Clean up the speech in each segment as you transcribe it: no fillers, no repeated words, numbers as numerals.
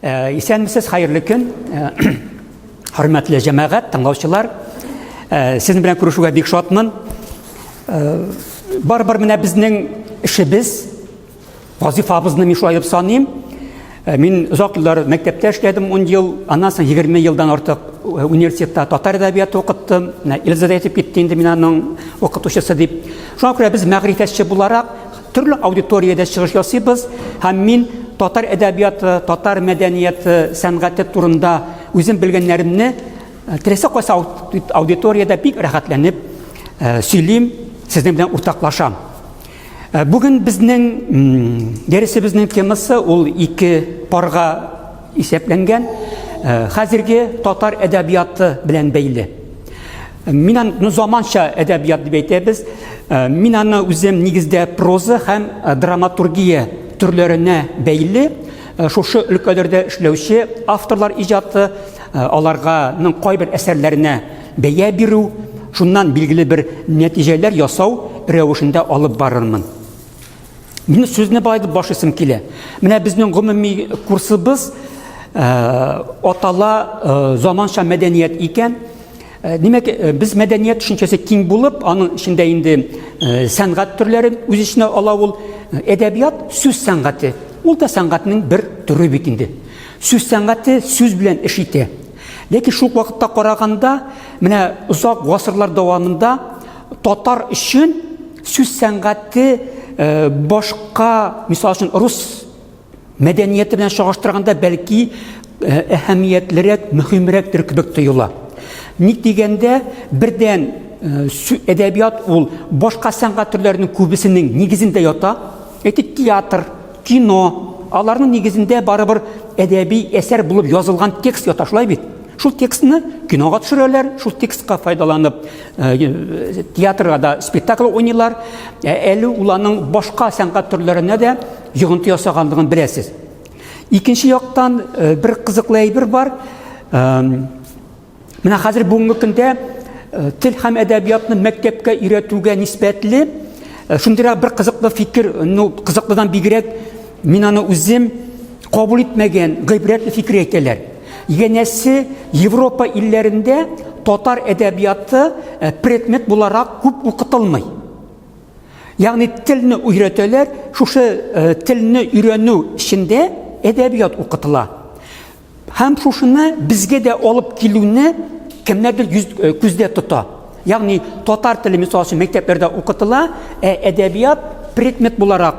Исәнмесез, хәерле көн. Хөрмәтле җәмәгать, тыңлаучылар. Сезнең белән күрешүгә бик шатмын. Барыбер менә безнең эшебез, вазифабызны мин шулай дип саныйм. Мин озак еллар мәктәптә эшләдем, 10 ел, аннан соң 20 елдан артык университетта татар әдәбияты укыттым. Менә Эльза да әйтеп китте инде, мин аның укытучысы дип. Шуңа күрә без мәгърифәтче буларак Төрле аудиториядә чыгыш ясыйбыз һәм мин татар әдәбияты, татар мәдәнияты, сәнгате турында үзем белгәннәремне э, теләсә кайсы аудиториядә бик рәхәтләнеп э, сөйлим, сезнең белән уртаклашам. Э, бүген безнең дәресебезнең темасы ул ике парга исәпләнгән, хәзерге татар әдәбияты белән бәйле. Мин аны заманча әдәбият дип әйтәбез. Э, мин аны үзем нигездә проза һәм э, драматургия төрләренә бәйле э, шушы өлкәләрдә эшләүче авторлар иҗаты, аларганың кайбер әсәрләренә бәя бирү, шуннан билгеле бер нәтиҗәләр ясау рәвешендә алып барырмын. Мин сүзне болай дип башлыйсым килә. Менә безнең гомуми курсыбыз атала заманча мәдәният икән. Димәк, без мәдәният төшенчәсе киң булып, аның эчендә инде сәнгать төрләрен үз эченә ала ул. Әдәбият сүз сәнгате. Ул да сәнгатьнең бер төре бит инде. Сүз сәнгате сүз белән эш итә. Ләкин шул вакытта караганда, менә озак гасырлар дәвамында татар өчен сүз сәнгате башка, мисал өчен, рус Мәдәнияте белән чагыштырганда, бәлки, э, әһәмиятлерәк, мөһимрәктер кебек тоела. Ник дигәндә, бердән э, әдәбият ул башка сәнгать төрләренең күбесенең нигезендә ята. Әйтик, театр, кино, аларның нигезендә барыбер әдәби әсәр булып язылган текст ята, шулай бит? Шул текстны кинога төшерәләр, шул текстка файдаланып э, театрга да спектакль уйныйлар. Әле ул аның башка сәнгать төрләренә дә йогынты ясаганлыгын беләсез. Икенче яктан э, бер кызыклы әйбер бар. Менә хәзер бүгенге көндә э, тел һәм әдәбиятны мәктәпкә өйрәтүгә нисбәтле э, шундыйрак бер кызыклы фикер, ну, кызыклыдан бигрәк мин аны үзем кабул итмәгән гыйбрәтле фикер әйтәләр. Янәсе, Европа илләрендә татар әдәбияты предмет буларак күп укытылмый. Ягъни телне өйрәтәләр, шушы э, телне өйрәнү эчендә әдәбият укытыла. Һәм шушыны безгә дә алып килүне кемнәрдер йөз, э, күздә тота. Ягъни татар теле мисал өчен мәктәпләрдә укытыла, ә әдәбият предмет буларак,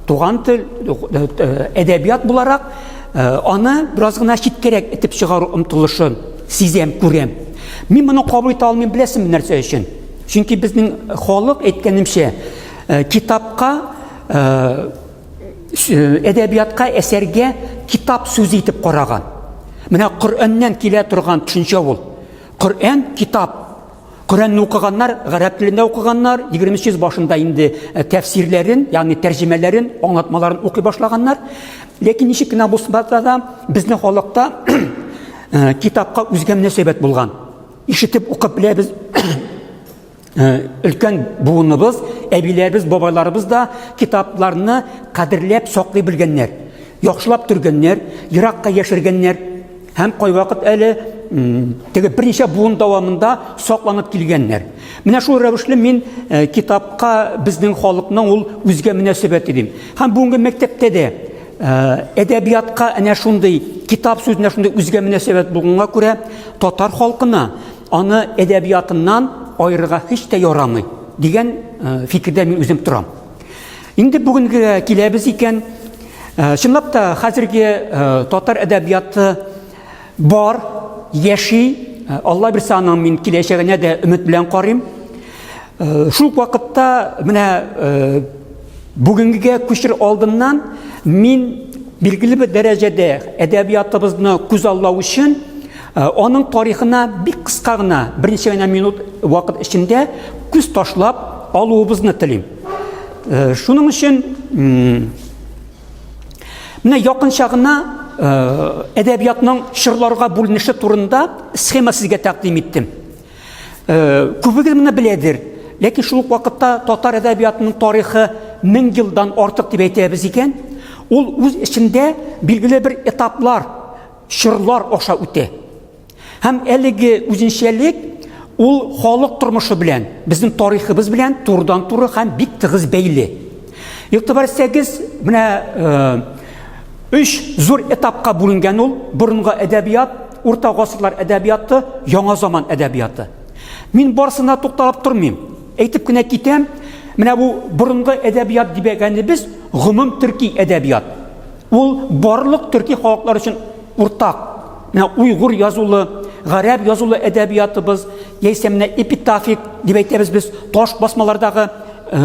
туган тел, э, әдәбият буларак аны бераз гына читкәрәк этеп чыгару омтылышын сизәм, күрәм. Мин моны кабул итә алмыйм, беләсеңме нәрсә өчен? Чөнки безнең халык, әйткәнемчә, э, китапка, э, э, әдәбиятка, әсәргә китап сүзе итеп караган. Менә Коръәннән килә торган төшенчә ул. Коръән китап. Коръәнне укыганнар, гарәп телендә укыганнар, 20 йөз башында инде тәфсирләрен, ягъни тәрҗемәләрен, аңлатмаларын укый башлаганнар. Ләкин ничек кенә булса да, безнең халыкта китапка үзгә мөнәсәбәт булган. Ишетеп укып беләбез, э, өлкән буыныбыз, әбиләребез, бабайларыбыз да китапларны кадерләп саклый белгәннәр. Яхшылап төргәннәр, еракка яшергәннәр һәм кайвакыт әле теге берничә буын дәвамында сакланып килгәннәр. Менә шул рәвешле мин э, китапка безнең халыкның ул үзгә мөнәсәбәте дим. Һәм бүгенге мәктәптә дә Э, әдәбиятка әнә шундый, китап сүзенә шундый үзгә мөнәсәбәт булганга күрә, татар халкына аны әдәбиятыннан аерырга һич тә ярамый дигән э, фикердә мин үзем торам. Инде бүгенгегә киләбез икән, э, чынлап та хәзерге татар әдәбияты бар, яши, Алла бирсә аның мин киләчәгенә дә өмет белән карыйм. Шул ук вакытта менә бүгенгегә күчер алдыннан мин билгеле бер дәрәҗәдә әдәбиятыбызны күзаллау өчен аның тарихына бик кыска гына, берничә генә минут вакыт эчендә күз ташлап алуыбызны телим. Шуның өчен менә якынча гына әдәбиятның чорларга бүленеше турында схема сезгә тәкъдим иттем. Э, күбегез моны беләдер. Ләкин шул ук вакытта татар әдәбиятының тарихы 1000 елдан артык дип әйтәбез икән, ул үз эчендә билгеле бер этаплар, чорлар аша үтә. Һәм әлеге үзенчәлек ул халык тормышы белән, безнең тарихыбыз белән турыдан-туры һәм бик тыгыз бәйле. Игътибар итсәгез, менә э, өч зур этапка бүленгән ул: борынгы әдәбият, урта гасырлар әдәбияты, яңа заман әдәбияты. Мин барысына тукталып тормыйм. Әйтеп кенә китәм, менә бу борынгы әдәбият дибәгәнебез гомум төрки әдәбият. Ул барлык төрки халыклар өчен уртак. Менә уйгур язулы, гарәп язулы әдәбиятыбыз, яисә менә эпитафик дип әйтәбез без, таш басмалардагы э,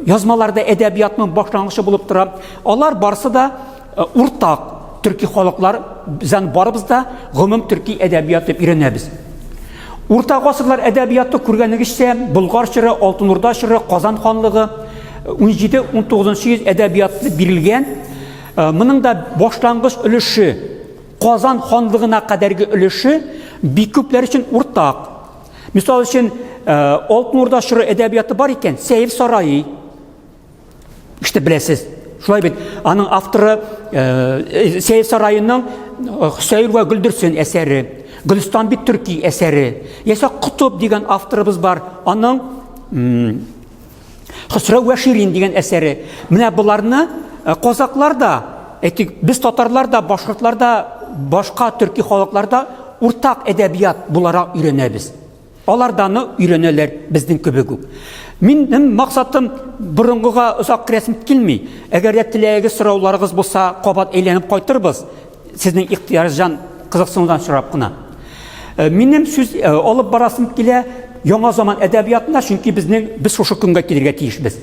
язмаларда әдәбиятның башлангычы булып тора. Алар барсы да э, уртак төрки халыклар, без аны барыбыз да гомум төрки әдәбият дип өйрәнәбез. Урта гасырлар әдәбияты күргәнегезчә, Болгар чоры, Алтын Урда чоры, Казан ханлыгы 17-19 йөз әдәбияты бирелгән. Э, моның да башлангыч өлеше Казан ханлыгына кадәрге өлеше бик күпләр өчен уртак. Мисал өчен, э, Алтын Урда чоры әдәбияты бар икән, Сәйф сарае Ишетеп беләсез. Шулай бит, аның авторы э, Сәйф сараеның э, Хөсәен вә Гөлдерсен әсәре, Гөлстан бит төрки әсәре. Яисә Котып дигән авторыбыз бар, аның Хөсрәү вә Ширин дигән әсәре. Менә боларны э, казаклар да, әйтик, без татарлар да, башкортлар да, башка төрки халыклар да уртак әдәбият буларак өйрәнәбез. Алар да аны өйрәнәләр безнең кебек үк. Минем максатым борынгыга озак керәсем килми. Әгәр дә теләгегез, сорауларыгыз булса, кабат әйләнеп кайтырбыз. Сезнең ихтыярҗан кызыксынудан сорап кына. Э, минем сүз э, алып барасым килә яңа заман әдәбиятына, чөнки безнең без шушы көнгә килергә тиешбез.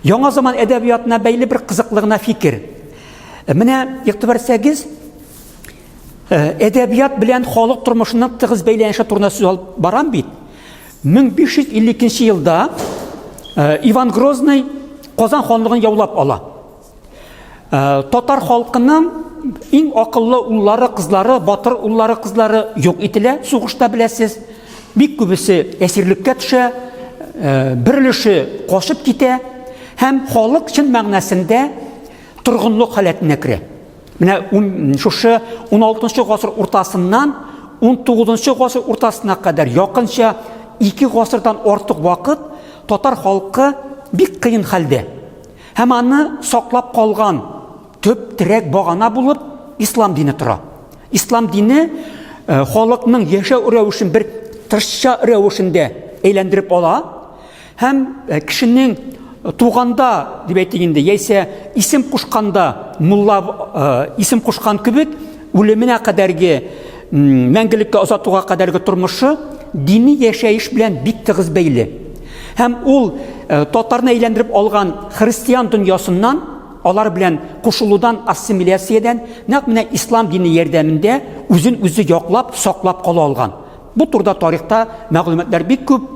Яңа заман әдәбиятына бәйле бер кызыклы гына фикер. Э, менә игътибар итсәгез, Э, әдәбият белән халык тормышының тыгыз бәйләнеше турында сүз алып барам бит. 1552 елда э, Иван Грозный Казан ханлыгын яулап ала. Э, татар халкының иң акыллы уллары, кызлары, батыр уллары, кызлары юк ителә, сугышта беләсез. Бик күбесе әсирлеккә төшә, бер өлеше качып китә һәм халык чын мәгънәсендә торгынлык халәтенә керә. Менә шушы 16 гасыр уртасыннан 19 гасыр уртасына кадәр якынча 2 гасырдан артык вакыт татар халкы бик кыен хәлдә. Һәм аны саклап калган төп терәк багана булып ислам дине тора. Ислам дине э, халыкның яшәү рәвешен бер тышча рәвешендә әйләндереп ала. Һәм э, кешенең э, туганда, дип әйтик инде, яисә исем кушканда, мулла э, исем кушкан кебек, үлеменә кадәрге, мәңгелеккә озатуга кадәрге тормышы дини яшәеш белән бик тыгыз бәйле. Һәм ул татарны әйләндереп алган христиан дөньясыннан, алар белән кушылудан, ассимиляциядән нәкъ менә ислам дине ярдәмендә үзен үзе яклап, саклап кала алган. Бу турыда тарихта мәгълүматлар бик күп.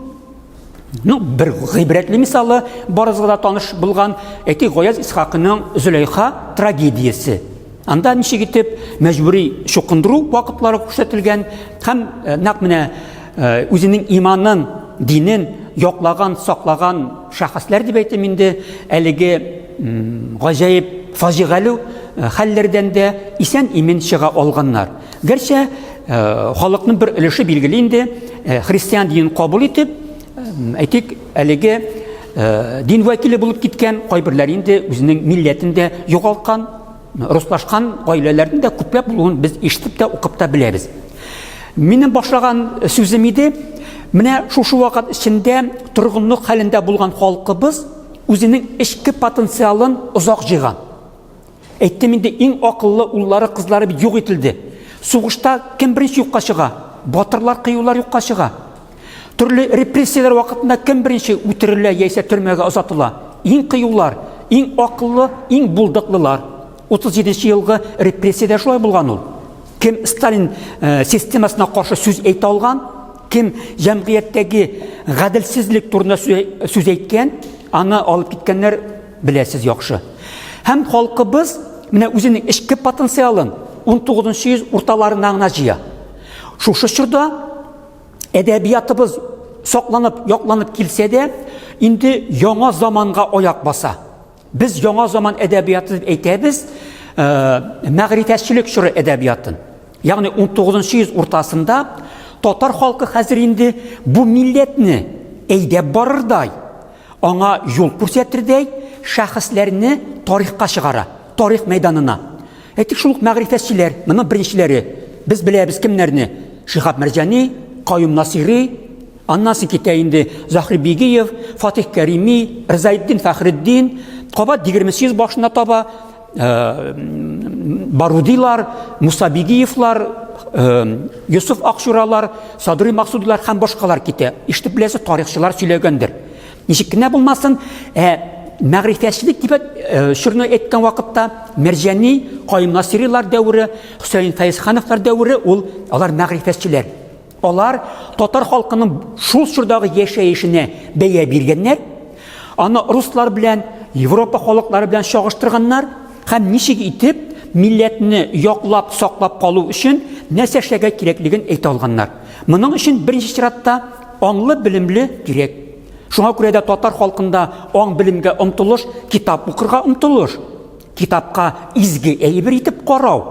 Ну, бер гыйбрәтле мисалы барыгызга да таныш булган, әйтик, Гаяз Исхакының Зөләйха трагедиясе. Анда ничек итеп мәҗбүри чукындыру вакытлары күрсәтелгән һәм э, нәкъ менә э, үзенең иманын, динен яклаган, саклаган шәхесләр дип әйтим инде, әлеге гаҗәеп фаҗигале э, хәлләрдән дә исән-имин чыга алганнар. Гәрчә э, халыкның бер өлеше билгеле инде э, христиан динен кабул итеп, әйтик, әлеге э, дин вәкиле булып киткән, кайберләре инде үзенең милләтен дә югалткан, руслашкан гаиләләрнең дә күпләп булуын без ишетеп тә, укып та беләбез. Минем башлаган сүзем иде, менә шушы вакыт эчендә торгынлык хәлендә булган халкыбыз үзенең эчке потенциалын озак җыйган. Әйттем инде, иң акыллы уллары, кызлары бит юк ителде. Сугышта кем беренче юкка чыга? Батырлар, кыюлар юкка чыга. Төрле репрессияләр вакытында кем беренче үтерелә яисә төрмәгә озатыла? Иң кыюлар, иң акыллы, иң булдыклылар. 37 елгы репрессиядә шулай булган ул. Кем Сталин э, системасына каршы сүз әйтә алган, кем җәмгыятьтәге гаделсезлек турында сүз әйткән, аны алып киткәннәр беләсез яхшы. Һәм халкыбыз менә үзенең эчке потенциалын 19 йөз урталарына гына җыя. Шушы чорда әдәбиятыбыз сакланып, якланып килсә дә, инде яңа заманга аяк баса. Без яңа заман әдәбияты дип әйтәбез, мәгърифәтчелек чоры әдәбиятын. Ягъни 19 йөз уртасында татар халкы хәзер инде бу милләтне әйдәп барырдай, аңа юл күрсәтердәй шәхесләрне тарихка чыгара, тарих мәйданына. Әйтик, шул ук мәгърифәтчеләр, моның беренчеләре. Без беләбез кемнәрне? Шиһаб Мәрҗани, Каюм Насыйри, аннан соң китә инде Заһри Бигиев, Фатих Кәрими, Рзаетдин Фәхретдин, кабат 20 йөз башына таба э, Барудилар, Муса Бигиевлар, э, Йосыф Акчуралар, Садри Максудилар һәм башкалар китә. Ишетеп беләсез, тарихчылар сөйләгәндер. Ничек кенә булмасын, ә мәгърифәтчелек дип э, чорны әйткән вакытта Мәрҗани, Каюм Насыйрилар дәвере, Хөсәен Фәезхановлар дәвере ул алар мәгърифәтчеләр. Алар татар халкының шул чордагы яшәешенә бәя биргәннәр, аны руслар белән, Европа халыклары белән чагыштырганнар һәм ничек итеп милләтне яклап, саклап калу өчен нәрсә эшләргә кирәклеген әйтә алганнар. Моның өчен беренче чиратта аңлы, белемле кирәк. Шуңа күрә дә татар халкында аң-белемгә омтылыш, китап укырга омтылыш, китапка изге әйбер итеп карау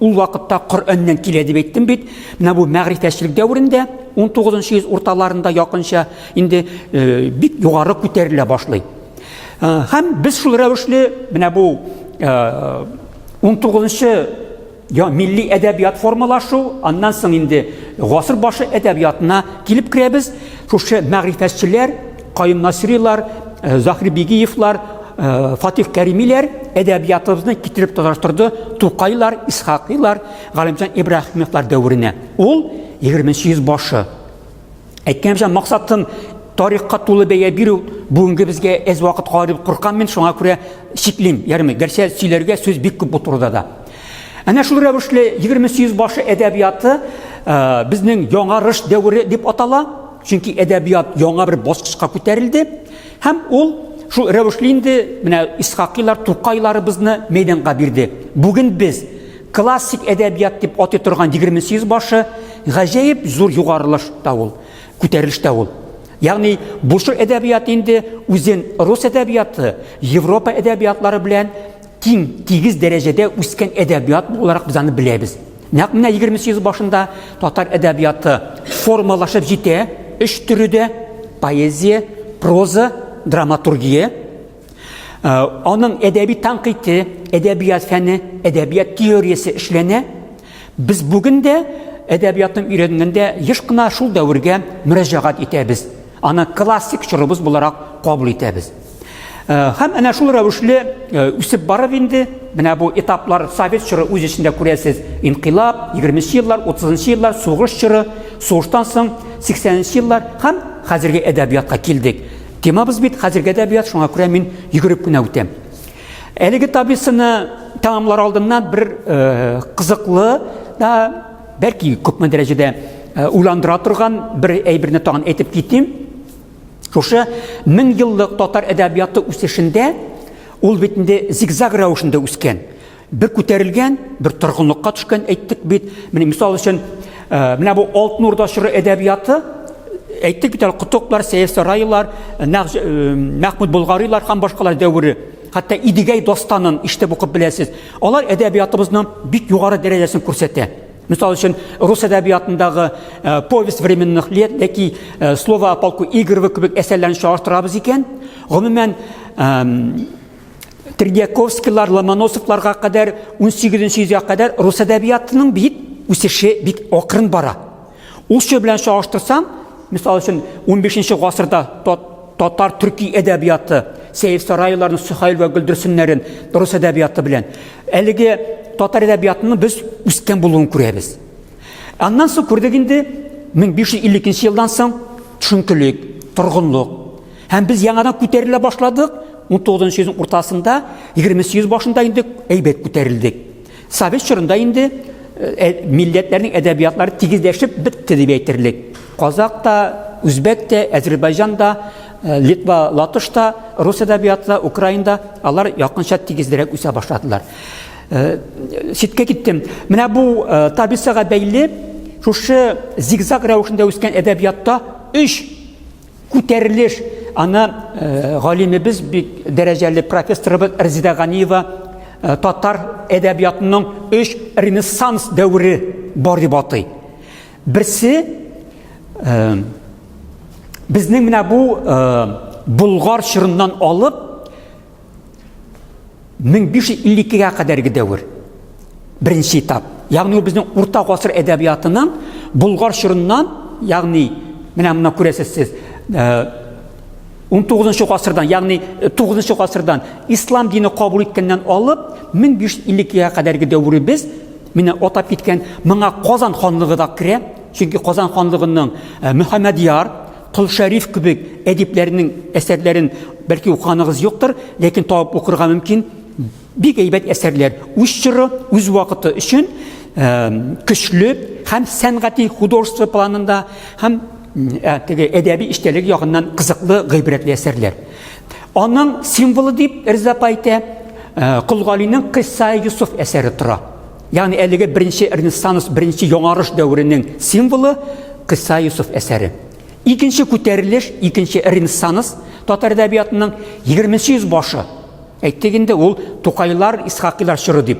ул вакытта Коръәннән килә дип әйттем бит. Менә бу мәгърифәтчелек дәверендә 19 йөз урталарында якынча инде э, бик югары күтәрелә башлый. Э, һәм без шул рәвешле менә бу 19 э, я милли әдәбият формалашу, аннан соң инде гасыр башы әдәбиятына килеп керәбез. Шушы мәгърифәтчеләр, Каюм Насыйрилар, э, Заһри Бигиевлар, э, Фатих Кәримиләр әдәбиятыбызны китереп тоташтырды Тукайлар, Исхакыйлар, Галимҗан Ибраһимовлар дәверенә. Ул 20 йөз башы. Әйткәнемчә, максатым тарихка тулы бәя бирү бүгенге безгә әз вакыт калыр дип куркам мин, шуңа күрә чиклим. Ягъни, гәрчә сөйләргә сүз бик күп бу турыда да. Әнә шул рәвешле 20 йөз башы әдәбияты э, безнең яңарыш дәвере дип атала. Чөнки әдәбият яңа бер баскычка күтәрелде һәм ул шул рәвешле инде менә Исхакыйлар, Тукайларыбызны мәйданга бирде. Бүген без классик әдәбият дип атый торган 20 йөз башы гаҗәеп зур югарылыш та ул, күтәрелеш тә ул. Ягъни бу чор әдәбияты инде үзен рус әдәбияты, Европа әдәбиятлары белән тиң, тигез дәрәҗәдә үскән әдәбият буларак без аны беләбез. Нәкъ менә 20 йөз башында татар әдәбияты формалашып җитә, өч төре дә поэзия, проза, драматургия. Э, аның әдәби тәнкыйте, әдәбият фәне, әдәбият теориясе эшләнә. Без бүген дә әдәбиятны өйрәнгәндә еш кына шул дәвергә мөрәҗәгать итәбез. Аны классик чорыбыз буларак кабул итәбез. Э, һәм әнә шул рәвешле э, үсеп барып инде, менә бу этаплар совет чоры үз эчендә күрәсез, инкыйлаб, 20 еллар, 30 еллар, сугыш чоры, сугыштан соң 80 еллар һәм хәзерге әдәбиятка килдек. Темабыз бит хәзерге әдәбият, шуңа күрә мин йөгереп кенә үтәм. Әлеге таблицаны тәмамлар алдыннан бер э, кызыклы да, бәлки күпме дәрәҗәдә э, уйландыра торган бер әйберне тагын әйтеп китим. Шушы мең еллык татар әдәбияты үсешендә ул бит инде зигзаг рәвешендә үскән. Бер күтәрелгән, бер торгынлыкка төшкән әйттек бит. Менә мисал өчен, э, менә бу Алтын Урда чоры әдәбияты әйттек бит әле Котыклар, Сәйф Сарайлар, э, Мәхмүд Болгарилар һәм башкалар дәвере. Хәтта Идегәй дастанын ишетеп укып беләсез. Алар әдәбиятыбызның бик югары дәрәҗәсен күрсәтә. Мисал өчен, рус әдәбиятындагы э, повесть временных лет яки Слово о полку Игореве кебек әсәрләрне чагыштырабыз икән, гомумән, Тредиаковскийлар, Ломоносовларга кадәр 18 йөзгә кадәр рус әдәбиятының бит үсеше бик акрын бара. Ул чор белән чагыштырсаң, мисал өчен, 15 гасырда татар төрки әдәбияты, Сәйф Сарайларның Сөхәйл вә Гөлдерсеннәрен рус әдәбияты белән әлеге татар әдәбиятының без үскән булуын күрәбез. Аннан соң күрдек инде 1552 елдан соң төшенкелек, торгынлык. Һәм без яңадан күтәрелә башладык. 19 йөзнең уртасында, 20 йөз башында инде әйбәт күтәрелдек. Совет чорында инде э, милләтләрнең әдәбиятлары тигезләшеп бетте дип әйтерлек. Казак та, үзбәк тә, Әзербайҗан да, э, Литва, Латыш та, рус әдәбияты да, украин да, алар якынча тигезлерәк үсә башладылар. Э, читкә киттем. Менә бу таблицага бәйле шушы зигзаг рәвешендә үскән әдәбиятта өч күтәрелеш аны галимебез, бик дәрәҗәле профессорыбыз Резеда Ганиева татар әдәбиятының өч ренессанс дәвере бар дип атый. Берсе безнең менә бу Болгар чорыннан алып 1552-гә кадәрге дәвер. Беренче этап. Ягъни ул безнең урта гасыр әдәбиятының Болгар чорыннан, ягъни менә моны күрәсез сез, 19 гасырдан, ягъни 9 гасырдан ислам дине кабул иткәннән алып 1552-гә кадәрге дәверебез менә атап киткән, моңа Казан ханлыгы да керә, чөнки Казан ханлыгының Мөхәммәдьяр, Кол Шәриф кебек әдипләрнең әсәрләрен бәлки укыганыгыз юктыр, ләкин табып укырга мөмкин. Бик әйбәт әсәрләр. Үз чоры, үз вакыты өчен көчле һәм сәнгати художество планында һәм теге әдәби эчтәлеге ягыннан кызыклы, гыйбрәтле әсәрләр. Аның символы дип Риза апа әйтә, Кол Галинең Кыйсса Йосыф әсәре тора. Ягъни әлеге беренче Ренессанс, беренче яңарыш дәверенең символы Кыйсса Йосыф әсәре. Икенче күтәрелеш, икенче Ренессанс татар әдәбиятының 20 йөз башы. Әйттек инде, ул Тукайлар, Исхакыйлар чоры дип.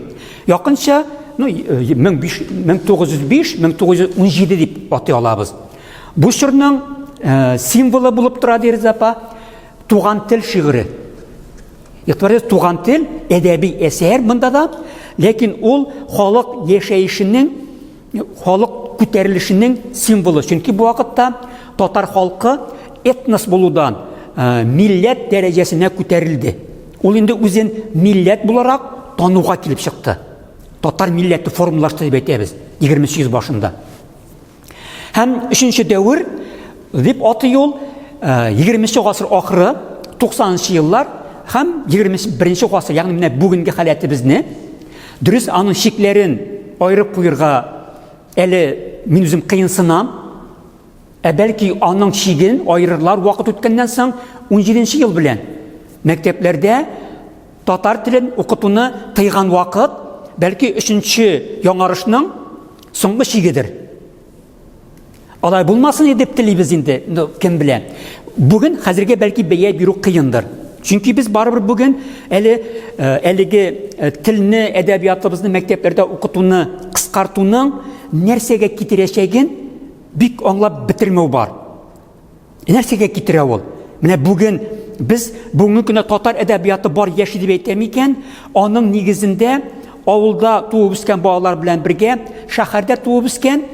Якынча, ну, 1905, 1917 дип атый алабыз. Бу чорның э, символы булып тора, ди Риза апа, Туган тел шигыре. Игътибар итегез, туган тел әдәби әсәр монда да, ләкин ул халык яшәешенең, халык күтәрелешенең символы. Чөнки бу вакытта татар халкы этнос булудан э, милләт дәрәҗәсенә күтәрелде. Ул инде үзен милләт буларак тануга килеп чыкты. Татар милләте формалашты дип әйтәбез 20 йөз башында. Һәм өченче дәвер дип атый ул 20 гасыр ахыры, 90 еллар һәм 21 гасыр, ягъни менә бүгенге халәтебезне дөрес аның чикләрен аерып куерга әле мин үзем кыенсынам. Ә бәлки аның чиген аерырлар вакыт үткәннән соң 17 ел белән мәктәпләрдә татар телен укытуны тыйган вакыт, бәлки өченче яңарышның соңгы чигедер. Алай булмасын иде дип телибез инде, ну, кем белә. Бүген хәзергә бәлки бәя бирү кыендыр. Чөнки без барыбер бүген әле э, әлеге э, телне, әдәбиятыбызны мәктәпләрдә укытуны кыскартуның нәрсәгә китерәчәген бик аңлап бетермәү бар. Нәрсәгә китерә ул? Менә бүген без бүгенге көндә татар әдәбияты бар яши дип әйтәм икән, аның нигезендә авылда туып үскән балалар белән бергә шәһәрдә туып үскән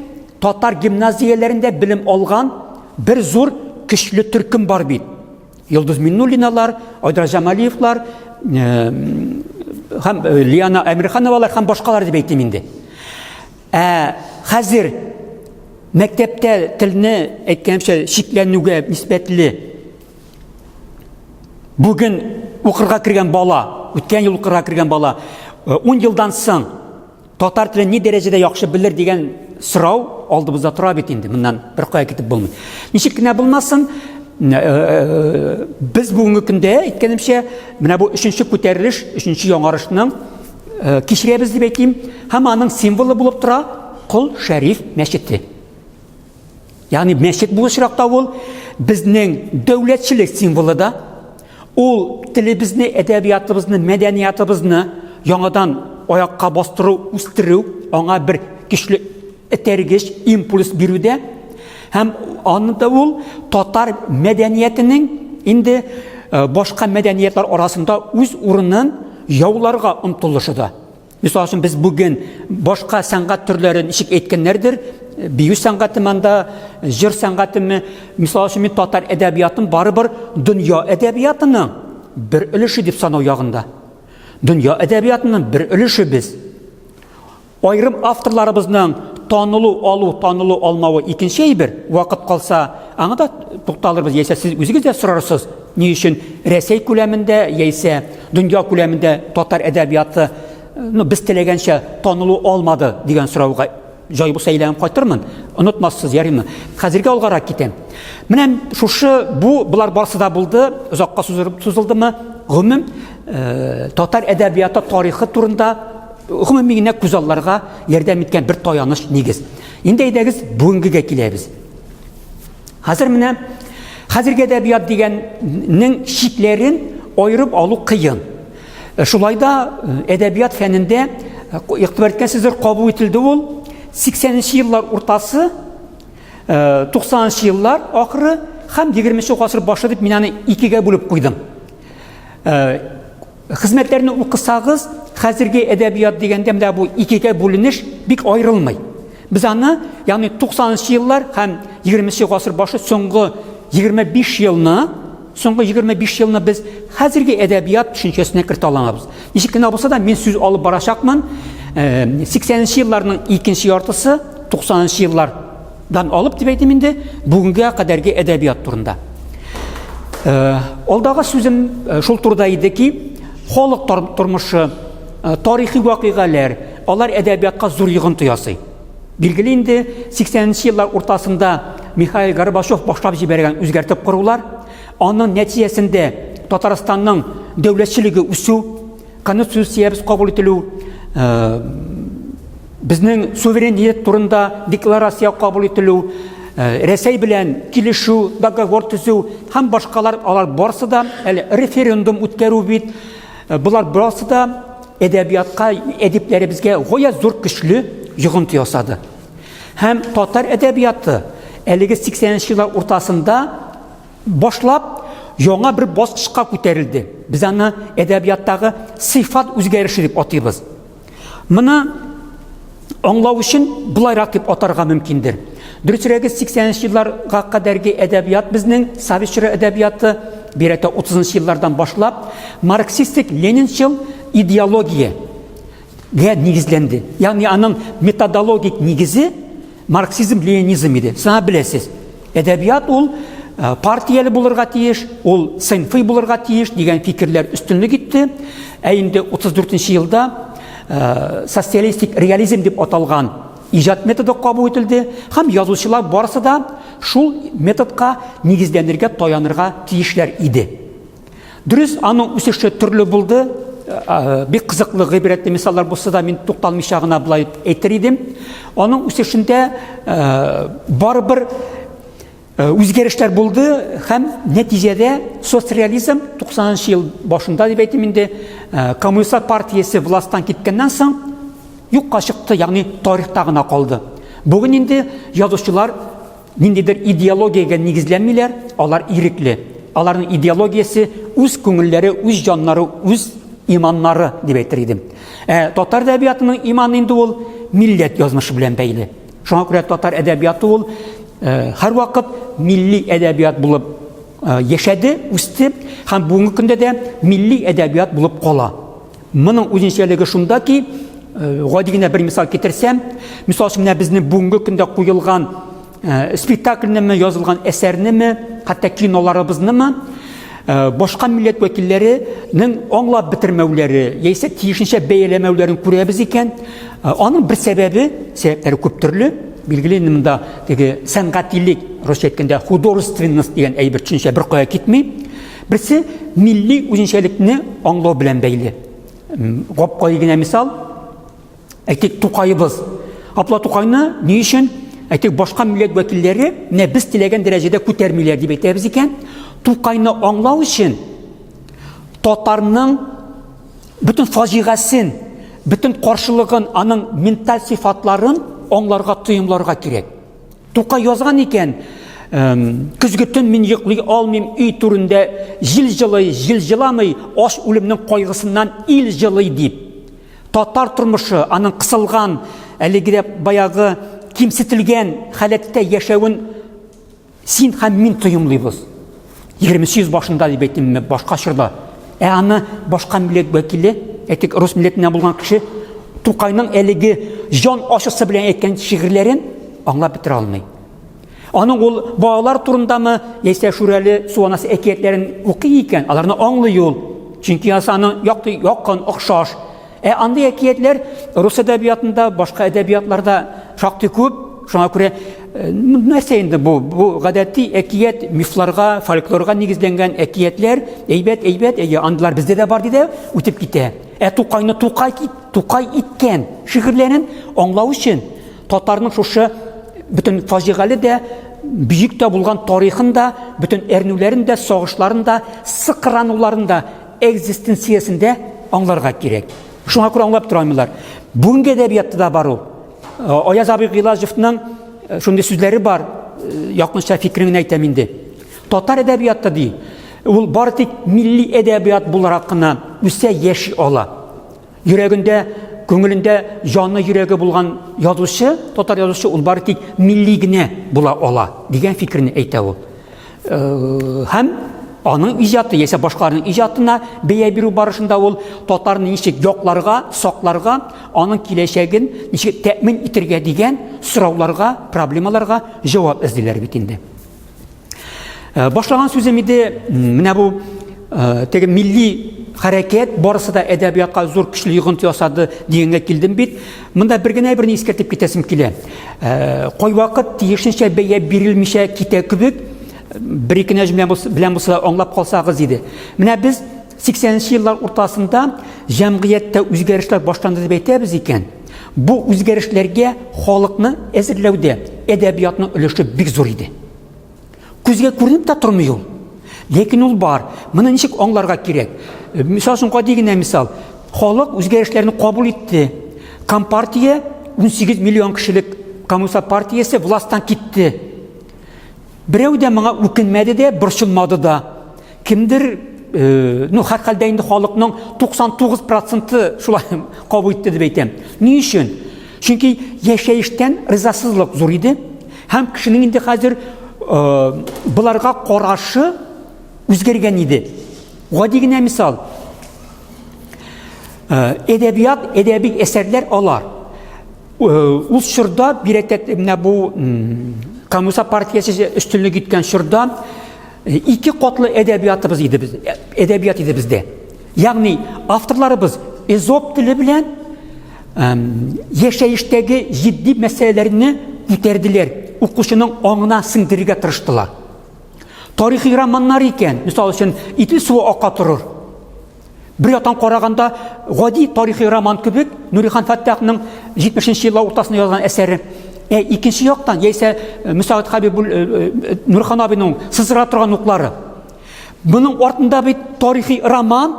татар гимназияләрендә белем алган бер зур көчле төркем бар бит. Йолдыз Миннуллиналар, Айдар Җамалиевлар, э, һәм э, Лиана Әмирхановалар һәм башкалар дип әйтим инде. Ә хәзер мәктәптә телне әйткәнемчә чикләнүгә нисбәтле бүген укырга кергән бала, үткән ел укырга кергән бала 10 елдан соң татар телен ни дәрәҗәдә яхшы белер дигән сорау алдыбызда тора бит инде. Моннан бер кая китеп булмый. Ничек кенә булмасын, без бүгенге көндә әйткәнемчә, менә бу өченче күтәрелеш, өченче яңарышның Э, кичерәбез дип әйтим, һәм аның символы булып тора Кол Шәриф мәчете. Ягъни мәчет бу очракта ул безнең дәүләтчелек символы да, ул телебезне, әдәбиятыбызны, мәдәниятыбызны яңадан аякка бастыру, үстерү, аңа бер көчле этәргеч, импульс бирүдә һәм аны да ул татар мәдәниятенең инде э, башка мәдәниятләр арасында үз урынын яуларга омтылышы да. Мисал өчен, без бүген башка сәнгать төрләрен ничек әйткәннәрдер, бию сәнгате монда, җыр сәнгатеме, мисал өчен, мин татар әдәбиятын барыбер дөнья әдәбиятының бер өлеше дип санау ягында. Дөнья әдәбиятының бер өлеше без. Аерым авторларыбызның танылу алу, танылу алмавы икенче әйбер. Вакыт калса, аңа да тукталырбыз, яисә сез үзегез дә сорарсыз, ни өчен Рәсәй күләмендә яисә дөнья күләмендә татар әдәбияты, ну, без теләгәнчә танылу алмады дигән сорауга җай булса әйләнеп кайтырмын. Онытмассыз, ярыймы? Хәзергә алгарак китәм. Менә шушы бу болар барысы да булды, озакка сузылдымы? Гомум, э, татар әдәбияты тарихы турында гомуми генә күзалларга ярдәм иткән бер таяныч нигез. Инде әйдәгез бүгенгегә киләбез. Хәзер менә Хәзерге әдәбият дигәннең чикләрен аерып алу кыен. Шулай да әдәбият фәнендә игътибар иткәнсездер, кабул ителде ул 80 еллар уртасы, 90 еллар ахыры һәм 20 гасыр башы дип мин аны икегә бүлеп куйдым. Хезмәтләрне укысагыз, хәзерге әдәбият дигәндә менә бу икегә бүленеш бик аерылмый. Без аны, ягъни 90 еллар һәм 20 гасыр башы соңгы 25 елны, соңгы 25 елны без хәзерге әдәбият төшенчәсенә кертә алабыз. Ничек кенә булса да, мин сүз алып барачакмын. 80 елларның икенче яртысы, 90 еллардан алып дип әйтим инде, бүгенгә кадәрге әдәбият турында. Алдагы сүзем шул турыда иде ки, халык тормышы, тарихи вакыйгалар, алар әдәбиятка зур йогынты ясый. Билгеле инде, 80 еллар уртасында Михаил Горбачев башлап җибәргән үзгәртеп корулар, аның нәтиҗәсендә Татарстанның дәүләтчелеге үсү, Конституциябез кабул ителү, безнең суверенитет турында декларация кабул ителү, Рәсәй белән килешү, договор төзү һәм башкалар, алар барысы да әле референдум үткәрү бит, болар барысы да әдәбиятка, әдипләребезгә гаять зур көчле йогынты ясады. Һәм татар әдәбияты әлеге 80 еллар уртасында башлап яңа бер баскычка күтәрелде. Без аны әдәбияттагы сыйфат үзгәреше дип атыйбыз. Моны аңлау өчен болайрак дип атарга мөмкиндер. Дөресрәге 80 елларга кадәрге әдәбият безнең совет чоры әдәбияты, бигрәк тә 30 еллардан башлап, марксистик ленинчыл идеология гә нигезләнде. Ягъни аның методологик нигезе марксизм, ленинизм иде. Сез беләсез. Әдәбият ул э, партияле булырга тиеш, ул сыйнфый булырга тиеш дигән фикерләр өстенлек итте. Ә инде 34 елда э, социалистик реализм дип аталган иҗат методы кабул ителде һәм язучылар барысы да шул методка нигезләнергә, таянырга тиешләр иде. Дөрес, аның үсеше төрле булды. Бик кызыклы, гыйбрәтле мисаллар булса да, мин тукталмыйча гына болай әйтер идем. Аның үсешендә барыбер үзгәрешләр булды һәм нәтиҗәдә соцреализм 90 ел башында дип әйтим инде, коммунистлар партиясе властьтан киткәннән соң юкка чыкты, ягъни тарихта гына калды. Бүген инде язучылар Ниндидер идеологиягә нигезләнмиләр, алар ирекле. Аларның идеологиясе үз күңелләре, үз җаннары, үз иманнары дип әйтер идем. Ә татар әдәбиятының иманы инде ул милләт язмышы белән бәйле. Шуңа күрә татар әдәбияты ул э, һәрвакыт милли әдәбият булып э, яшәде, үсте һәм бүгенге көндә дә милли әдәбият булып кала. Моның үзенчәлеге шунда ки, э, гади генә бер мисал китерсәм, мисал өчен менә безнең бүгенге көндә куелган э, спектакльнеме, язылган әсәрнеме, хәтта киноларыбызнымы, э, башка милләт вәкилләренең аңлап бетермәүләре, яисә тиешенчә бәяләмәүләрен күрәбез икән, аның бер сәбәбе, сәбәпләре күп төрле, билгеле инде монда теге сәнгатилек, русча әйткәндә художественность дигән әйбер төшенчә беркая китми. Берсе милли үзенчәлекне аңлау белән бәйле. Гап-гади генә мисал, әйтик, Тукаебыз. Габдулла Тукайны ни өчен, әйтик, башка милләт вәкилләре менә без теләгән дәрәҗәдә күтәрмиләр дип әйтәбез икән, Тукайны аңлау өчен татарның бөтен фаҗигасен, бөтен каршылыгын, аның менталь сыйфатларын аңларга, тоемларга кирәк. Тукай язган икән, көзге төн мин йоклый алмыйм, өй түрендә җил җылый, җил җыламый, ач үлемнең кайгысыннан ил җылый дип. Татар тормышы, аның кысылган, әлеге дә баягы кимсетелгән халәттә яшәвен син һәм мин тоемлыйбыз. 20 йөз башында дип әйтимме, башка чорда. Ә аны башка милләт вәкиле, әйтик, рус милләтеннән булган кеше Тукайның әлеге җан ачысы белән әйткән шигырьләрен аңлап бетерә алмый. Аның ул балалар турындамы, яисә Шүрәле су анасы әкиятләрен укый икән, аларны аңлый ул. Чөнки анысы аның якты, якын, охшаш. Ә андый әкиятләр рус әдәбиятында, башка әдәбиятларда шактый күп. Шуңа күрә э, нәрсә инде бу? Бу гадәти әкият, мифларга, фольклорга нигезләнгән әкиятләр, әйбәт, әйбәт, әйе, андыйлар бездә дә бар ди дә үтеп китә. Ә Тукайны Тукай, Тукай иткән шигырьләрен аңлау өчен татарның шушы бөтен фаҗигале дә бөек тә булган тарихын да, бөтен әрнүләрен дә, сагышларын да, сыкрануларын да, экзистенциясен дә аңларга кирәк. Шуңа күрә аңлап тора алмыйлар. Бүгенге әдәбиятта да бар ул. Аяз абый Гыйлаҗевның шундый сүзләре бар, якынча фикерен генә әйтәм инде. Татар әдәбияты ди, ул бары тик милли әдәбият буларак кына үсә, яши ала. Йөрәгендә, күңелендә җаны йөрәге булган язучы, татар язучы ул бары тик милли генә була ала дигән фикерне әйтә ул. Һәм аның иҗаты яисә башкаларның иҗатына бәя бирү барышында ул татарны ничек якларга, сакларга, аның киләчәген ничек тәэмин итергә дигән сорауларга, проблемаларга җавап эзлиләр бит инде. Башлаган сүзем иде, менә бу теге милли хәрәкәт барысы да әдәбиятка зур көчле йогынты ясады дигәнгә килдем бит. Монда бер генә берне искәртеп китәсем килә. Кайвакыт тиешенчә бәя бирелмичә китә кебек, бер ике җөмлә белән булса да аңлап калсагыз иде. Менә без 80 еллар уртасында җәмгыятьтә үзгәрешләр башланды дип әйтәбез икән, бу үзгәрешләргә халыкны әзерләүдә әдәбиятның өлеше бик зур иде. Күзгә күренеп тә тормый ул. Ләкин ул бар. Моны ничек аңларга кирәк? Э, мисал өчен гади генә мисал. Халык үзгәрешләрне кабул итте. Компартия 18 миллион кешелек коммунист партиясе властьтан китте. Берәү дә моңа үкенмәде дә, борчылмады да. Кемдер, э, ну, һәрхәлдә инде халыкның 99 проценты шулай кабул итте дип әйтәм. Ни өчен? Чөнки яшәештән ризасызлык зур иде. Һәм кешенең инде хәзер э, боларга карашы үзгәргән иде. Гади генә мисал. Э, әдәбият, әдәби әсәрләр алар. Э, ул чорда бирәтә менә бу коммунист партиясе өстенлек иткән чорда ике катлы әдәбиятыбыз иде без, әдәбият иде бездә. Ягъни авторларыбыз эзоп теле белән яшәештәге җитди мәсьәләләрне күтәрделәр, укучының аңына сеңдерергә тырыштылар. Тарихи романнар икән, мисал өчен, Идел суы ака торыр. Бер яктан караганда, гади тарихи роман кебек, Нурихан Фәттахның 70 еллар уртасында язган әсәре. Ә икенче яктан, яисә э, Мөсәгать Хәбибул э, э, Нурхан абиның сызыра торган уклары. Моның артында бит тарихи роман,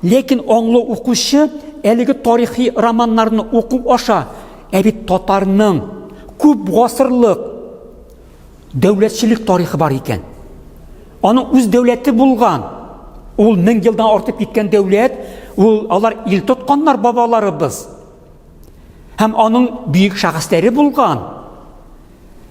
ләкин аңлы укучы әлеге тарихи романнарны уку аша, ә бит татарның күп гасырлык дәүләтчелек тарихы бар икән. Аның үз дәүләте булган. Ул мең елдан артып киткән дәүләт, ул алар ил тотканнар бабаларыбыз. Һәм аның бөек шәхесләре булган.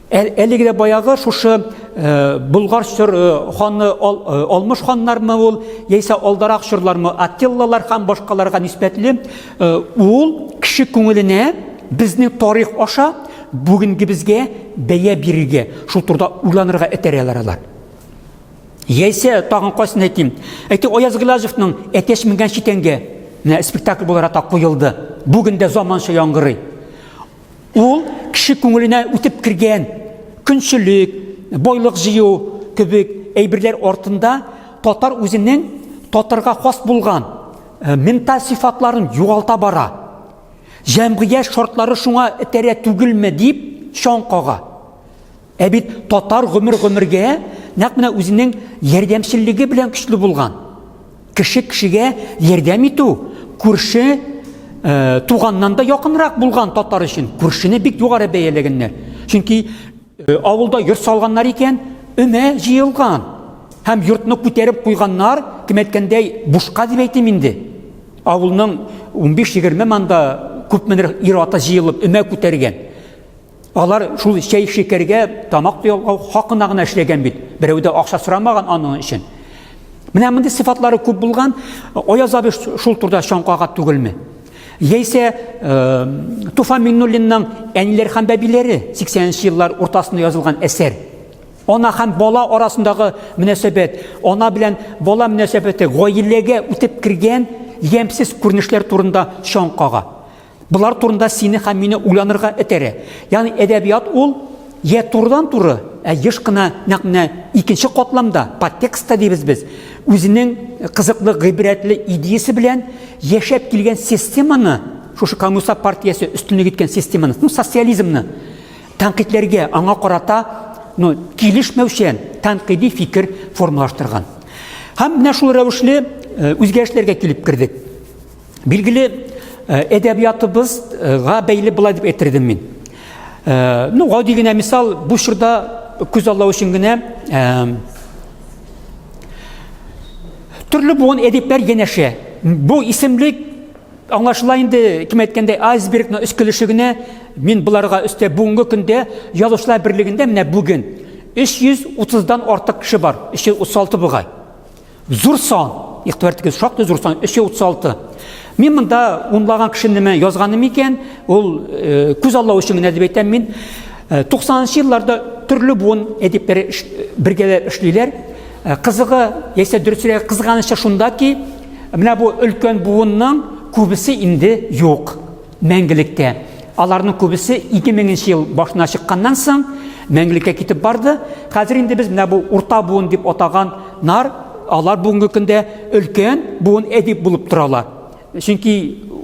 Әлеге дә баягы шушы э, Болгар чор э, ханы э, Алмыш ханнармы ул, яисә алдарак чорлармы, Аттиллалар һәм башкаларга нисбәтле, ул кеше күңеленә безнең тарих аша бүгенгебезгә бәя бирергә, шул турыда уйланырга этәрәләр алар. Яисә тагын кайсын әйтим? Әйтик, Аяз Гыйлаҗевның Әтәч менгән читәнгә менә спектакль буларак та куелды. Бүген дә заманча яңгырый. Ул кеше күңеленә үтеп кергән көнчелек, байлык җыю кебек әйберләр артында татар үзенең татарга хас булган э, менталь сыйфатларын югалта бара. Җәмгыять шартлары шуңа этәрә түгелме дип чаң кага. Ә бит татар гомер-гомергә нәкъ менә үзенең ярдәмчеллеге белән көчле булган. Кеше кешегә ярдәм итү, күрше э, туганнан да якынрак булган татар өчен күршене бик югары бәяләгәннәр. Чөнки э, авылда йорт салганнар икән, өмә җыелган. Һәм йортны күтәреп куйганнар, кем әйткәндәй, бушка дип әйтим инде. Авылның 15-20 манда күпмедер ир-аты җыелып өмә күтәргән. Алар шул чәй шикәргә тамак ялгау хакына гына эшләгән бит. Берәү дә акча сорамаган аның өчен. Менә мондый сыйфатлары күп булган. Аяз абый шул турыда чаң кага түгелме? Яисә э, Туфан Миңнуллинның Әниләр һәм бәбиләре 80 еллар уртасында язылган әсәр. Ана һәм бала арасындагы мөнәсәбәт, ана белән бала мөнәсәбәте гаиләгә үтеп кергән ямьсез күренешләр турында чаң кага. Болар турында сине һәм мине уйланырга этәрә. Ягъни әдәбият ул я турыдан-туры, ә еш кына нәкъ менә икенче катламда, подтекстта дибез без, үзенең кызыклы, гыйбрәтле идеясе белән яшәп килгән системаны, шушы коммунист партиясе өстенлек иткән системаны, ну, социализмны тәнкыйтьләргә, аңа карата ну, килешмәүчән тәнкыйди фикер формалаштырган. Һәм менә шул рәвешле э, үзгәрешләргә килеп кердек. Билгеле, э, әдәбиятыбызга бәйле болай дип әйтер идем мин. Э, ну, гади генә мисал, бу чорда күз аллау өчен генә төрле буын әдипләр янәшә. Бу исемлек аңлашыла инде, кем әйткәндәй, айсбергның өске өлеше генә. Мин боларга өстә бүгенге көндә Язучылар берлегендә менә бүген 330-дан артык кеше бар, 336 бугай. Зур сан, игътибар итегез, шактый зур сан, 336. Мин монда унлаган кешене язганым икән, ул э, күз аллау өчен генә дип әйтәм мин. 90 э, елларда төрле буын әдипләре бергәләп эшлиләр. Э, кызыгы, яисә дөресрәге кызганычы шунда ки, менә бу өлкән буынның күбесе инде юк мәңгелектә. Аларның күбесе 2000 ел башына чыкканнан соң мәңгелеккә китеп барды. Хәзер инде без менә бу урта буын дип атаган нар, алар бүгенге көндә өлкән буын әдип булып торалар. Чөнки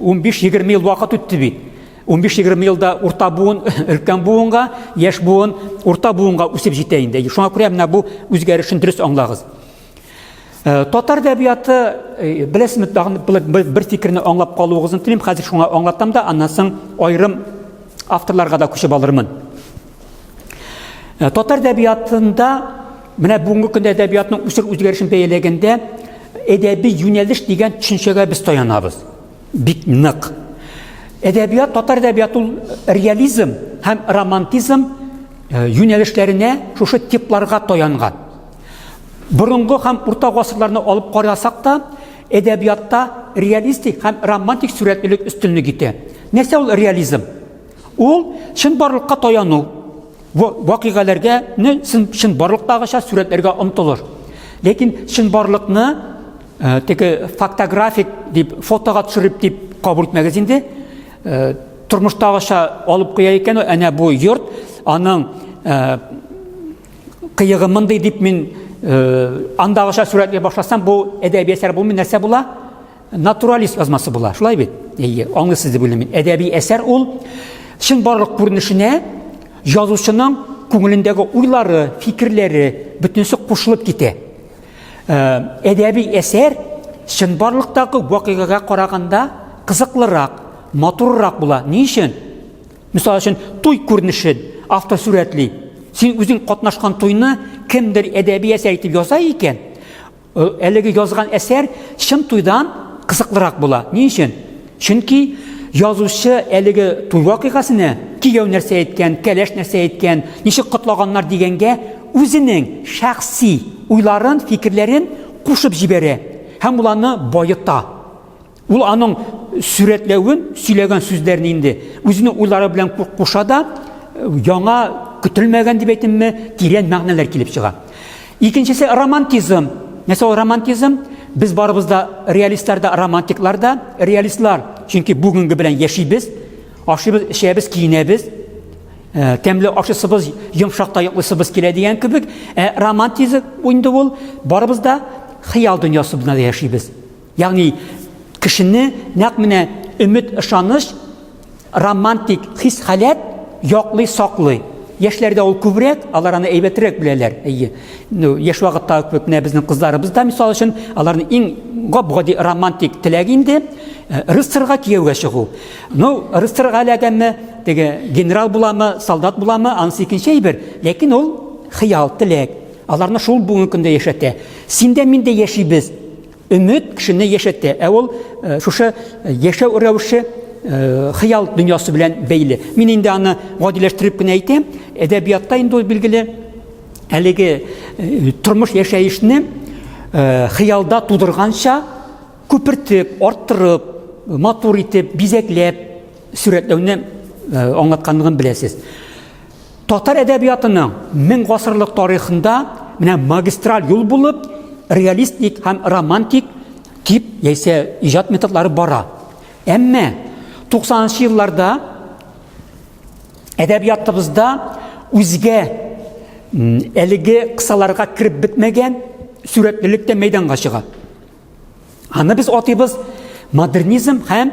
15-20 ел вакыт үтте бит. 15-20 елда урта буын өлкән буынга, яшь буын урта буынга үсеп җитә инде. Шуңа күрә менә бу үзгәрешен дөрес аңлагыз. Э, татар әдәбияты, э, беләсезме, тагын бер фикерне аңлап калуыгызны телим. Хәзер шуңа аңлатам да, аннан соң аерым авторларга да күчеп алырмын. Э, татар әдәбиятында менә бүгенге көндә әдәбиятның үсеш үзгәрешен бәяләгәндә әдәби юнәлеш дигән төшенчәгә без таянабыз. Бик нык. Әдәбият, татар әдәбияты ул реализм һәм романтизм э, юнәлешләренә шушы типларга таянган. Борынгы һәм урта гасырларны алып карасак та, әдәбиятта реалистик һәм романтик сурәтлелек өстенлек итә. Нәрсә ул реализм? Ул чынбарлыкка таяну, вакыйгаләргә чынбарлыктагыча сурәтләргә омтылыр. Ләкин чынбарлыкны э, теге фактографик дип фотога төшереп дип кабул итмәгез инде. Э, тормыштагыча алып куя икән, әнә бу йорт, аның э, кыегы мондый дип мин андагыча сурәтли башласам, бу әдәби әсәр булмый, нәрсә була? Натуралист язмасы була, шулай бит? Әйе, аңлыйсыз дип уйлыйм мин. Әдәби әсәр ул чынбарлык күренешенә язучының күңелендәге уйлары, фикерләре бөтенесе кушылып китә. Э, әдәби әсәр чынбарлыктагы вакыйгага караганда кызыклырак, матуррак була. Ни өчен? Мисал өчен, туй күренешен автор сурәтли. Син үзең катнашкан туйны кемдер әдәби әсәр итеп яза икән, Э, әлеге язган әсәр чын туйдан кызыклырак була. Ни өчен? Чөнки язучы әлеге туй вакыйгасына кияү нәрсә әйткән, кәләш нәрсә әйткән, ничек котлаганнар дигәнгә үзенең шәхси уйларын, фикерләрен кушып җибәрә һәм ул аны баета. Ул аның сурәтләвен, сөйләгән сүзләрен инде үзенең уйлары белән куша да, яңа көтелмәгән дип әйтимме, тирән мәгънәләр килеп чыга. Икенчесе романтизм. Нәрсә ул романтизм? Без барыбыз да реалистлар да, романтиклар да, реалистлар. Чөнки бүгенге белән яшибез, ашыйбыз, эчәбез, киенәбез. Э, тәмле ашыйсыбыз, йомшак та йоклыйсыбыз килә дигән кебек. Ә романтизм инде ул барыбыз да хыял дөньясында яшибез. Ягъни кешене нәкъ менә өмет, ышаныч, романтик хис-халәт яклый, саклый. Яшьләрдә ул күбрәк, алар аны әйбәтрәк беләләр. Әйе. Ну, яшь вакытта күп менә безнең кызларыбыз да, мисал өчен, аларның иң гап-гади романтик теләге инде э, рыцарьга кияүгә чыгу. Ну, рыцарьга эләгәнме, теге генерал буламы, солдат буламы, анысы икенче әйбер. Ләкин ул хыял, теләк. Аларны шул бүгенге көндә яшәтә. Син дә, мин дә яшибез. Өмет кешене яшәтә. Ә ул э, шушы э, яшәү рәвеше э, хыял дөньясы белән бәйле. Мин инде аны гадиләштереп кенә әйтәм. Әдәбиятта инде ул билгеле әлеге тормыш яшәешне хыялда тудырганча күпертеп, арттырып, матур итеп, бизәкләп сурәтләүне аңлатканлыгын беләсез. Татар әдәбиятының мең гасырлык тарихында менә магистраль юл булып реалистик һәм романтик тип яисә иҗат методлары бара. Әмма 90 елларда әдәбиятыбызда үзгә әлеге кысаларга кереп бетмәгән сурәтлелек тә мәйданга чыга. Аны без атыйбыз модернизм һәм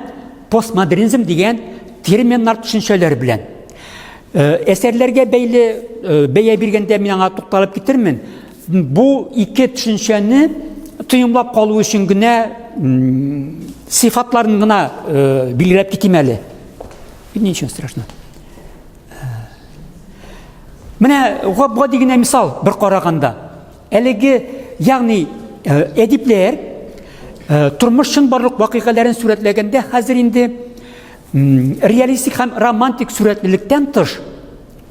постмодернизм дигән терминнар төшенчәләр белән. Әсәрләргә бәйле бәя биргәндә мин аңа тукталып китермен. Бу ике төшенчәне тоемлап калу өчен генә сыйфатларын гына билгеләп китим әле. Ничего страшного. Менә гап-гади генә мисал бер караганда. Әлеге, ягъни әдипләр тормыш чынбарлык вакыйгаларын сурәтләгәндә хәзер инде реалистик һәм романтик сурәтлелектән тыш,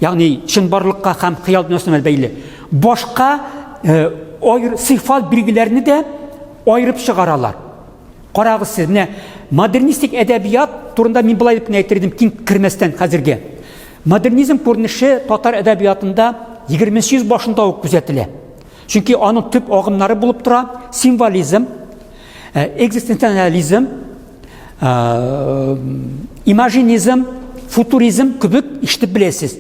ягъни чынбарлыкка һәм хыял дөньясына бәйле, башка айр сыйфат билгеләрне дә аерып чыгаралар. Карагыз сез, менә модернистик әдәбият турында мин болай дип кенә әйтер идем, киң кермәстән хәзергә. Модернизм күренеше татар әдәбиятында 20 йөз башында ук күзәтелә. Чөнки аның төп агымнары булып тора символизм, э, экзистенциализм, э, имажинизм, футуризм кебек ишетеп беләсез.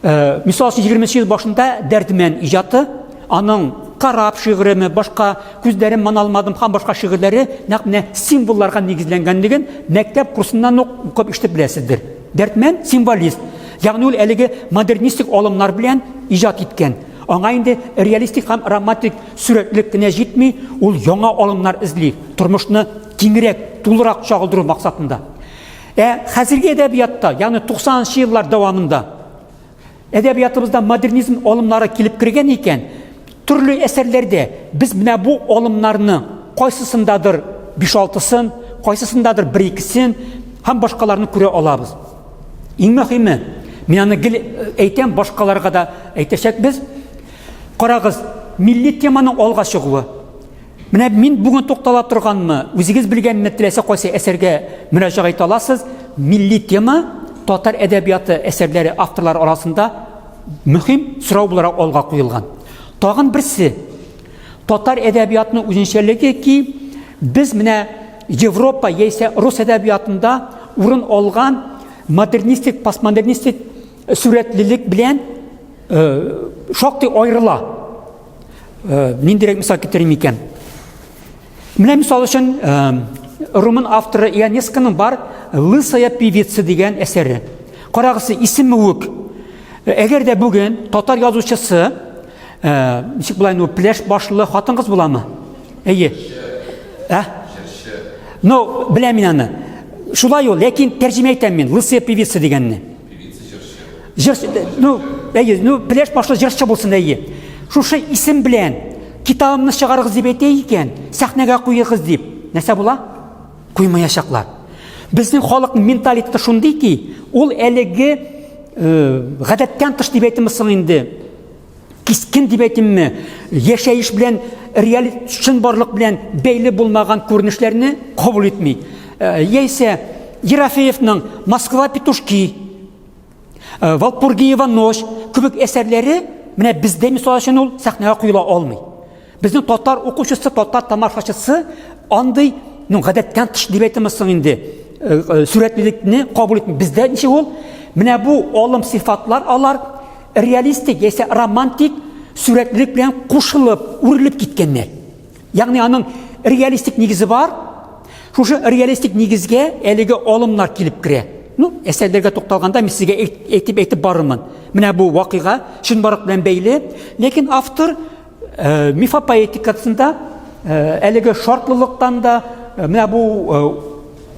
Э, мисал өчен, 20 йөз башында Дәрдмән иҗаты, аның Карап шигыреме, башка күзләрем мана алмадым һәм башка шигырьләре нәкъ менә символларга нигезләнгәнлеген мәктәп курсыннан ук укып ишетеп беләсездер. Дәрдмән символист, ягъни ул әлеге модернистик алымнар белән иҗат иткән. Аңа инде реалистик һәм романтик сурәтлек кенә җитми, ул яңа алымнар эзли, тормышны киңрәк, тулырак чагылдыру максатында. Ә хәзерге әдәбиятта, ягъни 90 нчы еллар дәвамында әдәбиятыбызда модернизм алымнары килеп кергән икән, төрле әсәрләрдә без менә бу алымнарны кайсысындадыр 5-6сын, кайсысындадыр 1-2сен һәм башкаларны күрә алабыз. Иң мөһиме, мин аны гел э, әйтәм, башкаларга да әйтәчәкбез. Карагыз, милли теманың алга чыгуы. Менә мин бүген туктала торганмы, үзегез белгәнме, теләсә кайсы әсәргә мөрәҗәгать итә аласыз. Милли тема татар әдәбияты әсәрләре авторлары арасында мөһим сорау буларак алга куелган. Тагын берсе, татар әдәбиятының үзенчәлеге ки, без менә Европа яисә рус әдәбиятында урын алган модернистик, постмодернистик сурәтлелек белән э, шактый аерыла. Э, ниндирәк мисал китерим икән? Менә мисал өчен э, румын авторы Ионесконың бар Лысая певица дигән әсәре. Карагыз, исеме үк. Э, әгәр дә бүген татар язучысы ничек була инде ул пеләш башлы хатын-кыз буламы? Әйе. Ә? Ну, беләм мин аны. Шулай ул, ләкин тәрҗемә итәм мин Лысая певица дигәнне. Җырчы, ну, әйе, ну, пеләш башлы җырчы булсын, әйе. Шушы исем белән китабымны чыгарыгыз дип әйтә икән, сәхнәгә куегыз дип, нәрсә була? Куймаячаклар. Безнең халыкның менталитеты шундый ки, ул әлеге э, гадәттән тыш дип әйтимме соң инде, кискен дип әйтимме, яшәеш белән реаль чынбарлык белән бәйле булмаган күренешләрне кабул итми. Э, яисә Ерофеевның Москва петушки, э, Валпургиева ночь кебек әсәрләре менә бездә мисал өчен ул сәхнәгә куела алмый. Безнең татар укучысы, татар тамашачысы андый, ну, гадәттән тыш дип әйтәме соң инде, э, э, сурәтлелекне кабул итми. Бездә ничек ул? Менә бу алым сыйфатлар алар реалистик яисә романтик сурәтлелек белән кушылып, үрелеп киткәннәр. Ягъни аның реалистик нигезе бар. Шушы реалистик нигезгә әлеге алымнар килеп керә. Ну, әсәрләргә тукталганда мин сезгә әйтеп-әйтеп барырмын. Менә бу вакыйга чынбарлык белән бәйле, ләкин автор э, мифопоэтикасында э, әлеге шартлылыктан да, э, менә бу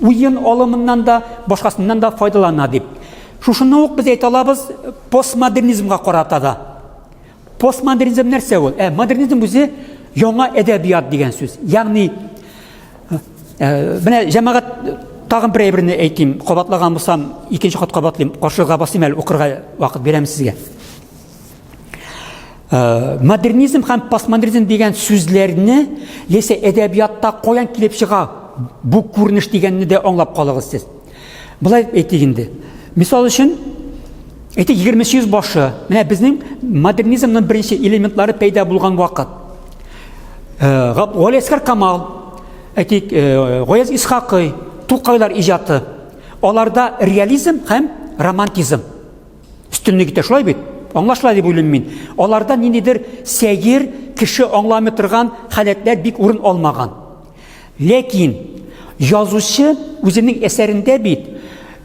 уен алымыннан да, башкасыннан да файдалана дип. Шушыны ук без әйтә алабыз постмодернизмга карата да. Постмодернизм нәрсә ул? Ә модернизм үзе яңа әдәбият дигән сүз. Ягъни менә җәмәгать тагын бер әйберне әйтим, кабатлаган булсам, икенче кат кабатлыйм, каршыга басыйм әле, укырга вакыт бирәм сезгә. Модернизм һәм постмодернизм дигән сүзләрне яисә әдәбиятта каян килеп чыга бу күренеш дигәнне дә аңлап калыгыз сез. Болай әйтик инде. Мисал өчен, әйтик 20 йөз башы, менә безнең модернизмның беренче элементлары пәйда булган вакыт. Галиәсгар Камал, әйтик, Гаяз Исхакый, Тукайлар иҗаты. Аларда реализм һәм романтизм. Өстенлек итә, шулай бит? Аңлашыла дип уйлыйм мин. Аларда ниндидер сәер, кеше аңламый торган халәтләр бик урын алмаган. Ләкин язучы үзенең әсәрендә бит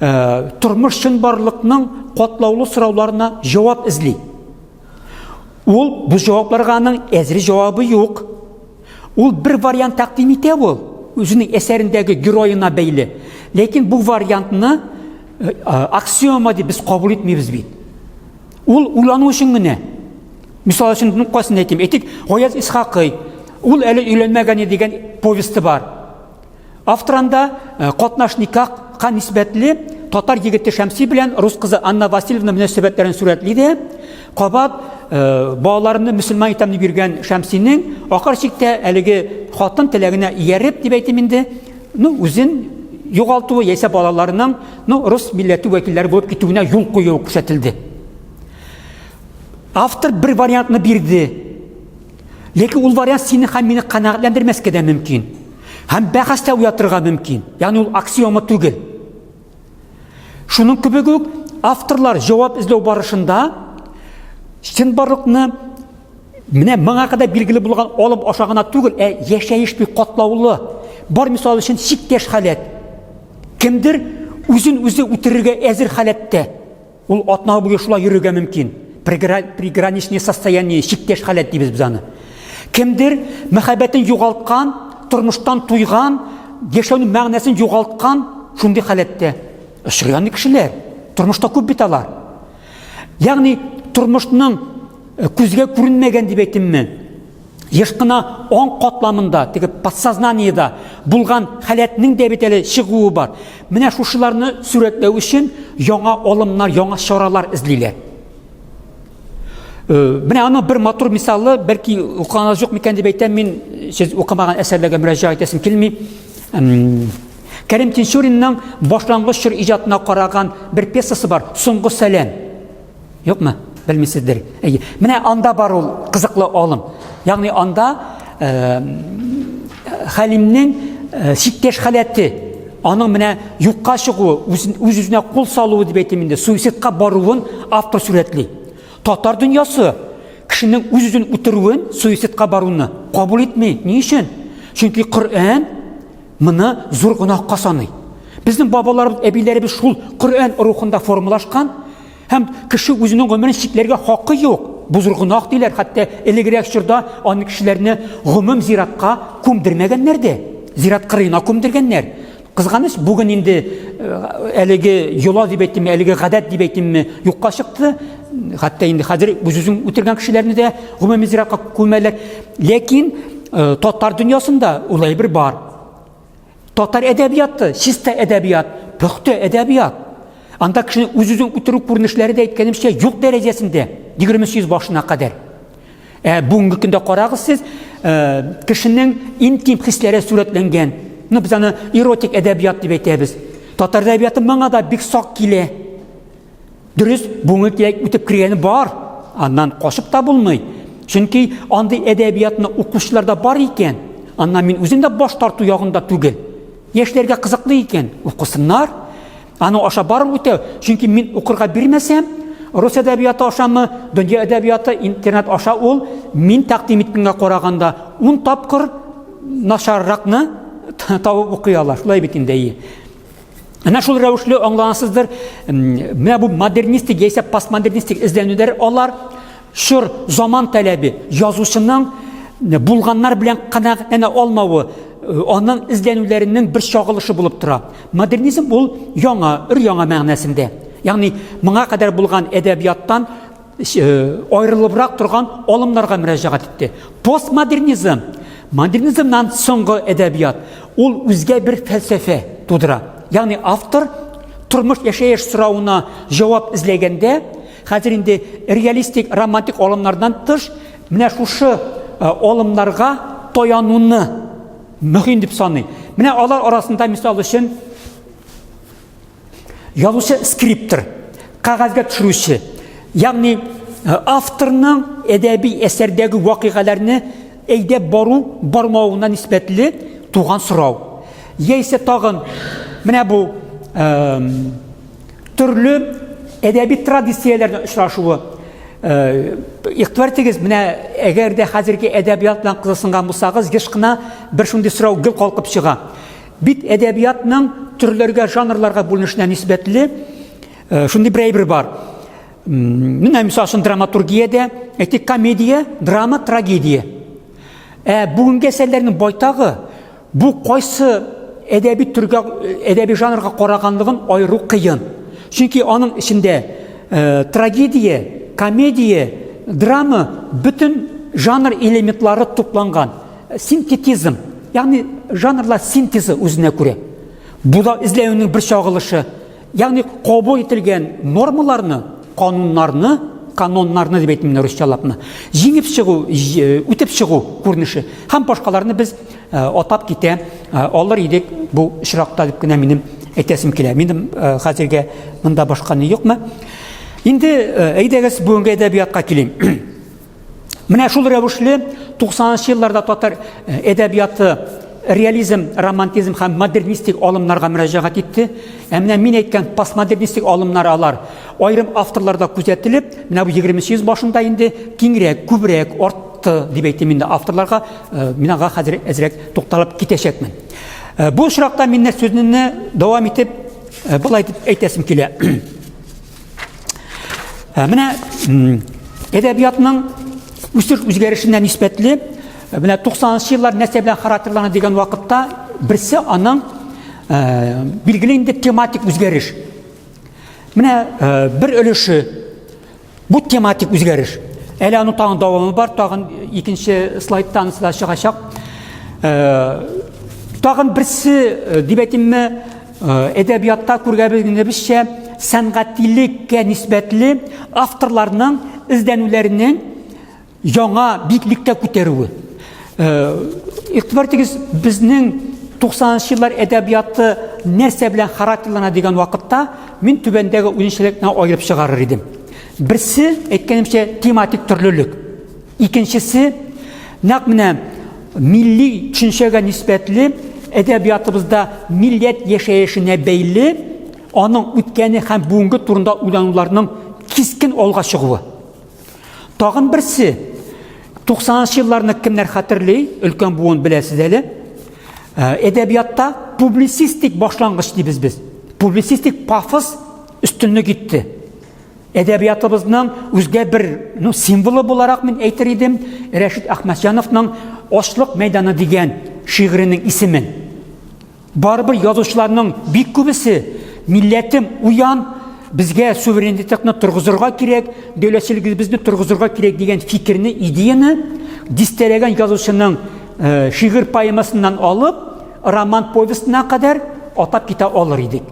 тормыш чынбарлыкның катлаулы сорауларына җавап эзли. Ул бу җавапларга аның әзер җавабы юк. Ул бер вариант тәкъдим итә ул, үзенең әсәрендәге героена бәйле. Ләкин бу вариантны э, аксиома дип без кабул итмибез бит. Ул уйлану өчен генә. Мисал өчен, ну, кайсын әйтим? Әйтик, Гаяз Исхакый. Ул әле өйләнмәгән дигән повесте бар. Автор анда э, катнаш никахка нисбәтле татар егете Шәмси белән рус кызы Анна Васильевна мөнәсәбәтләрен сурәтли дә, кабат э, балаларны мөселман итәм дип йөргән Шәмсинең ахыр чиктә әлеге хатын теләгенә ияреп дип әйтим инде, ну, үзен югалтуы яисә балаларының, ну, рус милләте вәкилләре булып китүенә юл куюы күрсәтелде. Автор бер вариантны бирде. Ләкин ул вариант сине һәм мине канәгатьләндермәскә дә мөмкин. Һәм бәхәс тә уятырга мөмкин. Ягъни ул аксиома түгел. Шуның кебек үк авторлар җавап эзләү барышында чынбарлыкны менә моңа кадәр билгеле булган алым аша гына түгел, ә яшәеш бик катлаулы. Бар мисал өчен чиктәш халәт. Кемдер үзен үзе үтерергә әзер халәттә. Ул атна буе шулай йөрергә мөмкин. Приграничное состояние, чиктәш халәт дибез без аны. Кемдер мәхәббәтен югалткан, тормыштан туйган, яшәүнең мәгънәсен югалткан шундый халәттә. Очрый андый кешеләр. Тормышта күп бит алар. Ягъни тормышның э, күзгә күренмәгән дип әйтимме? Еш кына аң катламында, теге подсознаниедә булган халәтнең дә бит әле чыгуы бар. Менә шушыларны сурәтләү өчен яңа алымнар, яңа чаралар эзлиләр. Э, менә аның бер матур мисалы, бәлки укыганыгыз юк микән дип әйтәм мин, сез укымаган әсәрләргә мөрәҗәгать итәсем килми. Кәрим Тинчуринның башлангыч чор иҗатына караган бер пьесасы бар, Соңгы сәлам. Юкмы? Белмисездер. Әйе. Менә анда бар ул кызыклы алым. Ягъни анда э, Хәлимнең э, чиктәш халәте, аның менә юкка чыгуы, үз-үзенә кул салуы дип әйтим инде, суицидка баруын автор сурәтли. Татар дөньясы кешенең үз-үзен үтерүен, суицидка баруны кабул итми. Ни өчен? Чөнки Коръән моны зур гөнаһка саный. Безнең бабаларыбыз, әбиләребез шул Коръән рухында формалашкан. Һәм кеше үзенең гомерен чикләргә хакы юк. Бу зур гөнаһ диләр. Хәтта элегрәк чорда аны кешеләрне гомум зиратка күмдермәгәннәр дә. Зират кырыена күмдергәннәр. Кызганыч, бүген инде э, әлеге йола дип әйтимме, әлеге гадәт дип әйтимме, юкка чыкты. Хәтта инде хәзер үз-үзен үтергән кешеләрне дә гомуми зиратка күмәләр. Ләкин э, татар дөньясында ул әйбер бар. Татар әдәбияты, чиста әдәбият, пөхтә әдәбият. Анда кешенең үз-үзен үтерү күренешләре дә әйткәнемчә юк дәрәҗәсендә, 20 йөз башына кадәр. Ә бүгенге көндә карагыз сез, э, кешенең интим хисләре сурәтләнгән. Ну, без аны эротик әдәбият дип әйтәбез. Татар әдәбияты моңа да бик сак килә. Дөрес, бүгенге киләк үтеп кергәне бар. Аннан качып та булмый. Чөнки андый әдәбиятны укучылар да бар икән. Аннан мин үзем дә баш тарту ягында түгел. Яшьләргә кызыклы икән, укысыннар. Аны аша барып үтә. Чөнки мин укырга бирмәсәм, рус әдәбияты ашамы, дөнья әдәбияты, интернет аша ул мин тәкъдим иткәнгә караганда 10 тапкыр начарракны табып укый ала. Шулай бит инде, әйе. Әнә шул рәвешле аңланасыздыр, менә бу модернистик яисә постмодернистик эзләнүләр алар чор, заман таләбе, язучының булганнар белән канәгатьләнә алмавы, э, аның эзләнүләренең бер чагылышы булып тора. Модернизм ул яңа, өр-яңа мәгънәсендә. Ягъни моңа кадәр булган әдәбияттан Э, аерылыбрак торган алымнарга мөрәҗәгать итте. Постмодернизм, модернизмнан соңгы әдәбият, ул үзгә бер фәлсәфә тудыра. Ягъни автор тормыш яшәеш соравына җавап эзләгәндә, хәзер инде реалистик, романтик алымнардан тыш, менә шушы э, алымнарга таянуны мөһим дип саный. Менә алар арасында мисал өчен Язучы скриптор, кәгазьгә төшерүче, ягъни э, авторның әдәби әсәрдәге вакыйгаларны әйдәп бару бармавына нисбәтле туган сорау. Яисә тагын менә бу э, төрле әдәби традицияләрнең очрашуы. Э, игътибар итегез, менә әгәр дә хәзерге әдәбият белән кызыксынган булсагыз, еш кына бер шундый сорау гел калкып чыга. Бит әдәбиятның төрләргә, жанрларга бүленешенә нисбәтле шундый бер әйбер бар. Менә мисал өчен драматургиядә, әйтик, комедия, драма, трагедия. Ә бүгенге әсәрләрнең байтагы бу кайсы әдәби төргә, әдәби жанрга караганлыгын аеру кыен. Чөнки аның эчендә э, трагедия, комедия, драма бөтен жанр элементлары тупланган. Синтетизм, ягъни жанрлар синтезы үзенә күрә. Бу да эзләүнең бер чагылышы. Ягъни кабул ителгән нормаларны, кануннарны, каноннарны дип әйтим русчалапны, җиңеп чыгу, э, үтеп чыгу күренеше һәм башкаларны без э, атап китә э, алыр идек бу очракта дип кенә минем әйтәсем килә. Минем хәзергә монда башка ни юкмы? Инде әйдәгез бүгенге әдәбиятка килим. Менә шул рәвешле 90 елларда татар э, әдәбияты реализм, романтизм һәм модернистик алымнарга мөрәҗәгать итте. Ә менә мин әйткән постмодернистик алымнар алар аерым авторларда күзәтелеп, менә бу 20 йөз башында инде киңрәк, күбрәк артты дип әйтим инде авторларга. Э, мин аңа хәзер әзрәк тукталып китәчәкмен. Э, бу очракта мин сүзне дәвам итеп болай дип әйтәсем килә. Ә менә әдәбиятның үсеш үзгәрешенә нисбәтле менә 90 еллар нәрсә белән характерлана дигән вакытта берсе аның билгеле инде тематик үзгәреш. Менә бер өлеше бу тематик үзгәреш. Әле аның тагын дәвамы бар, тагын икенче слайдта анысы да чыгачак. Тагын берсе дип әйтимме, Әдәбиятта күргәнебезчә, сәнгатилеккә нисбәтле авторларның эзләнүләренең яңа биеклеккә күтәрүе. Игътибар итегез, безнең 90 еллар әдәбияты нәрсә белән характерлана дигән вакытта, мин түбәндәге үзенчәлекне аерып чыгарыр идем. Берсе, әйткәнемчә, тематик төрлелек. Икенчесе, нәкъ менә милли төшенчәгә нисбәтле әдәбиятыбызда милләт яшәешенә бәйле аның үткәне һәм бүгенге турында уйлануларның кискен алга чыгуы. Тагын берсе, 90 елларны кемнәр хәтерли, өлкән буын беләсез әле, э, әдәбиятта публицистик башлангыч дибез без. Публицистик пафос өстенлек итте. Әдәбиятыбызның үзгә бер ну, символы буларак мин әйтер идем Рәшит Әхмәтҗановның Ачлык мәйданы дигән шигыренең исемен. Барыбер язучыларның бик күбесе милләтем уян, безгә суверенитетны торгызырга кирәк, дәүләтчелегебезне торгызырга кирәк дигән фикерне, идеяне дистәләгән язучының э, шигырь поэмасыннан алып, роман повестына кадәр атап китә алыр идек.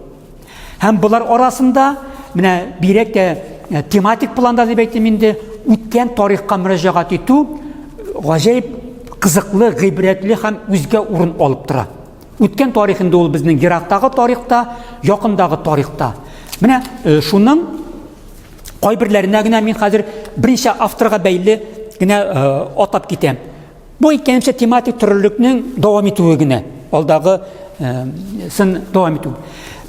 Һәм болар арасында менә бигрәк тә э, тематик планда дип әйтим инде, үткән тарихка мөрәҗәгать итү гаҗәеп кызыклы, гыйбрәтле һәм үзгә урын алып тора. Үткән тарих инде ул безнең ерактагы тарихта, якындагы тарихта. Менә э, шуның кайберләренә генә мин хәзер берничә авторга бәйле генә э, атап китәм. Бу әйткәнемчә тематик төрлелекнең дәвам итүе генә, алдагы сын дәвам итү.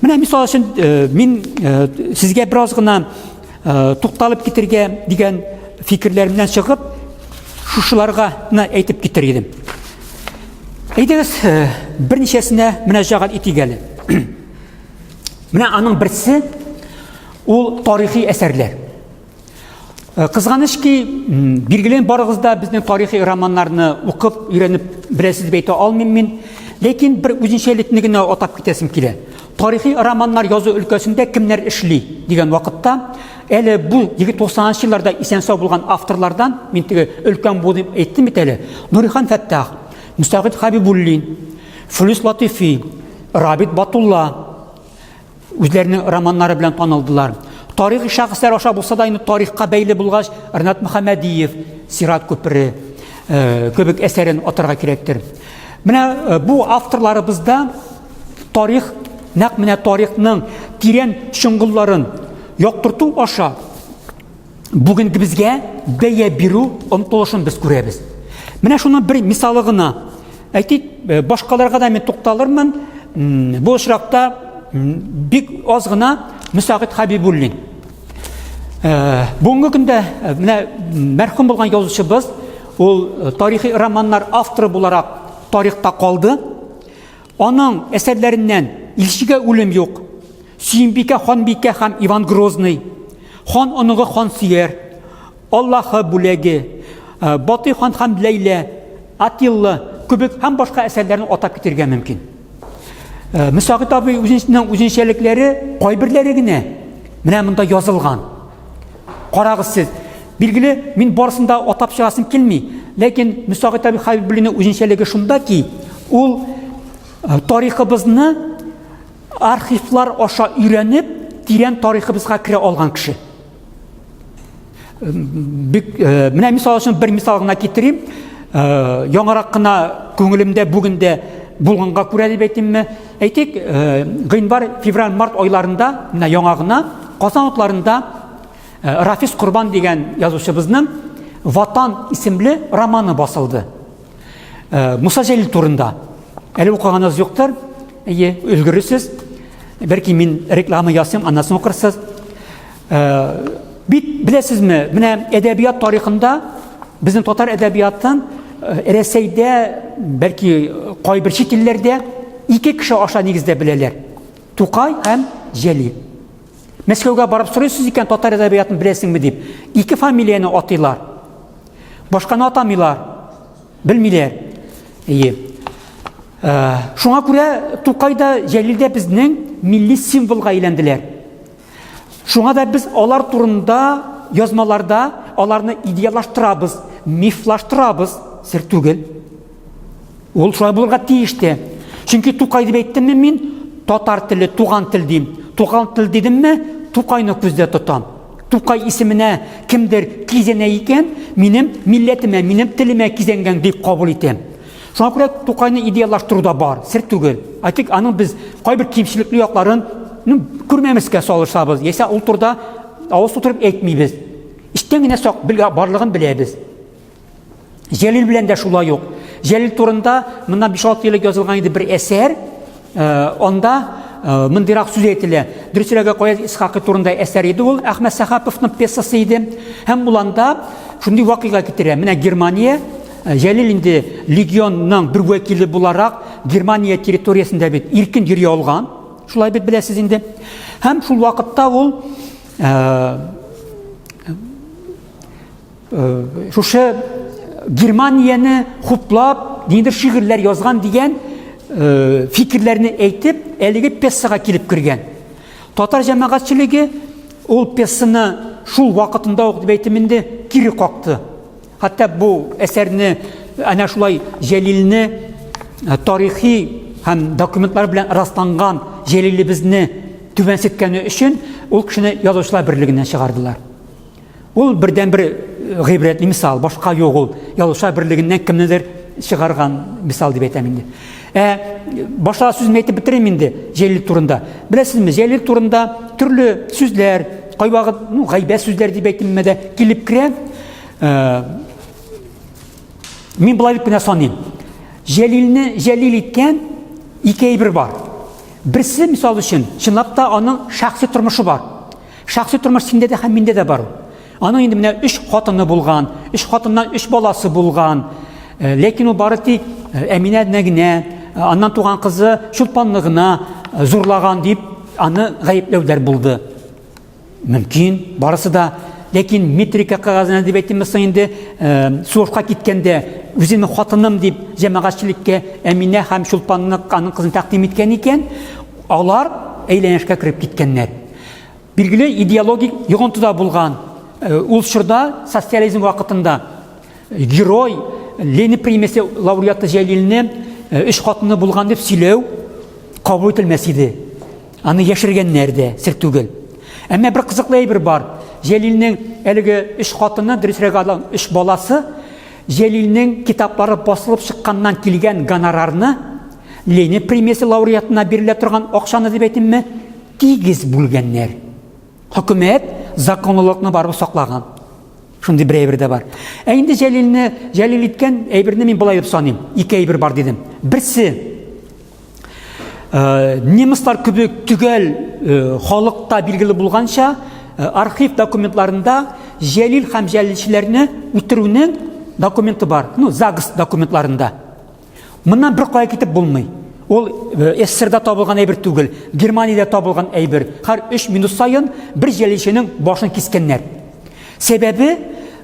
Менә мисал өчен мин сезгә бераз гына тукталып китергә дигән фикерләремнән чыгып, шушыларга гына әйтеп китер идем. Әйдәгез, берничәсенә мөрәҗәгать итик әле. Менә аның берсе ул тарихи әсәрләр. Э, кызганыч ки, билгеле барыгыз да безнең тарихи романнарны укып, өйрәнеп беләсез дип әйтә алмыйм мин. Ләкин бер үзенчәлекне генә атап китәсем килә. Тарихи романнар язу өлкәсендә кемнәр эшли дигән вакытта, әле бу 90 елларда исән-сау булган авторлардан, мин теге өлкән бу дип әйттем бит әле, Нурихан Фәттах, Мөстәгыйть Хәбибуллин, Флүс Латыйфи, Рабит Батулла, Үзләренең романнары белән танылдылар. Тарихи шәхесләр аша булса да инде тарихка бәйле булгач, Ренат Мөхәммәдиев Сират күпере э, кебек әсәрен атарга кирәктер. Менә э, бу авторларыбызда тарих, нәкъ менә тарихның тирән чоңгылларын яктырту аша бүгенгебезгә бәя бирү омтылышын без күрәбез. Менә шуның бер мисалы гына. Әйтик, э, башкаларга да мин тукталырмын. Бу очракта бик аз гына Мөсәгыйть Хәбибуллин. Э, бүгенге көндә э, менә мәрхүм булган язучыбыз, ул тарихи романнар авторы буларак тарихта калды. Аның әсәрләреннән Илчегә үлем юк, Сөембикә ханбикә һәм Иван Грозный, Хан оныгы Хансөяр, Аллаһы бүләге, Батый хан һәм Ләйлә, Атилла кебек һәм башка әсәрләрне атап китергә мөмкин. Мөсәгыйт абый үзенең үзенчәлекләре кайберләре генә менә монда язылган. Карагыз сез. Билгеле, мин барысын да атап чыгасым килми. Ләкин Мөсәгыйт абый Хәбибуллинның үзенчәлеге шунда ки, ул тарихыбызны архивлар аша өйрәнеп, тирән тарихыбызга керә алган кеше. Бик, менә мисал өчен бер мисал гына китерим. Яңарак кына күңелемдә бүген дә булганга күрә дип әйтимме? Әйтик, гыйнвар, февраль, март айларында, менә яңа гына Казан утларында Рафис Корбан дигән язучыбызның Ватан исемле романы басылды. Муса Җәлил турында. Әле укыганыгыз юктыр. Әйе, өлгерерсез. Бәлки мин реклама ясыйм, аннан соң укырсыз. Бит беләсезме, менә әдәбият тарихында безнең татар әдәбиятын Рәсәйдә, бәлки кайбер чит илләрдә ике кеше аша нигездә беләләр. Тукай һәм Җәлил. Мәскәүгә барып сорыйсыз икән, татар әдәбиятын беләсеңме дип, ике фамилияне атыйлар. Башканы атамыйлар. Белмиләр. Әйе. Шуңа күрә Тукай да, Җәлил дә безнең милли символга әйләнделәр. Шуңа да без алар турында язмаларда аларны идеаллаштырабыз, мифлаштырабыз, сер түгел. Ул шулай булырга тиеш тә. Чөнки Тукай дип әйттемме мин, татар теле, туган тел дим. Туган тел дидемме, Тукайны күздә тотам. Тукай исеменә кемдер кизәнә икән, минем милләтемә, минем телемә кизәнгән дип кабул итәм. Шуңа күрә Тукайны идеаллаштыру да бар, сер түгел. Әйтик, аның без кайбер кимчелекле якларын ну, күрмәмескә салышабыз, яисә ул турыда авыз тутырып әйтмибез. Эчтән генә сак барлыгын беләбез. Җәлил белән дә шулай ук. Җәлил турында моннан 5-6 ел элек язылган иде бер әсәр. Э, анда э, мондыйрак сүз әйтелә. Дөресрәге, Каяз Исхакый турында әсәр иде ул, Әхмәт Сәхаповның пьесасы иде. Һәм ул анда шундый вакыйга китерә. Менә Германия, э, Җәлил инде легионның бер вәкиле буларак Германия территориясендә бит иркен йөри алган. Шулай бит беләсез инде. Һәм шул вакытта ул Шушы Германияне хуплап, ниндидер шигырьләр язган дигән фикерләрне әйтеп, әлеге пьесага килеп кергән. Татар җәмәгатьчелеге ул пьесаны шул вакытында ук дип әйтим инде, кире какты. Хәтта бу әсәрне әнә шулай Җәлилне тарихи һәм документлар белән расланган Җәлилебезне түбәнсеткәне өчен ул кешене язучылар берлегеннән чыгардылар. Ул бердәнбер э, гыйбрәтле мисал, башка юк ул. Язучылар берлегеннән кемнедер чыгарган мисал дип әйтәм инде. Ә башта сүземне әйтеп бетерим инде Җәлил турында. Беләсезме, Җәлил турында төрле сүзләр, кайвакыт, ну, гайбәт сүзләр дип әйтимме дә килеп керә. Э, мин болай дип кенә саныйм. Җәлилне Җәлил иткән ике әйбер бар. Берсе, мисал өчен, чынлап та аның шәхси тормышы бар. Шәхси тормыш синдә дә һәм миндә дә бар. Аның инде менә өч хатыны булган, өч хатыннан өч баласы булган. Э, ләкин ул бары тик э, Әминәне генә, э, аннан туган кызы Чулпанны гына зурлаган дип аны гаепләүләр булды. Мөмкин, барысы да. Ләкин метрика кәгазенә дип әйтимме соң инде, сугышка киткәндә үземнең хатыным дип җәмәгатьчелеккә Әминә һәм Чулпанны аның кызын тәкъдим иткән икән, алар әйләнешкә кереп киткәннәр. Билгеле, идеологик йогынты да булган. Э, ул чорда, социализм вакытында, э, герой Ленин премиясе лауреаты Җәлилне э, өч хатыны булган дип сөйләү кабул ителмәс иде. Аны яшергәннәр дә, сер түгел. Әмма бер кызыклы әйбер бар. Җәлилнең әлеге өч хатыны, дөресрәге аның өч баласы, Җәлилнең китаплары басылып чыкканнан килгән гонорарны Ленин премиясе лауреатына бирелә торган акчаны дип әйтимме, тигез бүлгәннәр. Хөкүмәт законлылыкны барыбер саклаган. Шундый бер әйбер дә бар. Ә инде Җәлилне Җәлил иткән әйберне мин болай дип саныйм. Ике әйбер бар дидем. Берсе э, немецлар кебек төгәл э, халыкта билгеле булганча, э, архив документларында Җәлил һәм җәлилчеләрне үтерүнең документы бар. Ну, ЗАГС документларында. Моннан бер кая китеп булмый. Ул э, СССРда табылган әйбер түгел, Германиядә табылган әйбер. Һәр 3 минут саен бер җәлилченең башын кискәннәр. Сәбәбе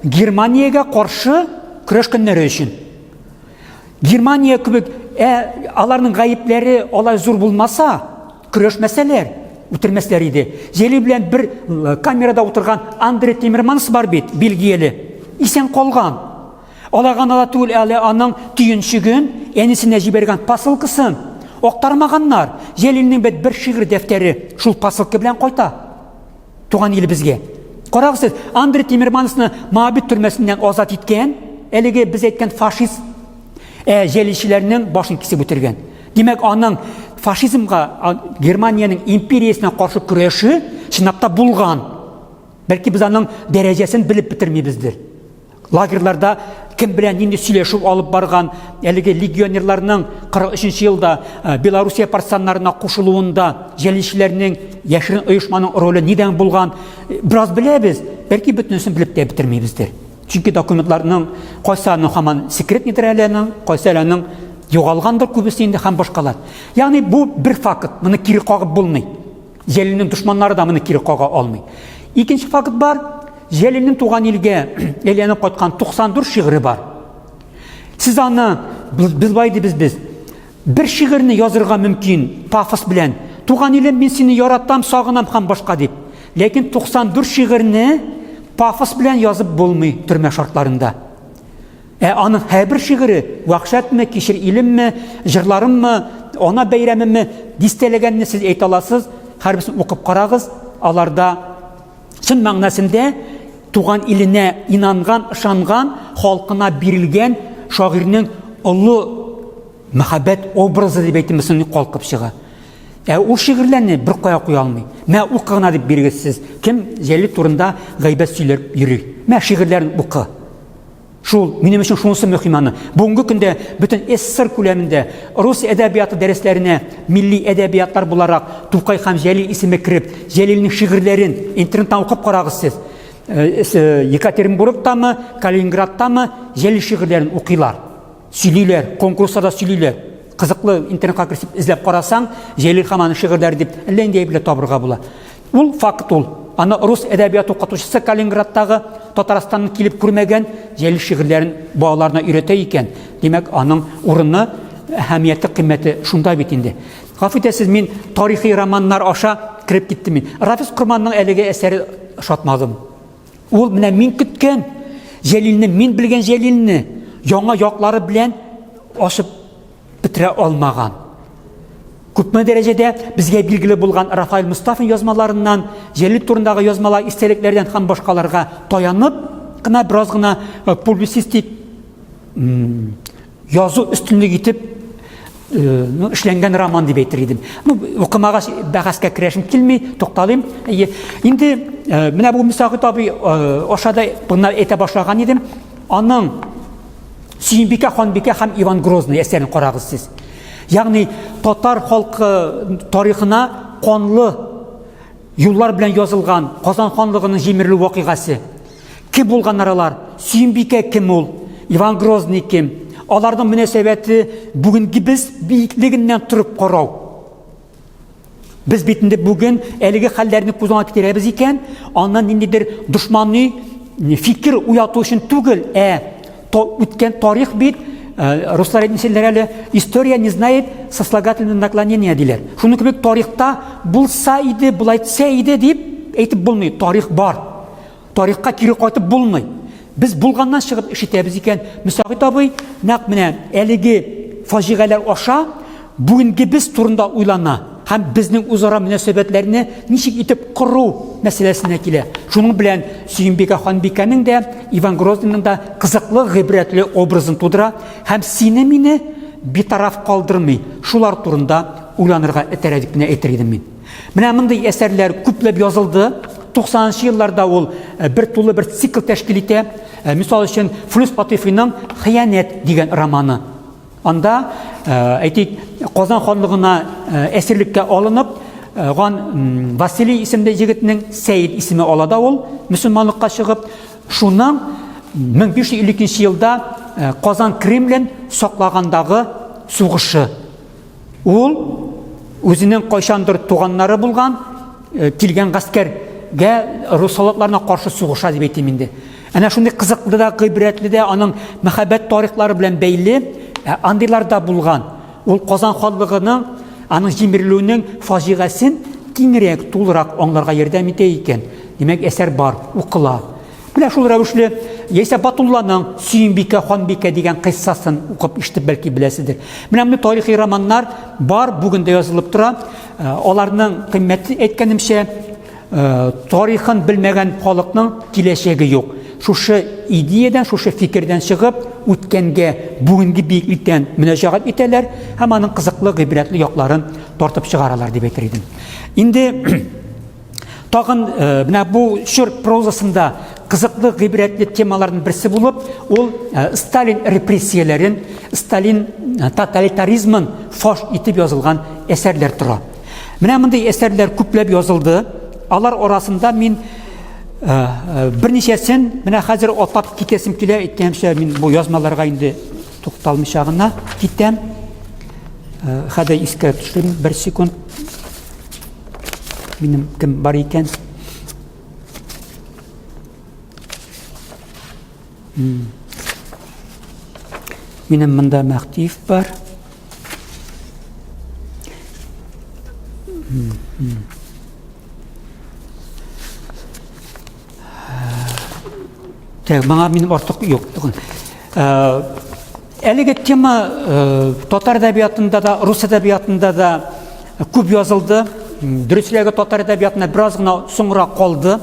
Германиягә каршы көрәшкәннәре өчен. Германия кебек, ә аларның гаепләре алай зур булмаса, көрәшмәсәләр, үтермәсләр иде. Җәлил белән бер э, камерада утырган Андре Тиммерманс бар бит, бельгияле. Исән калган. Алай гына да түгел, әле аның төенчеген, әнисенә җибәргән посылкасын актармаганнар. Җәлилнең бит бер шигырь дәфтәре шул посылка белән кайта туган илебезгә. Карагыз сез, Андрей Тимермановны Моабит төрмәсеннән азат иткән, әлеге без әйткән фашист ә җәлилчеләрнең башын кисеп үтергән. Димәк, аның фашизмга, Германиянең империясенә каршы көрәше чынлап та булган. Бәлки без аның дәрәҗәсен белеп бетермибездер. Лагерьларда кем белән нинди сөйләшү алып барган, әлеге легионерларның 43 елда э, Белоруссия партизаннарына кушылуында җәлилчеләрнең яшерен оешманың роле нидән булган, э, бераз беләбез, бәлки бөтенесен белеп тә бетермибездер. Чөнки документларның кайсы аның һаман секретныйдыр әле аның, кайсы әле аның югалгандыр күбесе инде һәм башкалар. Ягъни бу бер факт, моны кире кагып булмый. Җәлилнең дошманнары да моны кире кага алмый. Икенче факт бар. Җәлилнең туган илгә әйләнеп кайткан 94 шигыре бар. Сез аны без бай дибез без. Бер шигырьне язырга мөмкин пафос белән. Туган илем, мин сине яратам, сагынам һәм башка дип. Ләкин 94 шигырьне пафос белән язып булмый төрмә шартларында. Ә аның һәрбер шигыре, Вәхшәтме, Кичер илемме, Җырларыммы, Ана бәйрәмеме, дистәләгәнне сез әйтә аласыз, һәрберсен укып карагыз, аларда чын мәгънәсендә туган иленә инанган, ышанган, халкына бирелгән шагыйрьнең олы мәхәббәт образы дип әйтимме соң, калкып чыга. Ә ул шигырьләрне бер кая куя алмый. Мә укы гына дип бирегез сез. Кем Җәлил турында гайбәт сөйләп йөри? Мә шигырьләрен укы. Шул, минем өчен шунысы мөһим аны. Бүгенге көндә бөтен СССР күләмендә рус әдәбияты дәресләренә милли әдәбиятлар буларак Тукай һәм Җәлил исеме кереп, Җәлилнең шигырьләрен интернеттан укып карагыз сез. Э, э, Екатеринбургтамы, Калининградтамы Җәлил шигырьләрен укыйлар. Сөйлиләр, конкурсларда сөйлиләр. Кызыклы интернетка кереп эзләп карасаң, Җәлил һәм аның шигырьләре дип әллә нинди әйберләр табырга була. Ул факт ул. Аны рус әдәбияты укытучысы Калининградтагы Татарстанны килеп күрмәгән Җәлил шигырьләрен балаларына өйрәтә икән. Димәк, аның урыны, әһәмияте, кыйммәте шунда бит инде. Гафу итәсез, мин тарихи романнар аша кереп киттем мин. Рафис Корманның әлеге әсәре ошатмадым. Ул менә мин көткән Җәлилне, мин белгән Җәлилне яңа яклары белән ачып бетерә алмаган. Күпме дәрәҗәдә безгә билгеле булган Рафаэль Мустафин язмаларыннан, Җәлил турындагы язмалар, истәлекләрдән һәм башкаларга таянып кына бераз гына э, публицистик язу өстенлек итеп э, ну, эшләнгән роман дип әйтер идем. Ну, укымагач бәхәскә керәшем килми, тукталыйм. Әйе. Инде э, менә бу Мисагыт абый аша да bunlar әйтә башлаган идем. Аның Сөембикә ханбикә һәм Иван Грозный әсәрен карагыз сез. Ягъни татар халкы тарихына канлы юллар белән язылган Казан ханлыгының җимерелү вакыйгасы. Кем булганнар алар? Сөембикә кем ул? Иван Грозный кем? Аларның мөнәсәбәте бүгенге без биеклегеннән торып карау. Без бит инде бүген әлеге хәлләрне күз алдына китерәбез икән, аннан ниндидер дошманный фикер уяту өчен түгел, ә үткән тарих бит, э, руслар әйтмешеләр әле, история не знает сослагательного наклонения диләр. Шуның кебек тарихта булса иде, болай итсә иде дип әйтеп булмый, тарих бар. Тарихка кире кайтып булмый. Без булганнан чыгып эш итәбез икән, Мөсәгыйть абый нәкъ менә әлеге фаҗигаләр аша бүгенгебез турында уйлана һәм безнең үзара мөнәсәбәтләрне ничек итеп кору мәсьәләсенә килә. Шуның белән Сөембикә ханбикәнең дә, Иван Грозныйның да кызыклы, гыйбрәтле образын тудыра һәм сине мине битараф калдырмый, шулар турында уйланырга этәрә дип кенә әйтер идем мин. Менә мондый әсәрләр күпләп язылды. 90 нчы елларда ул э, бер тулы бер цикл тәшкил итә. Э, мисал өчен, Флүс Латыйфиның Хыянәт дигән романы. Анда, э, әйтик, Казан ханлыгына әсирлеккә алынып, ган Василий исемле егетнең Сәид исеме ала да ул, мөселманлыкка чыгып, шуның 1552 елда Казан Кремлен саклагандагы сугышы. Ул үзенең кайчандыр туганнары булган, э, килгән гаскәргә рус солдатларына каршы сугыша дип әйтим инде. Әнә шундый кызыклы да, гыйбрәтле дә аның мәхәббәт тарихлары белән бәйле э, андыйлар да булган. Ул Казан ханлыгының, аның җимерелүенең фаҗигасен киңрәк, тулырак аңларга ярдәм итә икән. Димәк, әсәр бар, укыла. Менә шул рәвешле яисә Батулланың Сөембикә ханбикә дигән кыйссасын укып ишетеп бәлки беләсездер. Менә мондый тарихи романнар бар, бүген дә язылып тора. Э, аларның кыйммәте әйткәнемчә, э, тарихын белмәгән халыкның киләчәге юк. Шушы идеядән, шушы фикердән чыгып, үткәнгә, бүгенге биеклектән мөнәҗәгать итәләр һәм аның кызыклы, гыйбрәтле якларын тартып чыгаралар дип әйтер идем. Инде Тагын э, менә бу чор прозасында кызыклы, гыйбрәтле темаларның берсе булып, ул э, Сталин репрессияләрен, Сталин э, тоталитаризмын фаш итеп язылган әсәрләр тора. Менә мондый әсәрләр күпләп язылды. Алар арасында мин берничәсен менә хәзер атап китәсем килә, әйткәнемчә, мин бу язмаларга инде тукталмыйча гына китәм. Хәзер искә төшерим бер секунд. Минем кем бар икән? Минем монда Мәхтиев бар. Так, моңа минем артык юк. Э, әлеге тема э, татар әдәбиятында да, рус әдәбиятында да күп язылды. Дөресрәге татар әдәбиятына бераз гына соңрак калды.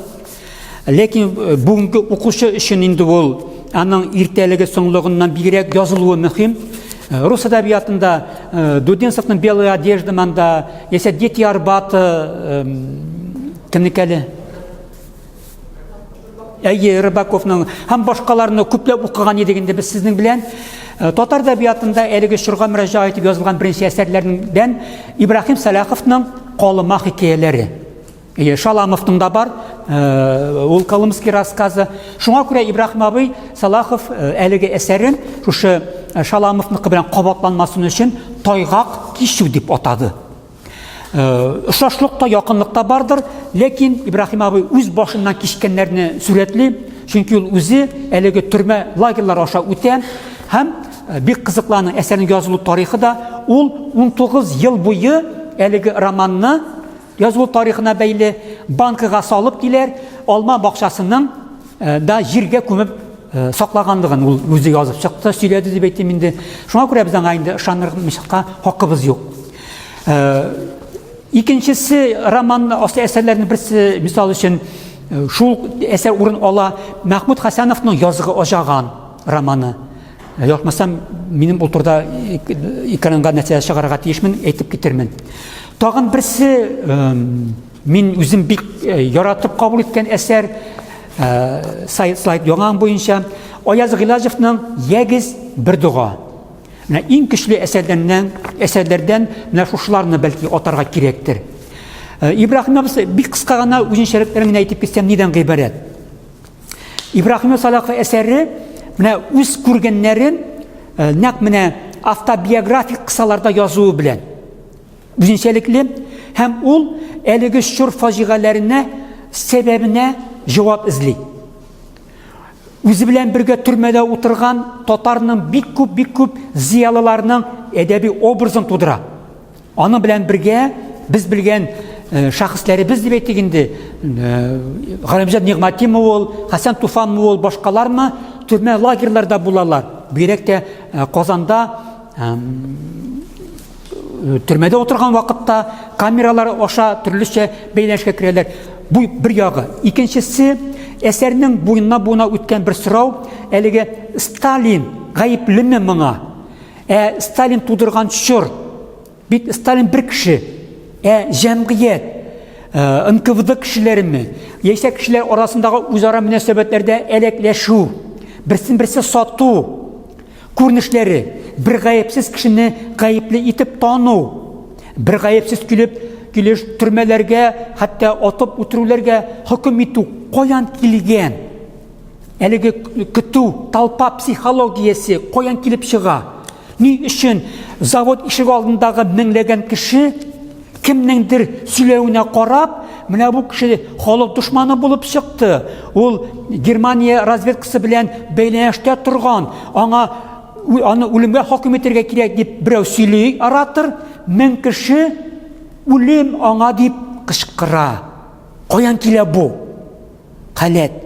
Ләкин э, бүгенге укучы өчен инде ул аның иртәлеге соңлыгыннан бигрәк язылуы мөһим. Рус әдәбиятында Дудинцевның Белая одежда манда, яисә Дети Арбата кемнеке әле? Әйе, Рыбаковның һәм башкаларны күпләп укыган идек инде без сезнең белән. Э, татар әдәбиятында әлеге чорга мөрәҗәгать итеп язылган беренче әсәрләрдән Ибраһим Сәлаховның Колыма хикәяләре. Әйе, Шаламовның да бар, э, ул Колымский рассказы. Шуңа күрә Ибраһим абый Салахов э, әлеге әсәрен шушы Шаламовныкы белән кабатланмасын өчен Тайгак кичү дип атады. Э, ошашлык та, якынлык та бардыр, ләкин Ибраһим абый үз башыннан кичкәннәрне сурәтли, чөнки ул үзе әлеге төрмә лагерьлар аша үтә һәм э, бик кызыклы аның әсәрнең язылу тарихы да, ул 19 ел буе әлеге романны язылу тарихына бәйле банкага салып киләр, алма бакчасының э, да җиргә күмеп саклаганлыгын ул үзе язып чыкты, сөйләде дип әйтим инде. Шуңа күрә без аңа инде ышанырга хакыбыз юк. Э, икенчесе роман асты әсәрләрнең берсе, мисал өчен, э, шул әсәр урын ала Мәхмүт Хәсәновның Язгы аҗаган романы. Э, Якмасам, минем ул турыда экранга нәрсә чыгарырга тиешмен, әйтеп китермен. Тагын берсе, мин үзем бик яратып кабул иткән әсәр, слайд яңан буенча, Аяз Гыйлаҗевның Ягез бер дога. Менә иң көчле әсәрләрдән, әсәрләрдән менә шушыларны бәлки атарга кирәктер. Э, Ибраһим абысы бик кыска гына үзенчәлекләрен генә әйтеп китсәм, нидән гыйбарәт? Ибраһим Салахов әсәре менә үз күргәннәрен э, нәкъ менә автобиографик кысаларда язуы белән үзенчәлекле һәм ул әлеге чор фаҗигаләренә сәбәбенә җавап эзли. Үзе белән бергә төрмәдә утырган татарның бик күп, бик күп зыялыларның әдәби образын тудыра. Аның белән бергә без белгән э, шәхесләребез дип әйтик инде, э, Галимҗан Нигъмәтимы ул, Хәсән Туфанмы ул, башкалармы, төрмә лагерьларда булалар. Бигрәк тә э, Казанда төрмәдә утырган вакытта камералар аша төрлечә бәйләнешкә керәләр. Бу бер ягы. Икенчесе, әсәрнең буеннан буына үткән бер сорау, әлеге Сталин гаеплеме моңа? Ә Сталин тудырган чор, бит Сталин бер кеше, ә җәмгыять, э, НКВД кешеләреме, яисә кешеләр арасындагы үзара мөнәсәбәтләрдә әләкләшү, берсен-берсе сату, Күренешләре, бер гаепсез кешене гаепле итеп тану, бер гаепсез килеп, килеш төрмәләргә, хәтта атып үтерүләргә хөкем итү каян килгән? Әлеге көтү, толпа психологиясе каян килеп чыга? Ни өчен завод ишек алдындагы меңләгән кеше кемнеңдер сөйләвенә карап, менә бу кеше халык дошманы булып чыкты. Ул Германия разведкасы белән бәйләнештә торган, аңа аны үлемгә хөкем итәргә кирәк дип берәү сөйли, оратор, мең кеше үлем аңа дип кычкыра. Каян килә бу халәт?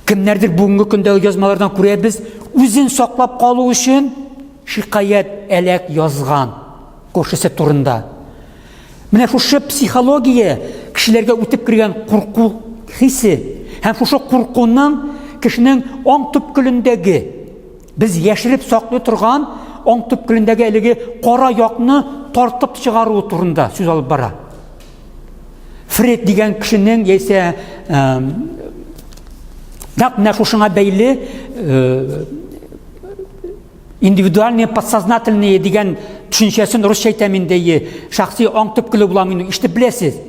Кемнәрдер бүгенге көндәге язмалардан күрәбез, үзен саклап калу өчен шикаять әләк язган күршесе турында. Менә шушы психология кешеләргә үтеп кергән курку хисе һәм шушы куркуның кешенең аң төпкелендәге без яшереп саклый торган аң төпкелендәге әлеге кара якны тартып чыгаруы турында сүз алып бара. Фред дигән кешенең яисә нәкъ менә шушыңа бәйле индивидуальные подсознательные дигән төшенчәсен русча әйтәм инде, шәхси аң төпкеле була инде, ишетеп беләсез.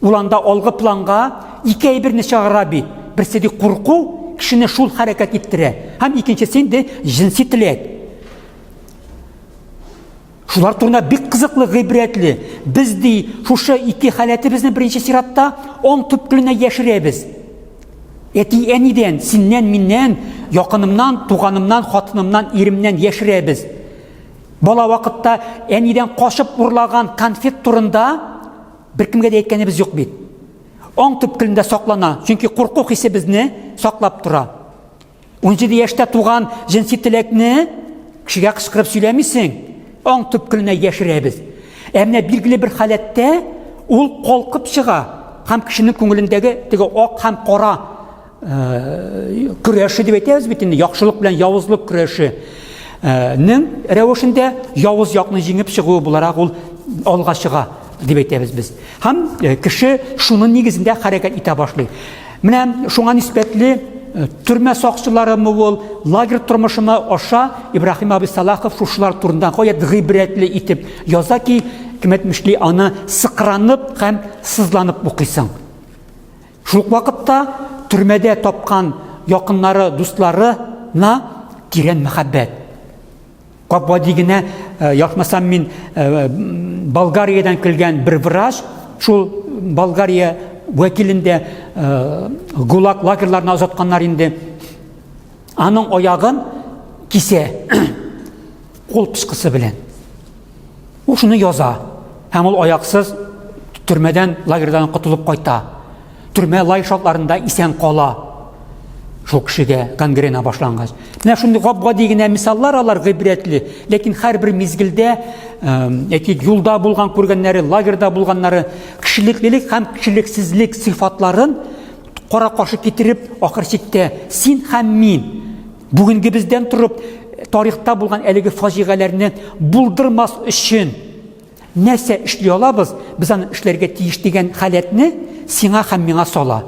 Ул анда алгы планга ике әйберне чыгара бит. Берсе ди курку, кешене шул хәрәкәт иттерә. Һәм икенчесе инде җенси теләк. Шулар турында бик кызыклы, гыйбрәтле. Без ди шушы ике халәтебезне беренче чиратта аң төпкеленә яшерәбез. Әти-әнидән, синнән, миннән, якынымнан, туганымнан, хатынымнан, иремнән яшерәбез. Бала вакытта әнидән качып урлаган конфет турында беркемгә дә әйткәнебез юк бит. Аң төпкелендә саклана, чөнки курку хисе безне саклап тора. 17 яшьтә туган җенси теләкне кешегә кычкырып сөйләмисең, аң төпкеленә яшерәбез. Ә менә билгеле бер халәттә ул калкып чыга һәм кешенең күңелендәге теге ак һәм кара э, көрәше дип әйтәбез бит инде, яхшылык белән явызлык көрәше э, нең рәвешендә явыз якны җиңеп чыгуы буларак ул алга чыга дип әйтәбез без. Һәм э, кеше шуның нигезендә хәрәкәт итә башлый. Менә шуңа нисбәтле э, төрмә сакчыларымы ул, лагерь тормышымы аша Ибраһим абый Салахов шушылар турында гаять гыйбрәтле итеп яза ки, кем әйтмешли, аны сыкранып һәм сызланып укыйсың. Шул ук вакытта төрмәдә тапкан якыннары, дусларына тирән мәхәббәт. Гап-гади генә, э, ятмасам мин э, Болгариядән килгән бер врач, шул Болгария вәкилендә э, ГУЛАГ лагерьларына озатканнар инде. Аның аягын кисә кул пычкысы белән. Ул шуны яза. Һәм ул аяксыз төрмәдән, лагерьдан котылып кайта. Төрмә лай шартларында исән кала. Шул кешегә гангрена башлангач. Менә шундый гап-гади генә мисаллар алар гыйбрәтле, ләкин һәрбер мизгелдә, әйтик, юлда булган күргәннәре, лагерьда булганнары, кешелеклелек һәм кешелексезлек сыйфатларын кара-каршы китереп, ахыр чиктә син һәм мин Бүгенгебездән торып, тарихта булган әлеге фаҗигаләрне булдырмас өчен нәрсә эшли алабыз, без аны эшләргә тиеш дигән халәтне сиңа һәм миңа сала.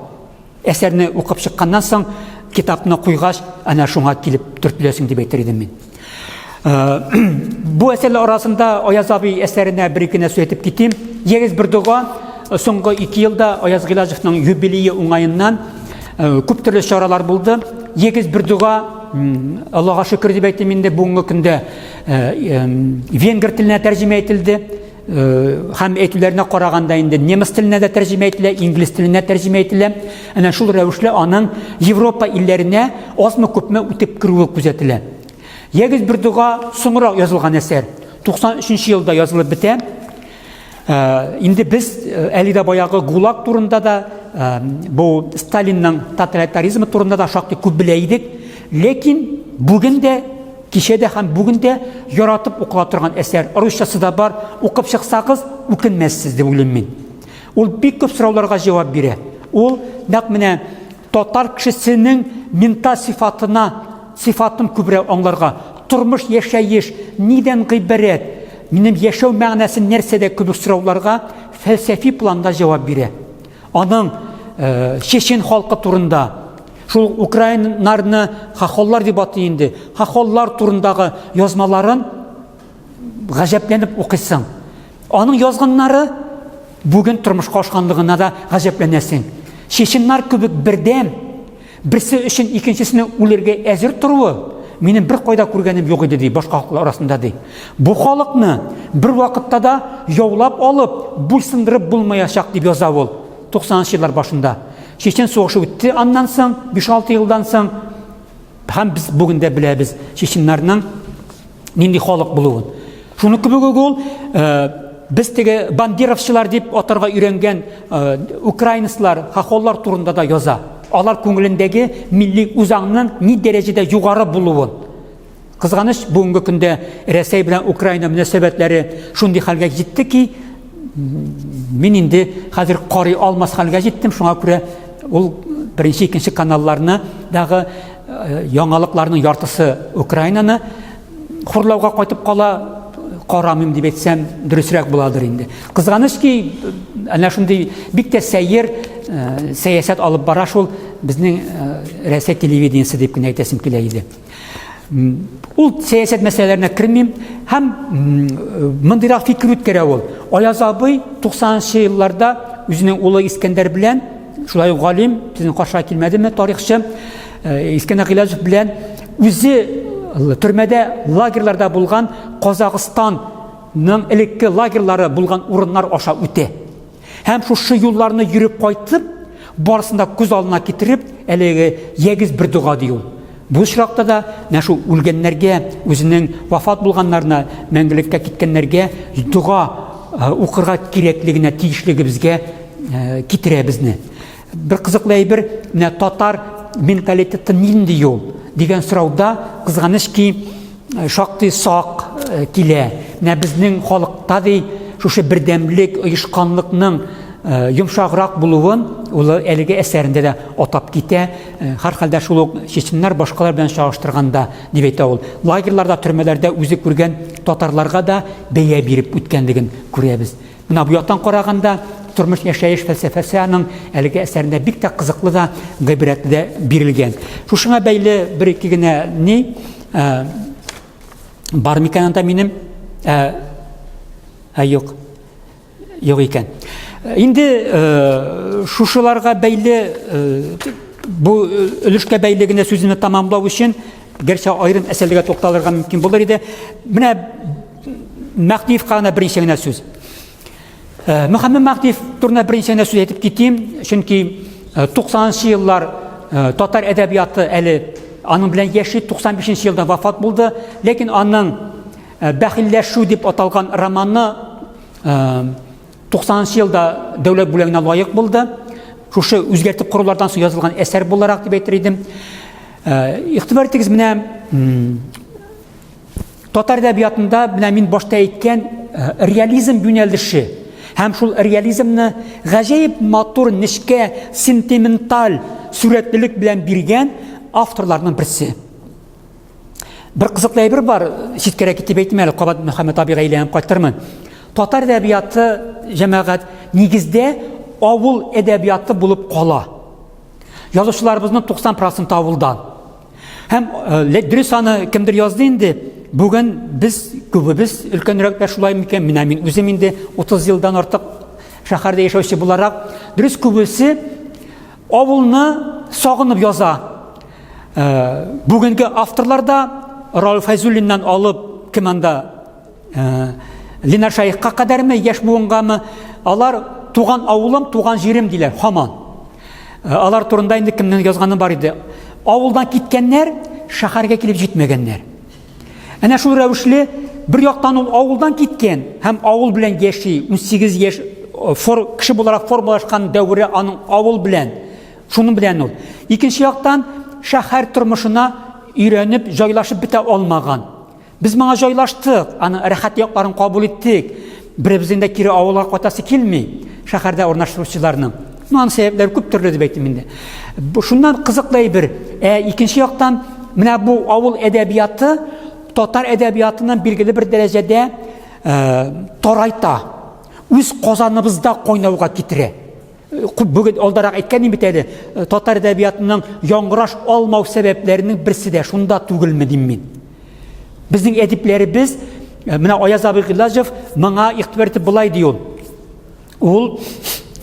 Әсәрне укып чыкканнан соң, китапны куйгач, әнә шуңа килеп төртеләсең дип әйтер идем мин. Э, бу әсәрләр арасында Аяз абый әсәренә бер ике нәрсә әйтеп китим. Егез бер дога соңгы ике елда Аяз Гыйлаҗевның юбилее уңаеннан э, күп төрле чаралар булды. Егез бер дога Аллага шөкер дип әйтим инде бүгенге көндә э, венгр теленә тәрҗемә ителде. Һәм әйтүләренә караганда инде немец теленә дә тәрҗемә ителә, инглиз теленә тәрҗемә ителә. Әнә шул рәвешле аның Европа илләренә азмы-күпме үтеп керүе күзәтелә. Ягез бер дога соңрак язылган әсәр. 93 елда язылып бетә. Э, инде без э, әле дә баягы ГУЛАГ турында да, э, бу Сталинның тоталитаризмы турында да шактый күп белә идек. Ләкин бүген дә, кичә дә һәм бүген дә яратып укыла торган әсәр. Русчасы да бар. Укып чыксагыз, үкенмәссез дип уйлыйм мин. Ул бик күп сорауларга җавап бирә. Ул нәкъ менә татар кешесенең менталь сыйфатына сыйфатын күбрәк аңларга, тормыш яшәеш нидән гыйбарәт, минем яшәү мәгънәсе нәрсәдә кебек сорауларга фәлсәфи планда җавап бирә. Аның э, чечен халкы турында, шул украиннарны хохоллар дип атый инде, хохоллар турындагы язмаларын гаҗәпләнеп укыйсың. Аның язганнары бүген тормышка ашканлыгына да гаҗәпләнәсең. Чеченнар кебек бердәм, Берсе өчен икенчесенең үлергә әзер торуы минем бер кайда күргәнем юк иде, ди, башка халыклар арасында, ди. Бу халыкны бер вакытта да яулап алып, буйсындырып булмаячак, дип яза ул 90 еллар башында. Чечен сугышы үтте аннан соң, 5-6 елдан соң. Һәм без бүген дә беләбез чеченнарның нинди халык булуын. Шуны кебек үк ул э, без теге бандеровчылар дип атарга өйрәнгән э, украинецлар, хохоллар турында да яза. Алар күңелендәге милли үзаңның ни дәрәҗәдә югары булуын. Кызганыч, бүгенге көндә Рәсәй белән Украина мөнәсәбәтләре шундый хәлгә җитте ки, мин инде хәзер карый алмас хәлгә җиттем, шуңа күрә ул беренче, икенче каналларны дагы э, яңалыкларның яртысы Украинаны хурлауга кайтып кала, карамыйм дип әйтсәм, дөресрәк буладыр инде. Кызганыч ки, әнә шундый бик тә сәер э, сәясәт алып бара шул безнең э, Рәсәй телевидениесе дип кенә әйтәсем килә иде. Ул сәясәт мәсьәләләренә кермим һәм мондыйрак фикер үткәрә ул. Аяз абый 90 елларда үзенең улы Искәндәр белән, шулай ук галим, сезнең каршыга килмәдеме, тарихчы э, Искәндәр Гыйләҗев белән үзе төрмәдә лагерьларда булган Казахстанның элекке лагерьлары булган урыннар аша үтә. Һәм шушы юлларны йөреп кайтып, барысын да күз алдына китереп, әлеге ягез бер дога ди ул. Бу очракта да менә шул үлгәннәргә, үзенең вафат булганнарына, мәңгелеккә киткәннәргә дога э, укырга кирәклегенә, тиешлегебезгә э, китерә безне. Бер кызыклы әйбер, менә татар менталитеты нинди юл дигән сорауда кызганыч ки, э, шактый сак э, килә. Менә безнең халыкта ди шушы бердәмлек, оешканлыкның э, йомшаграк булуын ул әлеге әсәрендә дә атап китә. Һәрхәлдә шул ук чеченнәр башкалар белән чагыштырганда дип әйтә ул. Лагерьларда, төрмәләрдә үзе күргән татарларга да бәя биреп үткәнлеген күрәбез. Менә бу яктан караганда, тормыш яшәеш фәлсәфәсе аның әлеге әсәрендә бик тә кызыклы да, гыйбрәтле дә бирелгән. Шушыңа бәйле бер-ике генә ни э, бар микән анда минем? Ә, ә юк. Юк икән. Инде э, шушыларга бәйле э, бу өлешкә бәйле генә сүземне тамамлау өчен, гәрчә аерым әсәрләргә тукталырга мөмкин булыр иде. Менә Мәһдиевка гына берничә генә сүз. Э, Мөхәммәд Мәһдиев турында берничә генә сүз әйтеп китим, чөнки 90 э, еллар э, татар әдәбияты әле аның белән яши, 95 елда вафат булды, ләкин аның Бәхилләшү дип аталган романы 90 елда дәүләт бүләгенә лаек булды. Шушы үзгәртеп корулардан соң язылган әсәр буларак дип әйтер идем. Игътибар итегез, менә Татар әдәбиятында менә мин башта әйткән э, реализм юнәлеше һәм шул реализмны гаҗәеп матур, нечкә, сентименталь сурәтлелек белән биргән авторларның берсе. Бер кызыклы әйбер бар, читкәрәк китеп әйтмә әле, кабат Мөхәммәт абыйга әйләнеп кайтырмын. Татар әдәбияты, җәмәгать, нигездә авыл әдәбияты булып кала. Язучыларыбызның 90 проценты авылдан. Һәм э, дөрес аны кемдер язды инде. Бүген без күбебез өлкәнрәкләр шулай микән? Менә мин үзем инде 30 елдан артык шәһәрдә яшәүче буларак, дөрес күбесе авылны сагынып яза. Э, бүгенге авторлар да Раул Фәйзуллиннан алып кем анда э, Ленар Шәехка кадәрме, яшь буынгамы, алар туган авылым, туган җирем диләр, һаман. Э, алар турында инде кемнең язганы бар иде. Авылдан киткәннәр шәһәргә килеп җитмәгәннәр. Әнә шул рәвешле бер яктан ул авылдан киткән һәм авыл белән яши, 18 яшь э, фор, кеше буларак формалашкан дәвере аның авыл белән. Шуның белән ул. Икенче яктан шәһәр тормышына өйрәнеп, җайлашып бетә алмаган. Без моңа җайлаштык, аның рәхәт якларын кабул иттек. Беребезнең дә кире авылга кайтасы килми, шәһәрдә урнаштыручыларның. Ну, аның сәбәпләре күп төрле дип әйтим инде. Шуннан кызыклы әйбер. Ә икенче яктан, менә бу авыл әдәбияты татар әдәбиятыннан билгеле бер дәрәҗәдә э, тарайта. Үз казаныбызда кайнауга китерә. Бүген алдарак әйткән идем бит әле, э, татар әдәбиятының яңгыраш алмау сәбәпләренең берсе дә шунда түгелме дим мин. Безнең әдипләребез, э, менә Аяз абый Гыйлаҗев моңа игътибар итеп болай ди ул. Ул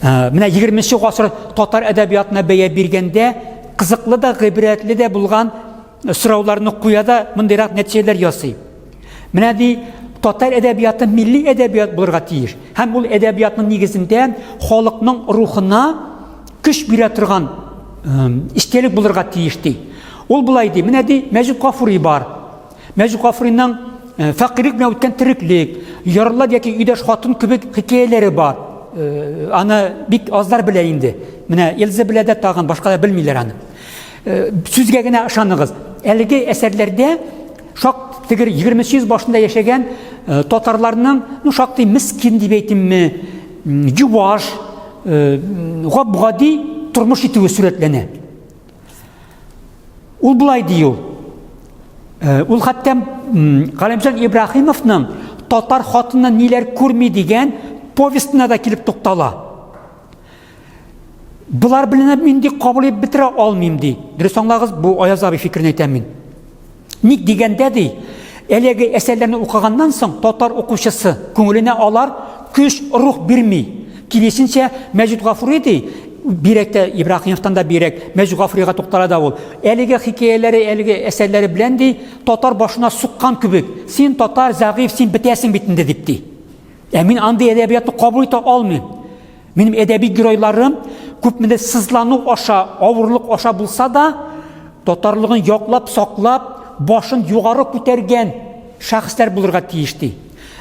э, менә 20 гасыр татар әдәбиятына бәя биргәндә кызыклы да, гыйбрәтле дә булган сорауларны куя да мондыйрак нәтиҗәләр ясый. Менә ди, татар әдәбияты милли әдәбият булырга тиеш. Һәм ул әдәбиятның нигезендә халыкның рухына көч бирә торган истәлек булырга тиеш ди. Ул болай ди, менә ди, Мәҗит Гафури бар. Мәҗит Гафуриның фәкыйрьлек белән үткән тереклек, ярлылар яки өйдәш хатын кебек хикәяләре бар. Аны бик азлар белә инде. Менә Эльза белә дә тагын башкалар белмиләр аны. Сүзгә генә ышаныгыз. Әлеге әсәрләрдә шак тегер 20 йөз башында яшәгән татарларның, ну, шактый мискин дип әйтимме, юаш, гап-гади тормыш итүе сурәтләнә. Ул болай ди ул. Ул хәтта Галимҗан Ибраһимовның Татар хатыны ниләр күрми дигән повестена да килеп туктала. Болар белән мин ди кабул итеп бетерә алмыйм ди. Дөрес аңлагыз, бу Аяз абый фикерен әйтәм мин. Ник дигәндә ди, әлеге әсәрләрне укыганнан соң татар укучысы күңеленә алар көч, рух бирми. Киресенчә, Мәҗит Гафури ди, бирәк тә Ибраһимовтан да бирәк, Мәҗит Гафурига туктала да ул. Әлеге хикәяләре, әлеге әсәрләре белән ди, татар башына суккан кебек. Син татар зәгыйфь, син бетәсең бит инде дип ди. Ә мин андый әдәбиятны кабул итә алмыйм. Минем әдәби геройларым күпмедер сызлану аша, авырлык аша булса да, татарлыгын яклап, саклап, башын югары күтәргән шәхесләр булырга тиеш ди.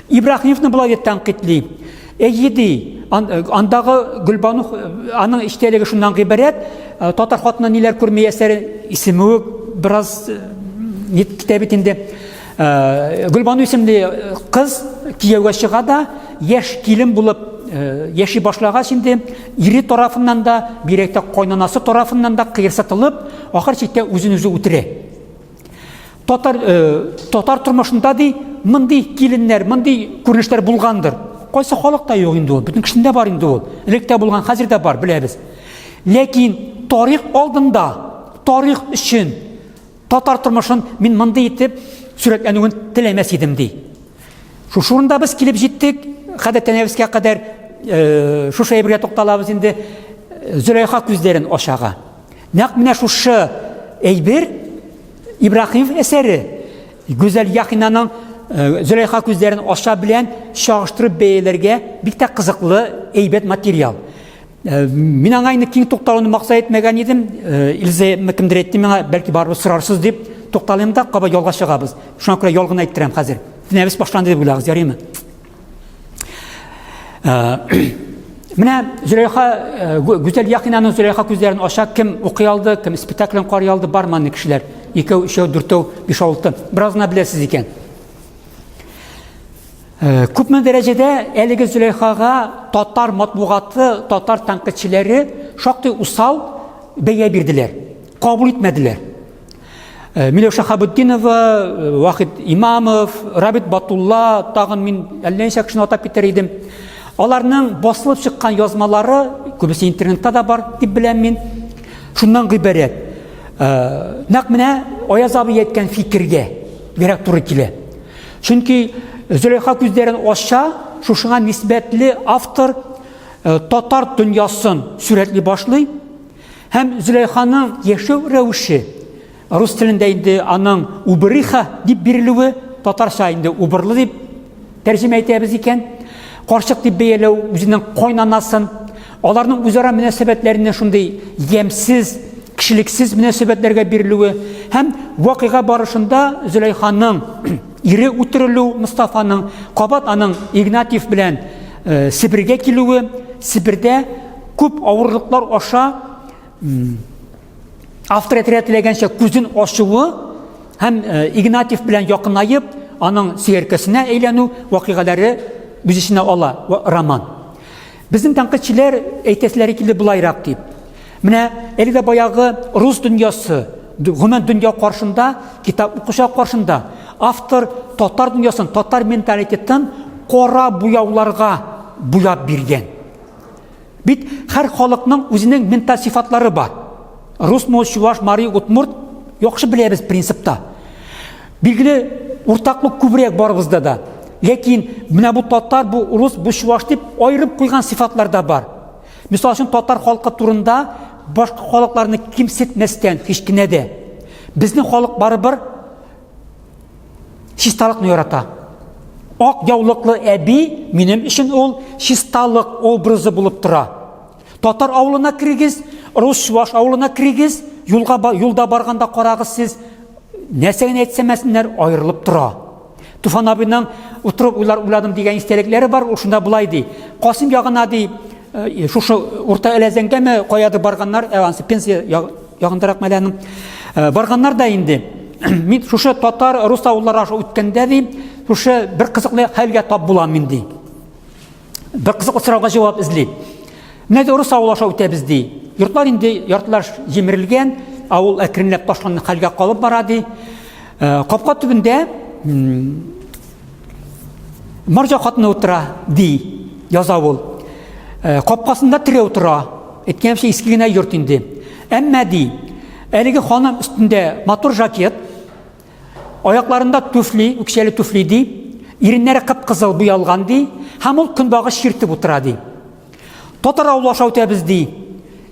Ибраһимовны болай дип тәнкыйтьли. Әйе ди, андагы Гөлбану аның эчтәлеге шуннан гыйбарәт, татар хатыны ниләр күрми әсәре исеме үк бераз китә бит инде. Гөлбану исемле кыз кияүгә чыга да, яшь килен булып яши башлагач инде, ире тарафыннан да, бигрәк тә кайнанасы тарафыннан да кыерсытылып, ахыр чиктә үзен үзе үтерә. Татар татар тормышында ди, мондый киленнәр, мондый күренешләр булгандыр. Кайсы халыкта юк инде ул, бөтен кешендә бар инде ул. Элек тә булган, хәзер дә бар, беләбез. Ләкин тарих алдында, тарих өчен Татар тормышын мин мондый итеп сурәтләнүен теләмәс идем, ди. Шушы урында без килеп җиттек, хәтта тәнәфескә кадәр э, шушы әйбергә тукталабыз инде. Зөләйха күзләрен ачага. Нәкъ менә шушы әйбер Ибраһимов әсәре Гүзәл Яхинаның э, Зөләйха күзләрен ача белән чагыштырып бәяләргә бик тә кызыклы әйбәт материал. Э, мин аңа инде киң тукталуны максат итмәгән идем. Э, Илза кемдер әйтте миңа, бәлки барыбер сорарсыз дип, тукталыйм да, кабат ялга чыгабыз. Шуңа күрә ял гына әйттерәм хәзер. Тәнәфес башланды дип уйлагыз, ярыймы? Э, менә Зөләйха, Гүзәл Яхинаның Зөләйха күзләрен ача, кем укый алды, кем спектаклен карый алды, бар мондый кешеләр. Икәү, өчәү, дүртәү, биш, алты. Бераз гына беләсез икән. Э, күпме дәрәҗәдә әлеге Зөләйхага татар матбугаты, татар тәнкыйтьчеләре шактый усал бәя бирделәр, кабул итмәделәр. Э, Миләүшә Хабутдинова, э, Вахид Имамов, Рабит Батулла, тагын мин әллә ничә кешене атап китәр идем. Аларның басылып чыккан язмалары, күбесе интернетта да бар дип беләм мин, шуннан гыйбарәт. Нәкъ менә Аяз абый әйткән фикергә бигрәк туры килә. Чөнки Зөләйха күзләрен ача, шушыңа нисбәтле автор э, татар дөньясын сурәтли башлый. Һәм Зөләйханың яшәү рәвеше, рус телендә инде аның убырыха дип бирелүе, татарча инде убырлы дип тәрҗемә итәбез икән. Карчык дип бәяләү үзенең кайнанасын, аларның үзара мөнәсәбәтләренә шундый ямьсез, кешелексез мөнәсәбәтләргә бирелүе һәм вакыйга барышында Зөләйханың ире үтерелү, Мостафаның кабат аның Игнатьев белән э, Себергә килүе, Себердә күп авырлыклар аша автор әйтергә теләгәнчә күзен ачуы һәм э, Игнатьев белән якынаеп, аның сөяркәсенә әйләнү вакыйгалары үз эченә ала роман. Безнең тәнкыйтьчеләр әйтәселәре килде болайрак дип. Менә әле дә баягы рус дөньясы, гомумән дөнья каршында, китап укучылар каршында автор татар дөньясын, татар менталитетын кара буяуларга буяп биргән. Бит һәр халыкның үзенең менталь сыйфатлары бар. Рус, мол, чуваш, мари, удмурт яхшы беләбез принципта. Билгеле, уртаклык күбрәк барыбызда да. Ләкин менә бу татар, бу урыс, бу чуваш дип аерып куйган сыйфатлар да бар. Мисал өчен, татар халкы турында башка халыкларны кимсетмәстән һич кенә дә. Безнең халык барыбер чисталыкны ярата. Ак яулыклы әби минем өчен ул чисталык образы булып тора. Татар авылына керегез, рус чуваш авылына керегез, юлга юлда барганда карагыз сез, нәрсә генә әйтсәмәсеннәр, аерылып тора. Туфан абыйның утырып уйлар уйладым дигән истәлекләре бар, ул шунда болай ди. Касым ягына ди, э, шушы Урта Әләзәнгәме каядыр барганнар, ә ансы пенсия ягындарак мәле аның. Э, барганнар да инде. Мин шушы татар, рус авыллары аша үткәндә ди, шушы бер кызыклы хәлгә тап булам мин ди. Бер кызыклы сорауга җавап эзли. Менә дә рус авылы аша үтәбез ди. Йортлар инде яртылаш җимерелгән, авыл әкренләп ташланган хәлгә калып бара ди. Э, капка төбендә марҗа хатыны утыра ди, яза ул. Э, капкасында терәү тора. Әйткәнемчә, иске генә йорт инде. Әмма ди, әлеге ханым өстендә матур жакет, Аякларында туфли, үкчәле туфли ди, иреннәре кып-кызыл буялган ди, һәм ул көнбагыш чиртеп утыра ди. Татар авылы аша үтәбез ди.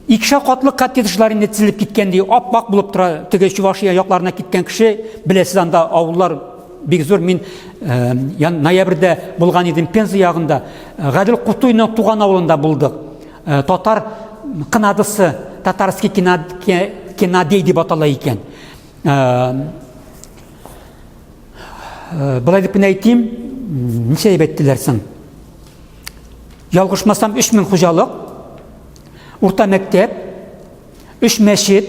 Икешәр катлы коттеджлар инде тезелеп киткән ди, ап-ак булып тора. Теге Чувашия якларына киткән кеше, беләсез, анда авыллар бик зур. Мин э, ноябрьдә булган идем Пенза ягында. Гадел Кутуйның туган авылында булдык. Э, татар кынадысы, татарский кинадей дип атала икән. Былай дип кенә әйтим, ничә дип әйттеләр соң? Ялгышмасам, 3000 хуҗалык, урта мәктәп, 3 мәчет,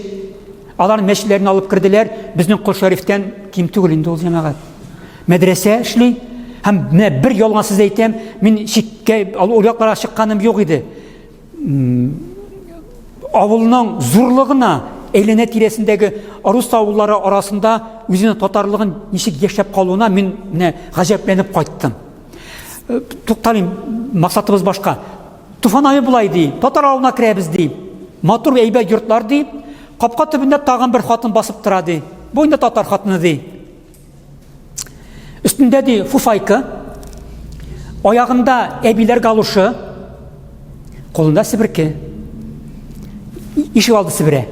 алар мәчетләрне алып керделәр, безнең Кол Шәрифтән ким түгел инде ул җәмәгать. Мәдрәсә эшли, һәм менә бер ялган сүз әйтәм, мин чиккә, ул якларга чыкканым юк иде. Авылның зурлыгына әйләнә тирәсендәге рус авыллары арасында үзенең татарлыгын ничек яшәп калуына мин менә гаҗәпләнеп кайттым. Э, тукталыйм, максатыбыз башка. Туфан абый болай ди, татар авылына керәбез ди. Матур әйбәт йортлар ди. Капка төбендә тагын бер хатын басып тора ди. Бу инде татар хатыны ди. Өстендә ди фуфайка, аягында әбиләр галушы, кулында себерке. Ишек алды себерә.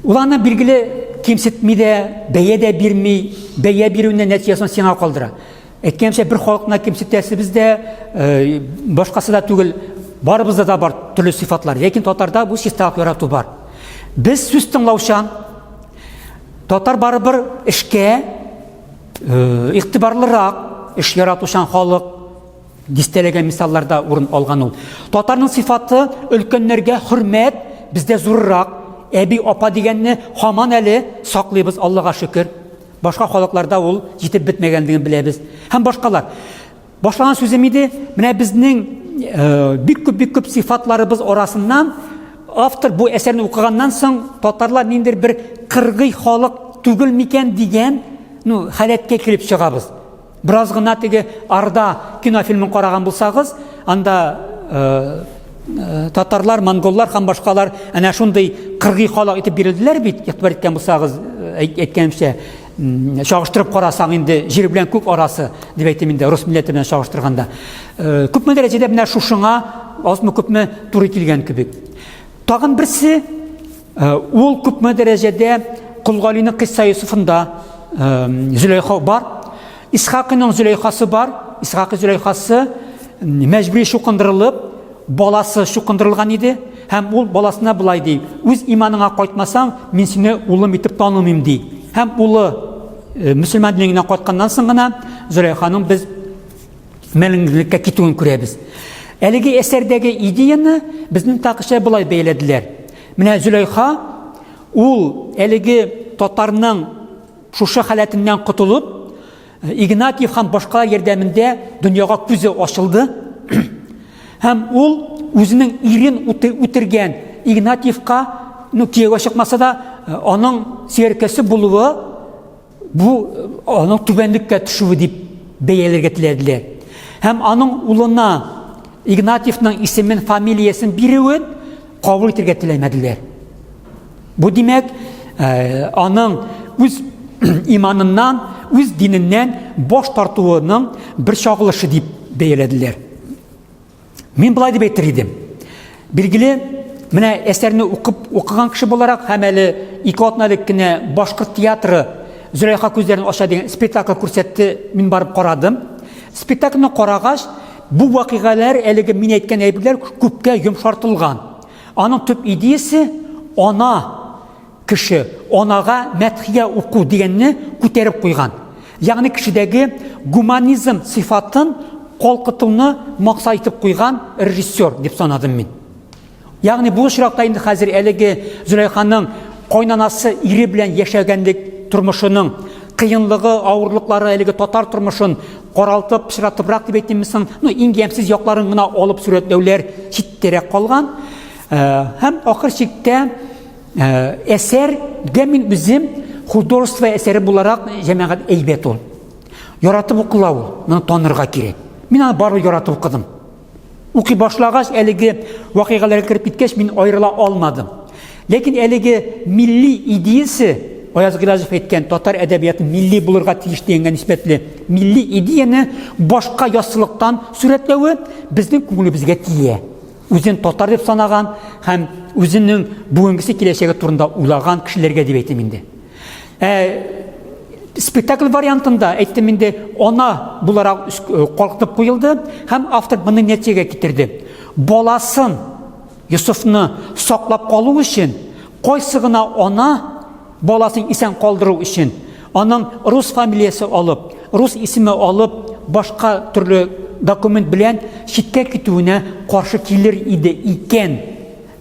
Ул аны билгеле кимсетми дә, бәя дә бирми, бәя бирүне нәтиҗәсен сиңа калдыра. Әйткәнемчә, бер халыкны кимсетәсебез дә, э, башкасы да түгел, барыбызда да бар төрле сыйфатлар. Ләкин татарда бу чисталык ярату бар. Без сүз тыңлаучан, Татар барыбер эшкә э, игътибарлырак, эш яратучан халык. Дистәләгән мисалларда урын алган ул. Татарның сыйфаты өлкәннәргә хөрмәт бездә зуррак. Әби, апа дигәнне һаман әле саклыйбыз, Аллага шөкер. Башка халыкларда ул җитеп бетмәгәнлеген беләбез. Һәм башкалар. Башлаган сүзем иде, менә безнең э, бик күп бик күп сыйфатларыбыз арасыннан автор бу әсәрне укыганнан соң татарлар ниндидер бер кыргый халык түгел микән дигән, ну, халәткә килеп чыгабыз. Бераз гына теге Арда кинофильмын караган булсагыз, анда э, э, татарлар, монголлар һәм башкалар әнә шундый кыргый халык итеп бирелделәр бит, игътибар иткән булсагыз, әйткәнемчә, чагыштырып карасаң инде җир белән күк арасы дип әйтим инде рус милләте белән чагыштырганда. Э, күпме дәрәҗәдә менә шушыңа азмы күпме туры килгән кебек. Тагын берсе э, ул күпме дәрәҗәдә Кол Галинең Кыйсса Юсуфында э, Зөләйха бар. Исхакыйның Зөләйхасы бар. Исхакый Зөләйхасы мәҗбүри чукындырылып, баласы чукындырылган иде һәм ул баласына болай ди: "Үз иманыңа кайтмасаң, мин сине улым итеп танымыйм", ди. Һәм улы э, мөселман диненә кайтканнан соң гына Зөләйханың без мәңгелеккә китүен күрәбез. Әлеге әсәрдәге идеяны безнең такыша болай бәяләделәр. Менә Зөләйха ул әлеге татарның шушы халәтеннән котылып, Игнатьев һәм башкалар ярдәмендә дөньяга күзе ачылды. Һәм ул үзенең ирен үтергән Игнатьевка, ну, кияүгә чыкмаса да, э, аның сөяркәсе булуы бу э, аның түбәнлеккә төшүе дип бәяләргә теләделәр. Һәм аның улына Игнатьевның исемен, фамилиясен бирүен кабул итәргә теләмәделәр. Бу димәк, э, аның үз иманыннан, үз диненнән баш тартуының бер чагылышы дип бәяләделәр. Мин болай дип әйтер идем. Билгеле, менә әсәрне укып укыган кеше буларак һәм әле ике атна элек кенә башкорт театры Зөләйха күзләрен ача дигән спектакль күрсәтте, мин барып карадым. Спектакльне карагач, бу вакыйгалар, әлеге мин әйткән әйберләр күпкә йомшартылган. Аның төп идеясе ана кеше анага мәдхия уку дигәнне күтәреп куйган. Ягъни кешедәге гуманизм сыйфатын калкытуны максат итеп куйган режиссер дип санадым мин. Ягъни бу очракта инде хәзер әлеге Зөләйханың кайнанасы ире белән яшәгәнлек тормышының кыенлыгы, авырлыклары әлеге татар тормышын каралтып, пычратыбрак дип әйтимме соң, ну, иң ямьсез якларын гына алып сурәтләүләр читтәрәк калган. Э, һәм ахыр чиктә э, әсәргә мин үзем художество әсәре буларак җәмәгать әйбәт ул. Яратып укыла ул, моны танырга кирәк. Мин аны барыбер яратып укыдым. Укый башлагач, әлеге вакыйгаларга кереп киткәч, мин аерыла алмадым. Ләкин әлеге милли идеясе, Аяз Гыйләҗев әйткән, татар әдәбияты милли булырга тиеш дигәнгә нисбәтле милли идеяне башка яссылыктан сурәтләве безнең күңелебезгә тия. Үзен татар дип санаган һәм үзенең бүгенгесе киләчәге турында уйлаган кешеләргә дип әйтим инде. Ә спектакль вариантында әйттем инде, ана буларак э, калкытып куелды һәм автор моны нәтиҗәгә китерде. Баласын Йосыфны саклап калу өчен кайсы гына ана баласын исән калдыру өчен аның рус фамилиясе алып, рус исеме алып, башка төрле документ белән читкә китүенә каршы килер иде икән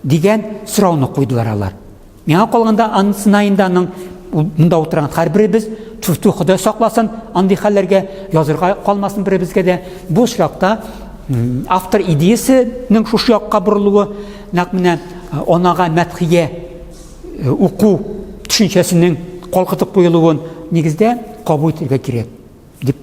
дигән сорауны куйдылар алар. Миңа калганда анысына инде аның монда утырган һәрберебез тфү Ходай сакласын, андый хәлләргә язырга калмасын беребезгә дә. Бу очракта автор идеясенең шушы якка борылуы, нәкъ менә анага мәдхия уку төшенчәсенең калкытып куелуын нигездә кабул итәргә кирәк дип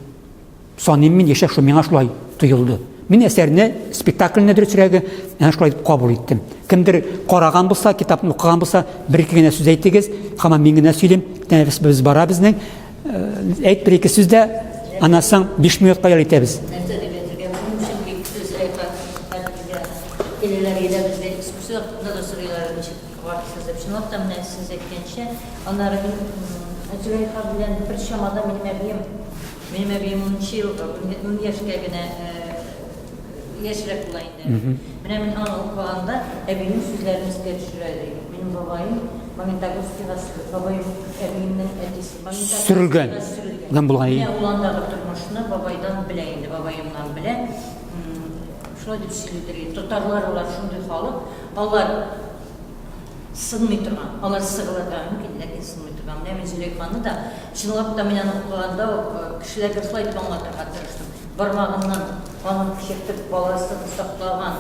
саныйм мин, яшә шул миңа шулай тоелды. Мин әсәрне, спектакльне дөресрәге, әнә шулай дип кабул иттем. Кемдер караган булса, китапны укыган булса, бер-ике генә сүз әйтегез, һаман мин генә сөйлим, тәнәфес бара безнең. Әйт бер-ике сүз дә, аннан соң 5 минутка ял итәбез. Нәрсә дип әйтергә белмим, чөнки сүз Киләләр, килә безгә экскурсия вакытында да сорыйлар, ничек карыйсыз дип. Чынлап та менә сез әйткәнчә, аннары мин Зөләйха белән бер чамада минем әбием, минем әбием унынчы елгы, ун яшькә генә яшьрәк була инде. Менә мин аны укыганда әбинең сүзләрен искә төшерә идем. Минем бабаем Магнитогорскига бабаем әбиемнең әтисе Сөрелгән. Сөрелгән булган. Менә ул андагы тормышны бабайдан белә инде, бабаемнан белә. Шулай дип сөйлидер иде. Татарлар алар шундый халык, алар сынмый торган, алар сыгылырга мөмкин, ләкин сынмый торган. Менә мин Зөләйханы да, чынлап та мин аны укыганда ук кешеләргә шулай итеп аңлатырга тырыштым. Бармагыннан канын пешертеп баласын саклаган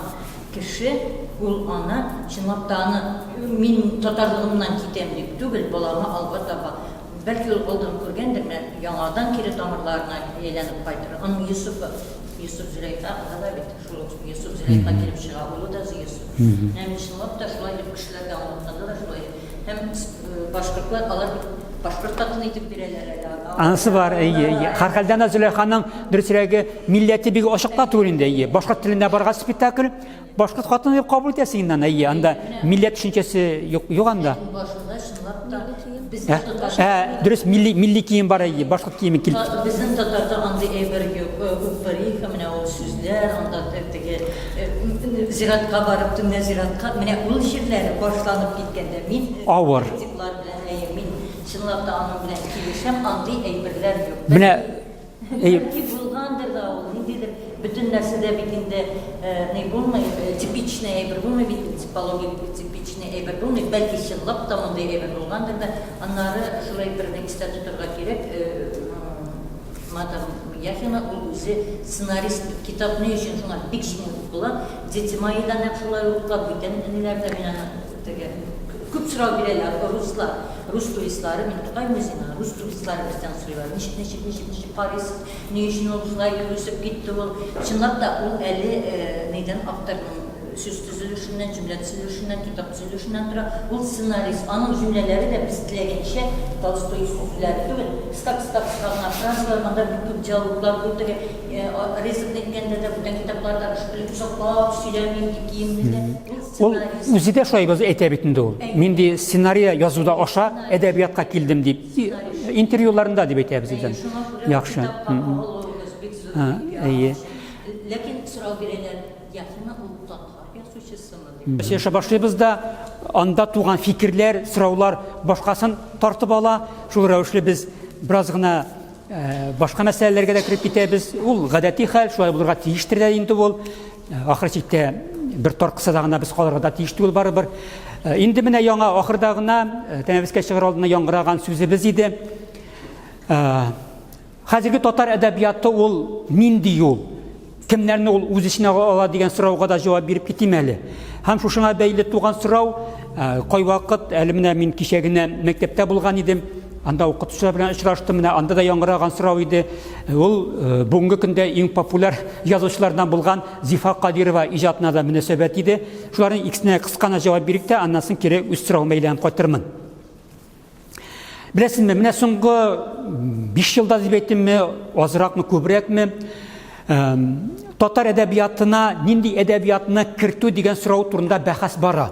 кеше, ул ана, чынлап та аны мин татарлыгымнан китәм дип түгел, балама алга таба Бәлки ул алдан күргәндер, менә яңадан кире тамырларына әйләнеп кайтыр. Аның Йосыфы, Йосыф Зөләйха, анда да бит шул ук Йосыф Зөләйха килеп чыга, улы да Йосыф. Менә мин чынлап та шулай дип кешеләргә аңлатканда да шулай дип. Һәм башкортлар, алар бит башкорт хатыны итеп бирәләр әле аны. Анысы бар, әйе, әйе. Һәрхәлдә ана Зөләйханың дөресрәге милләте бик ачык та түгел инде, әйе. Башкорт телендә барган спектакль, Башкорт хатыны дип кабул итәсең инде аны, әйе, анда милләт төшенчәсе юк, юк анда. Башында чынлап та безнең Ә, татар ә, дөрес, милли, милли кием бар, әйе, башкорт киеме килеп. Безнең татарда андый әйбер юк. Упыриха, менә ул сүзләр, анда теге зиратка барып, төнлә зиратка, менә ул җирләре башланып киткәндә мин Авыр. критиклар белән, әйе, мин чынлап та аның белән килешәм, андый әйберләр юк. Менә Бәлки булгандыр да ул, ниндидер бөтен нәрсәдә бит инде ни булмый, типичный әйбер булмый бит, типологик типичный әйбер булмый, бәлки чынлап та мондый әйбер булгандыр да. Аннары шулай берне истә тотарга кирәк, мадам Яхина ул үзе сценарист бит, китап ни өчен шуңа бик җиңел укыла, Дети мои да нәкъ шулай укыла, бүтән ниләр дә мин аны теге күп сорау бирәләр руслар. Рус туристлары, мин Тукай музеена, рус туристлары бездән сорыйлар, ничек, ничек, ничек, ничек карыйсыз, ни өчен ул шулай итеп үсеп китте ул. Чынлап та, ул әле нидән авторның сүз төзелешеннән, җөмлә төзелешеннән, китап төзелешеннән тора. Ул сценарист, аның җөмләләре дә без теләгәнчә Толстой сүзләре түгел, кыска-кыска-кыска гына фразалар, анда бик күп диалоглар, бу теге резать иткәндә дә, бүтән китаплардагы шикелле озаклап сөйләми, киемне дә. Ул үзе дә шулай без әйтә бит инде ул. Мин ди сценарий язуда аша әдәбиятка килдем дип. Интервьюларында дип әйтәбез үзен. Яхшы. Әйе. Ләкин сорау бирәләр, Яхина ул татар язучысымы дип. Сөйләшә башлыйбыз да, анда туган фикерләр, сораулар башкасын тартып ала. Шул рәвешле без бераз гына башка мәсьәләләргә дә кереп китәбез. Ул гадәти хәл, шулай булырга тиештер дә инде ул. Ахыр чиктә бер тар кысада гына без калырга да тиеш түгел барыбер. Инде менә яңа ахырда гына тәнәфескә чыгар алдына яңгыраган сүзебез иде. Хәзерге татар әдәбияты ул нинди юл? Кемнәрне ул үз эченә ала дигән сорауга да җавап биреп китим әле. Һәм шушыңа бәйле туган сорау, кайвакыт әле менә мин кичә генә мәктәптә булган идем, анда укытучылар белән очраштым, менә анда да яңгыраган сорау иде. Ул бүгенге көндә иң популяр язучылардан булган Зифа Кадирова иҗатына да мөнәсәбәт иде. Шуларның икесенә кыска гына җавап бирик тә, аннан соң кире үз соравыма әйләнеп кайтырмын. Беләсезме, менә соңгы 5 елда дип әйтимме, азракмы, күбрәкме, татар әдәбиятына нинди әдәбиятны кертү дигән сорау турында бәхәс бара.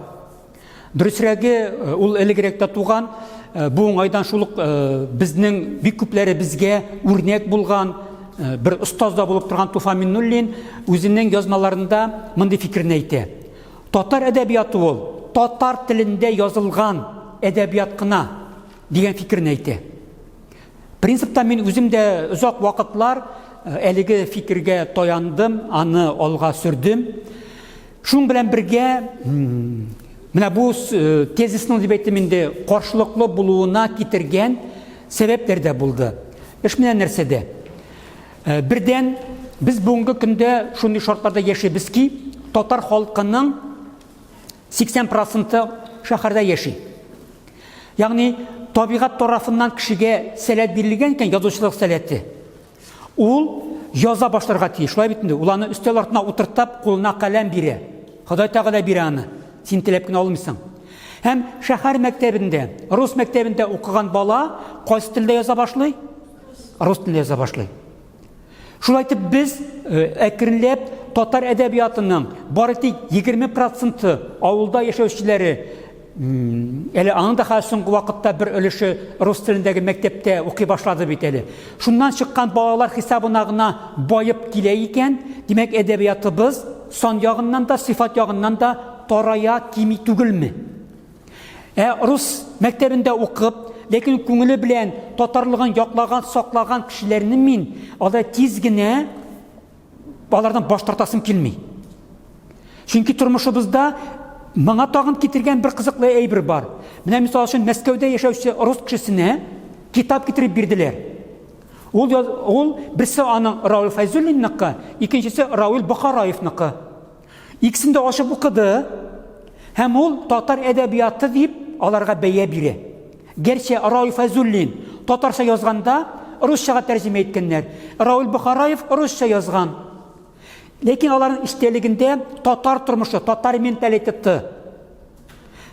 Дөресрәге, ул элегрәк тә туган, бу уңайдан шул ук безнең бик күпләре безгә үрнәк булган, бер остаз да булып торган Туфан Миннуллин үзенең язмаларында мондый фикерне әйтә. Татар әдәбияты ул татар телендә язылган әдәбият кына дигән фикерне әйтә. Принципта мин үзем дә озак вакытлар әлеге фикергә таяндым, аны алга сөрдем. Шуның белән бергә менә бу тезисның дип әйтим инде каршылыклы булуына китергән сәбәпләр дә булды. Эш менә нәрсәдә. Бердән, без бүгенге көндә шундый шартларда яшибез ки, татар халкының 80 проценты шәһәрдә яши. Ягъни табигать тарафыннан кешегә сәләт бирелгән икән, язучылык сәләте. Ул яза башларга тиеш. Шулай бит инде. Ул аны өстәл артына утыртып, кулына каләм бирә. Ходай Тәгалә бирә аны. Син теләп кенә алмыйсың. Һәм шәһәр мәктәбендә, рус мәктәбендә укыган бала кайсы телдә яза башлый? Рус телендә яза башлый. Шулай итеп без әкренләп татар әдәбиятының бары тик 20 проценты авылда яшәүчеләре әле аның да хәзер соңгы вакытта бер өлеше рус телендәге мәктәптә укый башлады бит әле. Шуннан чыккан балалар хисабына гына баеп килә икән, димәк әдәбиятыбыз сан ягыннан да, сыйфат ягыннан да тарая, кими түгелме? Ә рус мәктәбендә укып, ләкин күңеле белән татарлыгын яклаган, саклаган кешеләрне мин алай тиз генә алардан баш тартасым килми. Чөнки тормышыбызда моңа тагын китергән бер кызыклы әйбер бар. Менә мисал өчен Мәскәүдә яшәүче рус кешесенә китап китереп бирделәр. Ул, ул берсе аның Рауль Фәйзуллинныкы, икенчесе Рауль Бохараевныкы. Икесен дә ачып укыды һәм ул татар әдәбияты дип аларга бәя бирә. Гәрчә Рауль Фәйзуллин татарча язганда русчага тәрҗемә иткәннәр. Рауль Бохараев русча язган. Ләкин аларның эчтәлегендә татар тормышы, татар менталитеты.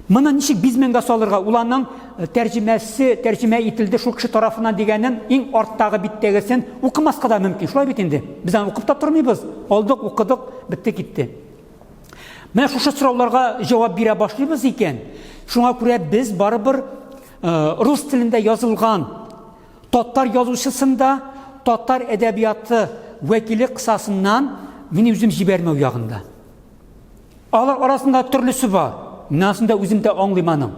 Моны ничек бизмәнгә салырга? Ул аның э, тәрҗемәсе, тәрҗемә ителде шул кеше тарафыннан дигәнен иң арттагы биттәгесен укымаска да мөмкин. Шулай бит инде. Без аны укып та тормыйбыз. Алдык, укыдык, бетте китте. Менә шушы сорауларга җавап бирә башлыйбыз икән, шуңа күрә без барыбер э, рус телендә язылган татар язучысын да татар әдәбияты вәкиле кысасыннан мин үзем җибәрмәү ягында. Алар арасында төрлесе бар. Мин анысын да үзем дә аңлыйм аның.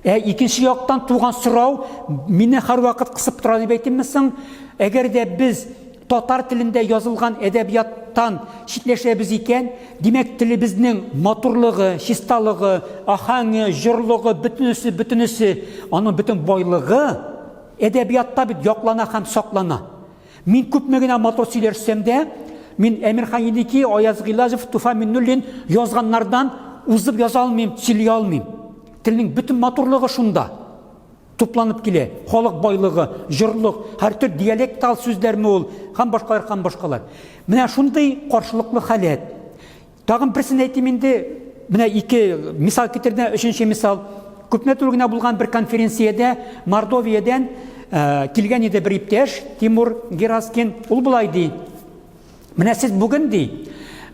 Ә икенче яктан туган сорау мине һәрвакыт кысып тора дип әйтимме соң? Әгәр дә без татар телендә язылган әдәбияттан читләшәбез икән, димәк, телебезнең матурлыгы, чисталыгы, ахаңы, җорлыгы, бөтенесе, бөтенесе, аның бөтен байлыгы әдәбиятта бит яклана һәм саклана. Мин күпме генә матур сөйләшсәм дә, мин Әмирхан Еники, Аяз Гыйлаҗев, Туфан Миннуллин язганнардан узып яза алмыйм, сөйли алмыйм. Телнең бөтен матурлыгы шунда тупланып килә. Халык байлыгы, җорлык, һәртөр диалекталь сүзләрме ул, һәм башкалар, һәм башкалар. Менә шундый каршылыклы халәт. Тагын берсен әйтим инде, менә ике мисал китердем, өченче мисал. Күпме түгел генә булган бер конференциядә Мордовиядән э, килгән иде бер иптәш, Тимур Гераскин, ул болай ди. Менә сез бүген ди,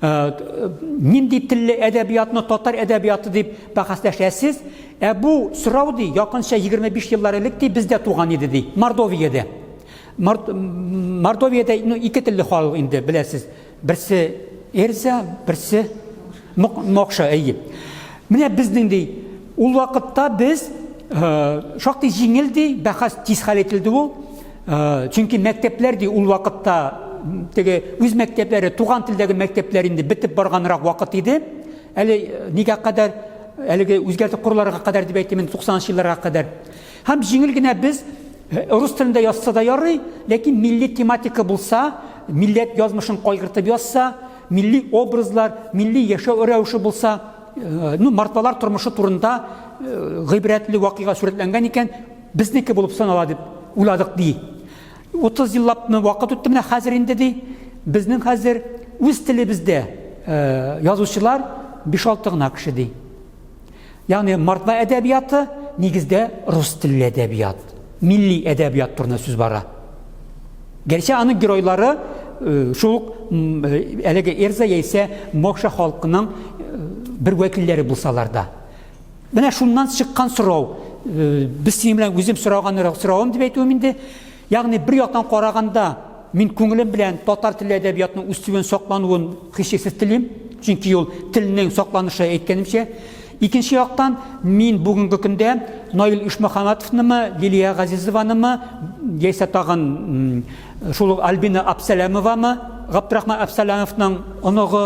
Нинди телле әдәбиятны татар әдәбияты дип бәхәсләшәсез? Ә бу сорау ди, якынча 25 еллар элек ди бездә туган иде ди, Мордовиядә. Мордовиядә ну, ике телле халык инде, беләсез. Берсе Эрзя, берсе Мокша, әйе. Менә безнең ди, ул вакытта без шактый җиңел ди, бәхәс тиз хәл ителде ул. Чөнки мәктәпләр ди ул вакытта теге үз мәктәпләре, туган телдәге мәктәпләр инде бетеп барганрак вакыт иде. Әле нигә кадәр, әлеге үзгәртеп коруларга кадәр дип әйтим, 90 елларга кадәр. Һәм җиңел генә без рус телендә язса да ярый, ләкин милли тематика булса, милләт язмышын кайгыртып язса, милли образлар, милли яшәү рәвеше булса, ну, мордвалар тормышы турында гыйбрәтле вакыйга сурәтләнгән икән, безнеке булып санала дип уйладык ди. 30 еллап вакыт үтте менә хәзер инде ди. Безнең хәзер үз телебездә язучылар 5-6 гына кеше ди. Ягъни мордва әдәбияты нигездә рус телле әдәбият, милли әдәбият турында сүз бара. Гәрчә аның геройлары э, шул ук э, әлеге Эрза яисә Мокша халкының э, бер вәкилләре булсалар да. Менә шуннан чыккан сорау, без синең белән үзем сораган соравым дип әйтүем инде. Ягъни бер яктан караганда, мин күңелем белән татар теле әдәбиятының үсүен, саклануын һичшиксез телим, чөнки ул телнең сакланышы әйткәнемчә. Икенче яктан, мин бүгенге көндә Наил Ишмөхәммәтовнымы, Лилия Газизованымы, яисә тагын шул ук Альбина Абсәләмовамы, Габдрахман Абсәләмовның оныгы,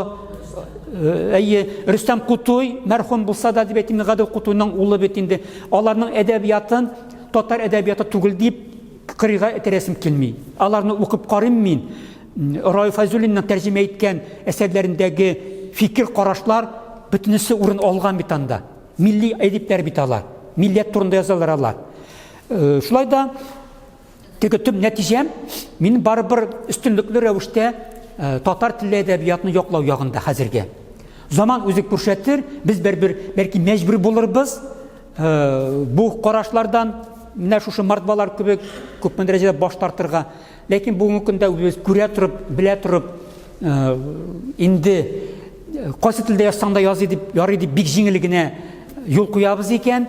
әйе, Рөстәм Кутуй, мәрхүм булса да, дип әйтим, Гадел Кутуйның улы бит инде, аларның әдәбиятын татар әдәбияты түгел дип кырыйга этәрәсем килми. Аларны укып карыйм мин. Раил Фәйзуллинның тәрҗемә иткән әсәрләрендәге фикер карашлар бөтенесе урын алган бит анда. Милли әдипләр бит алар. Милләт турында язалар алар. Э, шулай да теге төп нәтиҗәм мин барыбер өстенлекле рәвештә э, татар телле әдәбиятны яклау ягында хәзергә. Заман үзе күрсәтер, без бер-бер бәлки мәҗбүр булырбыз Бу карашлардан менә шушы мордвалар кебек күпме дәрәҗәдә баш тартырга. Ләкин бүгенге көндә үзебез күрә торып, белә торып, инде кайсы телдә язсаң да язый дип, ярый дип бик җиңел генә юл куябыз икән,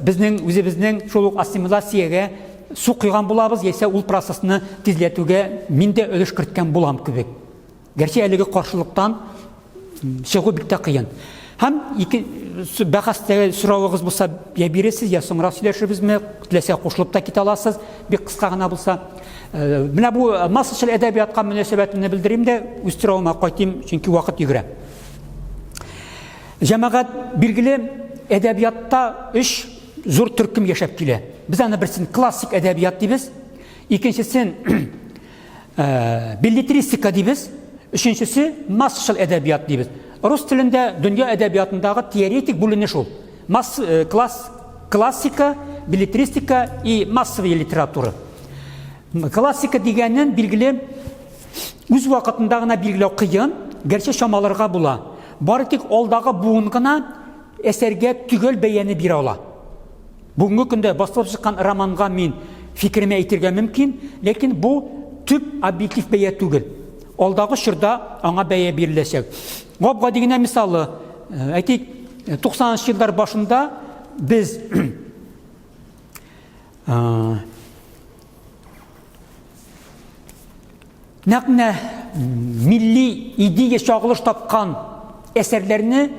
безнең үзебезнең шул ук ассимиляциягә су койган булабыз, яисә ул процессны тизләтүгә мин дә өлеш керткән булам кебек. Гәрчә әлеге каршылыктан чыгу бик тә кыен. Һәм ике бәхәстәге соравыгыз булса, я бирерсез, я соңрак сөйләшербезме, теләсә кушылып та китә аласыз, бик кыска гына булса. Э, менә бу массачыл әдәбиятка мөнәсәбәтемне белдерим дә, үз соравыма кайтыйм, чөнки вакыт йөгерә. Җәмәгать, билгеле, әдәбиятта өч зур төркем яшәп килә. Без аны берсен классик әдәбият дибез, икенчесен Э, беллетристика дибез, өченчесе массачыл әдәбият дибез. Рус телендә дөнья әдәбиятындагы теоретик бүленеш ул. Масс, э, класс, классика, беллетристика и массовая литература. Классика дигәнен билгеле үз вакытында гына билгеләү кыен, гәрчә чамаларга була. Бары тик алдагы буын гына әсәргә төгәл бәяне бирә ала. Бүгенге көндә басылып чыккан романга мин фикеремә әйтергә мөмкин, ләкин бу төп объектив бәя түгел. Алдагы чорда аңа бәя биреләчәк. Гап-гади генә мисалы, э, әйтик, 90 нчы еллар башында без э, нәкъ менә милли идея чагылыш тапкан әсәрләрне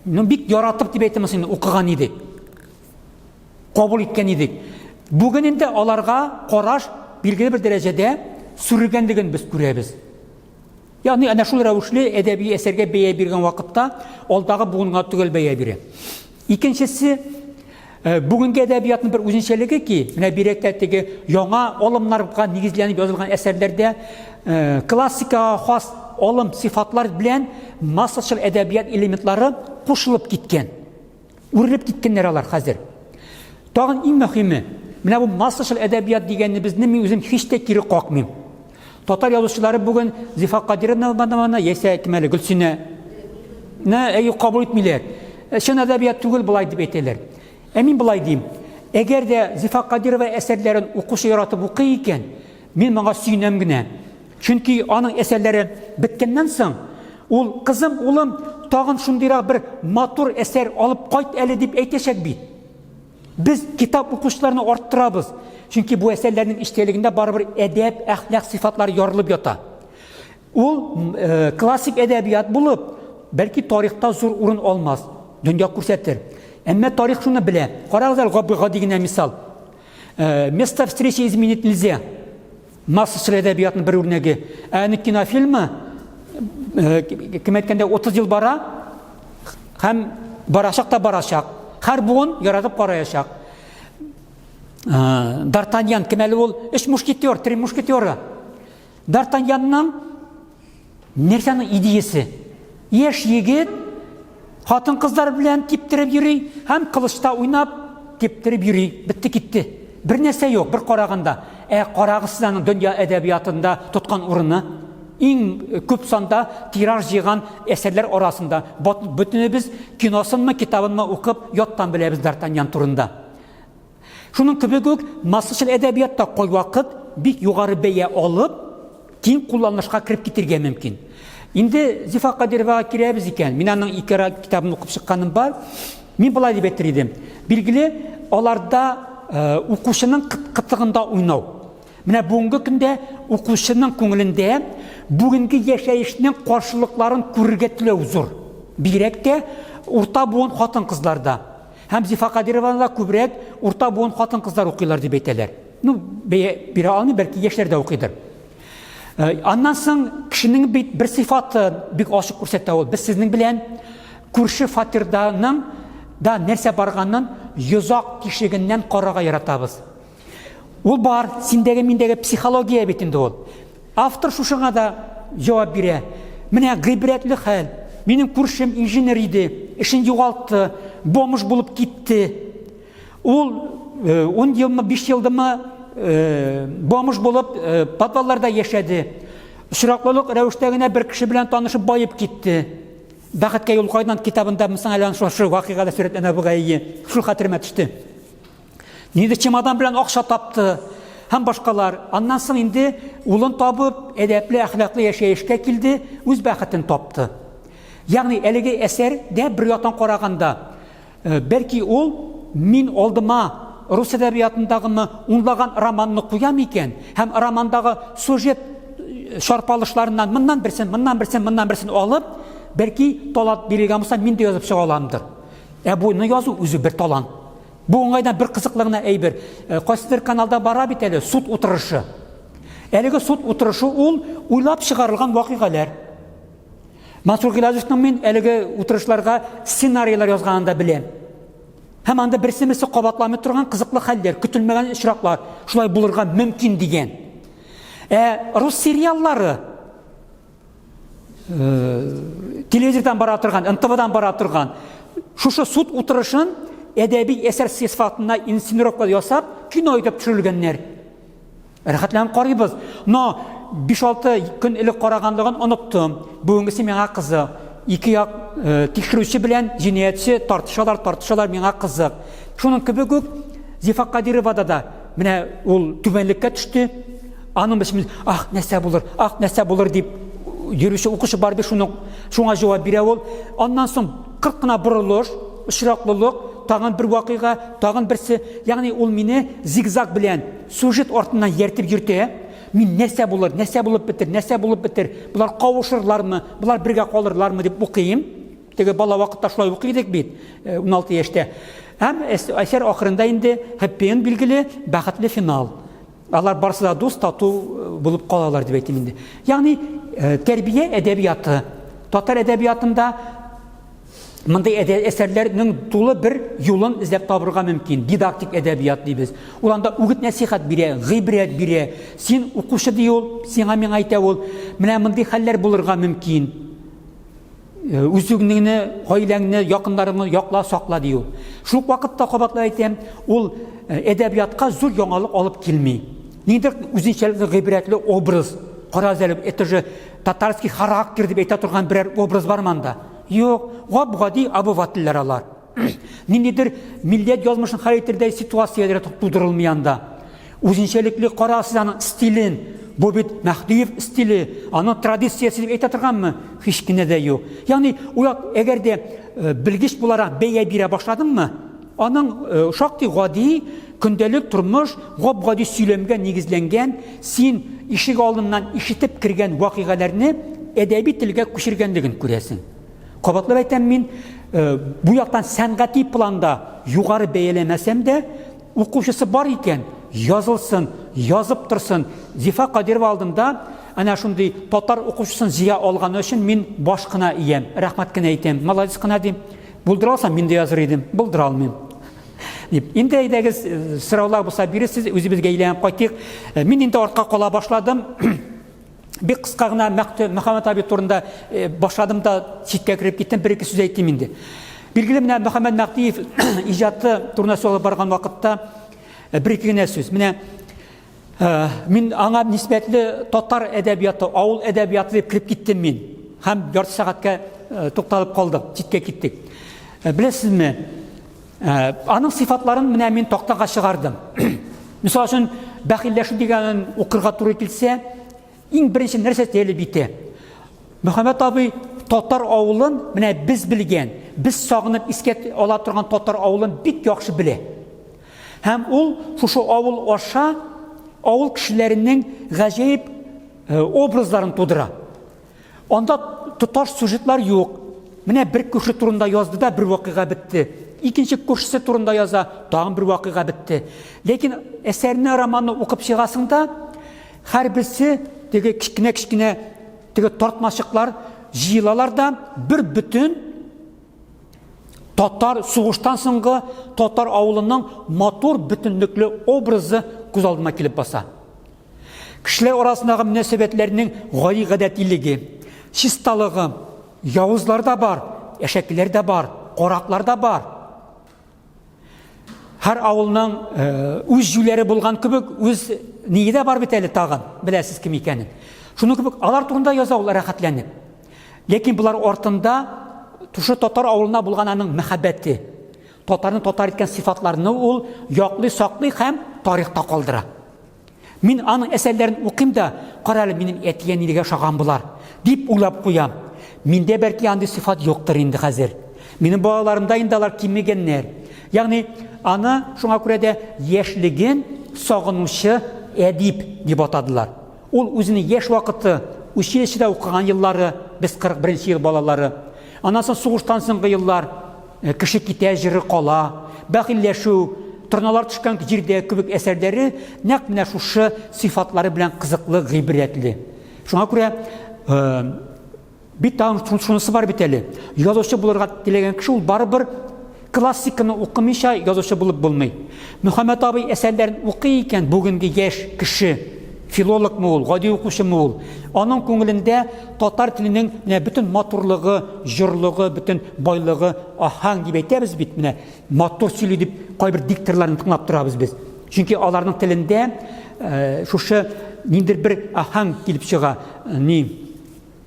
ну, бик яратып дип әйтәм инде укыган идек. Кабул иткән идек. Бүген инде аларга караш билгеле бер дәрәҗәдә сүрелгәнлеген без күрәбез. Ягъни әнә шул рәвешле әдәби әсәргә бәя биргән вакытта алдагы буынга төгәл бәя бирә. Икенчесе, э, бүгенге әдәбиятның бер үзенчәлеге ки, менә бигрәк тә теге яңа алымнарга нигезләнеп язылган әсәрләрдә э, классикага хас алым сыйфатлар белән массачыл әдәбият элементлары кушылып киткән. Үрелеп киткәннәр алар хәзер. Тагын иң мөһиме, менә бу массачыл әдәбият дигәнебезне мин үзем һич тә кире какмыйм. Татар язучылары бүген Зифа Кадировнаны яисә кем әле Гөлсинә не әйе кабул итмиләр. Э, чын әдәбият түгел болай дип әйтәләр. Ә мин болай дим. Әгәр дә Зифа Кадирова әсәрләрен укучы яратып укый икән, мин моңа сөенәм генә. Чөнки аның әсәрләре беткәннән соң, ул кызым, улым, тагын шундыйрак бер матур әсәр алып кайт әле дип әйтәчәк бит. Без китап укучыларны арттырабыз. Чөнки бу әсәрләрнең эчтәлегендә барыбер әдәп, әхлак сыйфатлары ярылып ята. Ул э, классик әдәбият булып, бәлки тарихта зур урын алмас, дөнья күрсәтер. Әмма тарих шуны белә. Карагыз әле гади генә мисал. Э, место встречи изменить нельзя. Массачыл әдәбиятның бер үрнәге. Ә аны кинофильмы э, кем әйткәндә 30 ел бара һәм барачак та барачак. Һәр буын яратып караячак. Э, Д'Артаньян кем әле ул? Өч мушкетер, три мушкетера. Д'Артаньянның нәрсәнең идеясе? Яшь егет хатын-кызлар белән типтереп йөри һәм кылычта уйнап типтереп йөри. Бетте китте. Бер нәрсә юк, бер караганда. Ә карагыз сез аның дөнья әдәбиятында тоткан урыны. Иң күп санда тираж җыйган әсәрләр арасында. Бөтенебез киносынмы, китабынмы укып, яттан беләбез Д'Артаньян турында. Шуның кебек үк массачыл әдәбият та кайвакыт бик югары бәя алып, киң кулланылышка кереп китергә мөмкин. Инде Зифа Кадировага киләбез икән, мин аның ике китабын укып чыкканым бар. Мин болай дип әйтер идем. Билгеле, аларда э, укучының кытлыгында уйнау. Менә бүгенге көндә укучының күңелендә бүгенге яшәешнең каршылыкларын күрергә теләү зур. Бигрәк тә урта буын хатын-кызларда. Һәм Зифа Кадированы да күбрәк урта буын хатын-кызлар укыйлар дип әйтәләр. Ну, бәя бирә алмыйм, бәлки яшьләр дә укыйдыр. Э, аннан соң кешенең бит бер сыйфаты бик ачык күрсәтә ул. Без сезнең белән күрше фатирданың да нәрсә барганын йозак тишегеннән карарга яратабыз. Ул бар, синдәге миндәге психология бит инде ул. Автор шушыңа да җавап бирә. Менә гыйбрәтле хәл. Минем күршем инженер иде, эшен югалтты, бомж булып китте. Ул 10 э, елмы, 5 елдымы э, бомж булып э, подвалларда яшәде. Очраклылык рәвештә генә бер кеше белән танышып баеп китте. Бәхеткә юл кайдан китабында мисал әле шушы вакыйга да сурәтләнә бугай. Шул хәтеремә төште. Ниндидер чемодан белән акча тапты һәм башкалар. Аннан соң инде улын табып, әдәпле, әхлаклы яшәешкә килде, үз бәхетен тапты. Ягъни әлеге әсәр дә бер яктан караганда, э, бәлки ул мин алдыма рус әдәбиятындагымы унлаган романны куям икән һәм романдагы сюжет э, шарпалышларыннан моннан берсен, моннан берсен, моннан берсен алып, бәлки талант бирелгән булса, мин дә язып чыга аламдыр. Ә буны язу үзе бер талант. Бу уңайдан бер кызыклы гына әйбер. Э, кайсыдыр каналда бара бит әле суд утырышы. Әлеге суд утырышы ул уйлап чыгарылган вакыйгалар. Мансур Гилазовның мин әлеге утырышларга сценарийлар язганын да беләм. Һәм анда берсе-берсе кабатламый торган кызыклы хәлләр, көтелмәгән очраклар шулай булырга мөмкин дигән. Ә рус сериаллары Э, телевизордан бара торган, НТВдан бара торган шушы суд утырышын әдәби әсәр сыйфатына инсценировка ясап, кино итеп төшерелгәннәр. Рәхәтләнеп карыйбыз. Но 5-6 көн элек караганлыгын оныттым. Бүгенгесе миңа кызык. Ике як э, тикшерүче белән җинаятьче тартышалар, тартышалар, миңа кызык. Шуның кебек үк Зифа Кадировада да менә ул түбәнлеккә төште. Аның өчен ах, нәрсә булыр, ах, нәрсә булыр дип йөрүче укучы бар бит шуның шуңа җавап бирә ул. Аннан соң 40 кына борылыш, очраклылык, тагын бер вакыйга, тагын берсе. Ягъни ул мине зигзаг белән сюжет артыннан ияртеп йөртә. Мин нәрсә булыр, нәрсә булып бетер, нәрсә булып бетер, болар кавышырлармы, болар бергә калырлармы дип укыйм. Теге бала вакытта шулай укый идек бит, 16 э, яшьтә. Һәм әсәр ахырында инде хэппи-энд билгеле, бәхетле финал. Алар барысы да дус, тату э, булып калалар дип әйтим инде. Ягъни э, тәрбия әдәбияты. Татар әдәбиятында мондый әсәрләрнең тулы бер юлын эзләп табырга мөмкин. Дидактик әдәбият дибез. Ул анда үгет нәсихәт бирә, гыйбрәт бирә. Син укучы ди ул, сиңа миңа әйтә ул. Менә мондый хәлләр булырга мөмкин. Э, үзеңне, гаиләңне, якыннарыңны якла, сакла ди ул. Шул ук вакытта кабатлап әйтәм, ул э, әдәбиятка зур яңалык алып килми. Ниндидер үзенчәлекле гыйбрәтле образ. Карагыз әле, это же татарский характер дип әйтә торган берәр образ бармы анда? Юк, гап-гади обывательләр алар. Ниндидер милләт язмышын хәл итердәй ситуацияләр тудырылмый анда. Үзенчәлекле кара сез аның стилен. Бу бит Мәһдиев стиле, аның традициясе дип әйтә торганмы? Һич кенә дә юк. Ягъни, ул әгәр дә э, белгеч буларак бәя бирә башладыңмы, аның э, шактый гади көндәлек тормыш, гап-гади сөйләмгә нигезләнгән, син ишек алдыннан ишетеп кергән вакыйгаларны әдәби телгә күчергәнлеген күрәсең. Кабатлап әйтәм мин, э, бу яктан сәнгати планда югары бәяләмәсәм дә, укучысы бар икән, язылсын, язып торсын. Зифа Кадирова алдында әнә шундый татар укучысын җыя алганы өчен мин баш кына иям, рәхмәт кенә әйтәм, молодец кына дим. Булдыра алсам, мин дә языр идем, булдыра алмыйм. Дип. Инде әйдәгез, э, сораулар булса бирерсез, үзебезгә әйләнеп кайтыйк. Э, мин инде артка кала башладым. Бик кыска гына Мөхәммәт абый турында э, башладым да читкә кереп киттем, бер-ике сүз әйтим инде. Билгеле менә Мөхәммәт Мәһдиев иҗаты турында сүз алып барган вакытта э, бер-ике генә сүз. Менә э, мин аңа нисбәтле татар әдәбияты, авыл әдәбияты дип кереп киттем мин. Һәм ярты сәгатькә тукталып калдык, читкә киттек. Беләсезме, Аның сыйфатларын менә мин тактага чыгардым. Мисал өчен, бәхилләшү дигәнен укырга туры килсә, иң беренче нәрсә җәлеп итә? Мөхәммәт абый татар авылын менә без белгән, без сагынып искә ала торган татар авылын бик яхшы белә. Һәм ул шушы авыл аша авыл кешеләренең гаҗәеп образларын тудыра. Анда тоташ сюжетлар юк. Менә бер күрше турында язды да бер вакыйга бетте. Икенче күршесе турында яза, тагын бер вакыйга бетте. Ләкин әсәрне, романны укып чыгасың да, һәрберсе теге кечкенә-кечкенә теге тартмачыклар җыелалар да бер бөтен татар сугыштан соңгы татар авылының матур бөтенлекле образы күз алдыма килеп баса. Кешеләр арасындагы мөнәсәбәтләрнең гади гадәтилеге, чисталыгы, явызлар да бар, әшәкеләр дә бар, караклар да бар. Һәр авылның э, үз җүләре булган кебек, үз ние дә бар бит әле тагын, беләсез кем икәнен. Шуның кебек алар турында яза ул рәхәтләнеп. Ләкин болар артында шушы татар авылына булган аның мәхәббәте, татарны татар иткән сыйфатларны ул яклый, саклый һәм тарихта калдыра. Мин аның әсәрләрен укыйм да, кара әле минем әти-әниләргә ошаган болар, дип уйлап куям. Миндә бәлки андый сыйфат юктыр инде хәзер. Минем балаларымда инде алар кимегәннәр. Ягъни аны шуңа күрә дә яшьлеген сагынучы әдип дип атадылар. Ул үзенең яшь вакыты, училищеда укыган еллары, без 41 ел балалары. Аннан соң сугыштан соңгы еллар, Э, кеше китә, җыры кала, бәхилләшү, торналар төшкән җирдә кебек әсәрләре нәкъ менә шушы сыйфатлары белән кызыклы, гыйбрәтле. Шуңа күрә э, бит тагын шунысы бар бит әле. Язучы булырга теләгән кеше ул барыбер классиканы укымыйча язучы булып булмый. Мөхәммәт абый әсәрләрен укый икән, бүгенге яшь кеше, филологмы ул, гади укучымы ул, аның күңелендә татар теленең менә бөтен матурлыгы, җорлыгы, бөтен байлыгы, аһәң дип әйтәбез бит, менә матур сөйли дип кайбер дикторларны тыңлап торабыз без. Чөнки аларның телендә э, шушы ниндидер бер аһәң килеп чыга, ни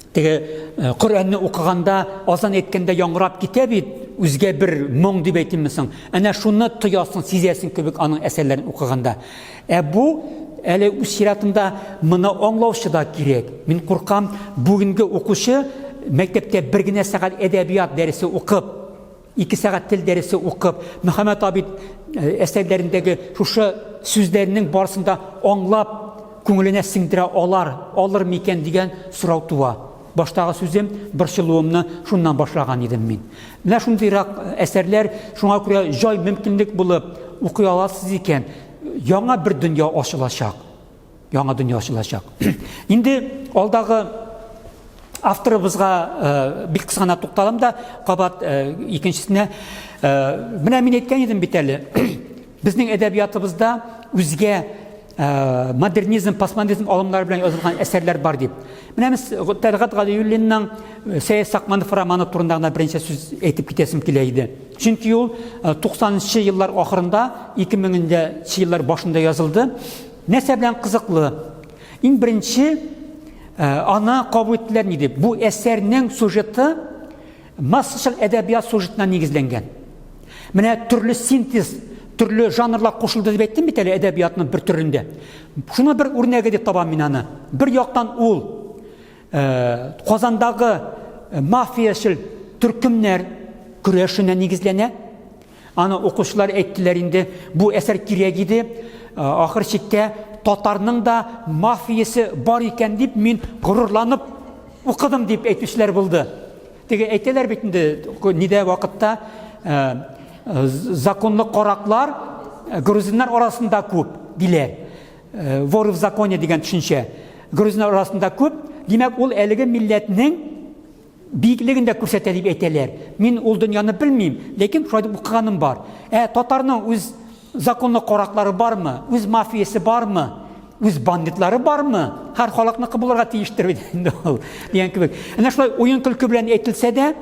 Теге э, Коръәнне укыганда, азан әйткәндә яңгырап китә бит, үзгә бер моң дип әйтимме соң? Әнә шуны тоясың, сизәсең кебек аның әсәрләрен укыганда. Ә бу әле үз чиратында моны аңлаучы да кирәк. Мин куркам, бүгенге укучы мәктәптә бер генә сәгать әдәбият дәресе укып, Ике сәгать тел дәресе укып, Мөхәммәт абый э, әсәрләрендәге шушы сүзләрнең барысын да аңлап, күңеленә сеңдерә алар, алыр микән дигән сорау туа. Баштагы сүзем, борчылуымны шуннан башлаган идем мин. Менә шундыйрак э, әсәрләр, шуңа күрә җай мөмкинлек булып укый аласыз икән, яңа бер дөнья ачылачак. Яңа дөнья ачылачак. Инде алдагы авторыбызга э, бик кыска гына тукталам да, кабат э, икенчесенә. Э, менә мин әйткән идем бит әле, безнең әдәбиятыбызда үзгә модернизм, постмодернизм алымнары белән язылган әсәрләр бар дип. Менә без Тәлгать Галиуллинның Сәет Сакманов романы турында гына берничә сүз әйтеп китәсем килә иде. Чөнки ул 90-нчы еллар ахырында, 2000-нче еллар башында язылды. Нәрсә белән кызыклы? Иң беренче э, аны кабул иттеләр ни дип? Бу әсәрнең сюжеты массачыл әдәбият сюжетына нигезләнгән. Менә төрле синтез, төрле жанрлар кушылды дип әйттем бит әле әдәбиятның бер төрендә. Шуны бер үрнәге дип табам мин аны. Бер яктан ул э, Казандагы э, мафиячел төркемнәр көрәшенә нигезләнә. Аны укучылар әйттеләр инде, бу әсәр кирәк иде. Э, ахыр чиктә татарның да мафиясе бар икән дип мин горурланып укыдым дип әйтүчеләр булды. Теге әйтәләр бит инде нидә вакытта э, э, законлы караклар грузиннар арасында күп диләр. Воры в законе дигән төшенчә. Грузиннар арасында күп. Димәк, ул әлеге милләтнең биеклеген дә күрсәтә дип әйтәләр. Мин ул дөньяны белмим, ләкин шулай дип укыганым бар. Ә татарның үз законлы караклары бармы? Үз мафиясе бармы? Үз бандитлары бармы? Һәр халыкныкы булырга тиештер бит инде ул, дигән кебек. Әнә шулай уен-көлке белән әйтелсә дә,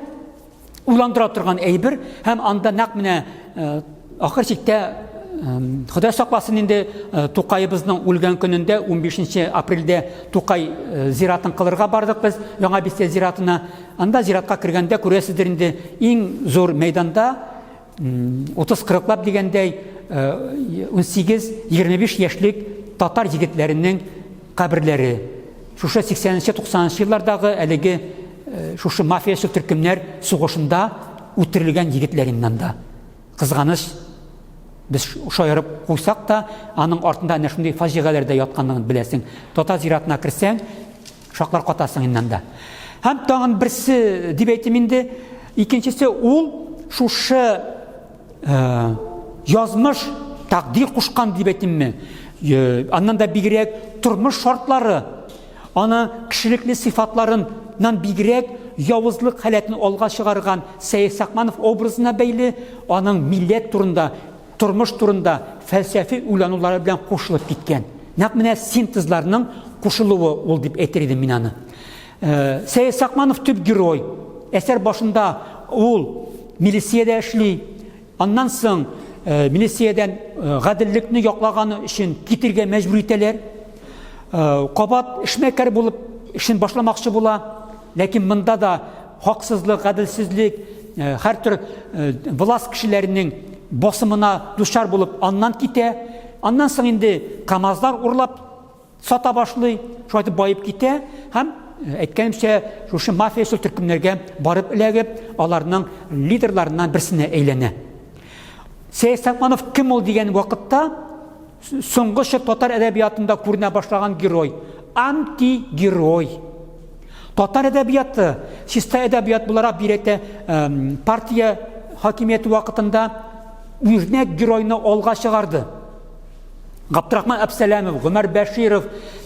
уйландыра торган әйбер һәм анда нәкъ менә э, ахыр чиктә э, Ходай сакласын инде э, Тукаебызның үлгән көнендә 15 апрельдә Тукай зиратын кылырга бардык без Яңа бистә зиратына. Анда зиратка кергәндә күрәсездер инде иң зур мәйданда 30-40лап дигәндәй 18-25 яшьлек татар егетләренең каберләре. Шушы 80-90 еллардагы әлеге шушы мафиячыл төркемнәр сугышында үтерелгән егетләр инде анда. Кызганыч, без шаярып куйсак та, аның артында әнә шундый фаҗигаләр дә ятканлыгын беләсең. Татар зиратына керсәң, шаклар катасың инде анда. Һәм тагын берсе дип әйтим инде, икенчесе ул шушы э, язмыш тәкъдир кушкан дип әйтимме? Э, аннан да бигрәк тормыш шартлары Аны кешелекле сыйфатларыннан бигрәк явызлык халәтен алга чыгарган Сәет Сакманов образына бәйле, аның милләт турында, тормыш турында фәлсәфи уйланулары белән кушылып киткән. Нәкъ менә синтезларның кушылуы ул дип әйтер идем мин аны. Э, Сәет Сакманов төп герой. Әсәр башында ул милициядә эшли, Аннан соң э, милициядән э, гаделлекне яклаганы өчен китергә мәҗбүр итәләр. Э, кабат эшмәкәр булып эшен башламакчы була. Ләкин монда да хаксызлык, гаделсезлек, һәртөр власть кешеләренең басымына дучар булып аннан китә. Аннан соң инде КАМАЗлар урлап сата башлый, шулай итеп баеп китә һәм э, әйткәнемчә, шушы мафиячыл төркемнәргә барып эләгеп, аларның лидерларыннан берсенә әйләнә. Сәет Сакманов кем ул дигән вакытта соңгы чор татар әдәбиятында күренә башлаган герой, антигерой. Татар әдәбияты чиста әдәбият буларак бирәтә партия хакимияте вакытында үрнәк геройны алга чыгарды. Габдрахман Әбсәләмов, Гомәр Бәширов,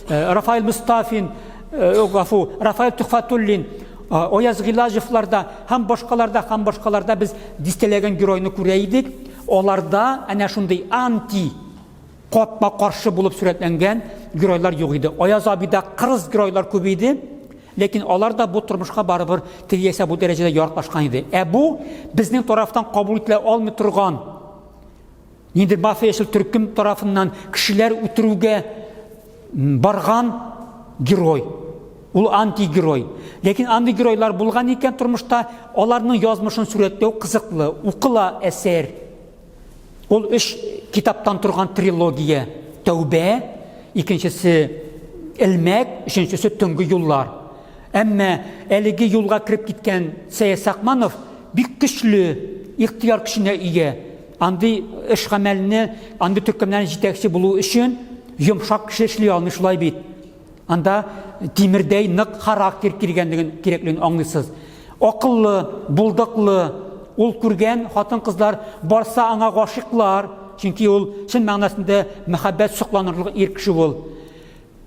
э, Рафаэль Мостафин, э, гафу, Рафаэль Төхфәтуллин, э, Ояз Гыйлаҗевларда һәм башкаларда һәм башкаларда без дистәләгән геройны күрә идек. Аларда әнә шундый анти катма каршы булып сурәтләнгән геройлар юк иде. Аяз абыйда кырыс геройлар күп иде. Ләкин алар да бу тормышка барыбер теге яисә бу дәрәҗәдә яраклашкан иде. Ә бу безнең тарафтан кабул ителә алмый торган Ниндидер мафиячыл төркем тарафыннан кешеләр үтерүгә барган герой. Ул антигерой. Ләкин андый геройлар булган икән тормышта, аларның язмышын сурәтләү кызыклы, укыла әсәр. Ул өч китаптан торган трилогия. Тәүбә, икенчесе Элмәк, өченчесе Төнге юллар. Әмма әлеге юлга кереп киткән Сәет Сакманов бик көчле ихтыяр көченә ия. Андый эш-гамәлне, андый төркемнәрнең җитәкче булу өчен йомшак кеше эшли алмый, шулай бит. Анда тимердәй нык характер киргәнлеген, кирәклеген аңлыйсыз. Акыллы, булдыклы, ул күргән хатын-кызлар барса аңа гашыйклар, чөнки ул чын мәгънәсендә мәхәббәт сокланырлык ир кеше ул.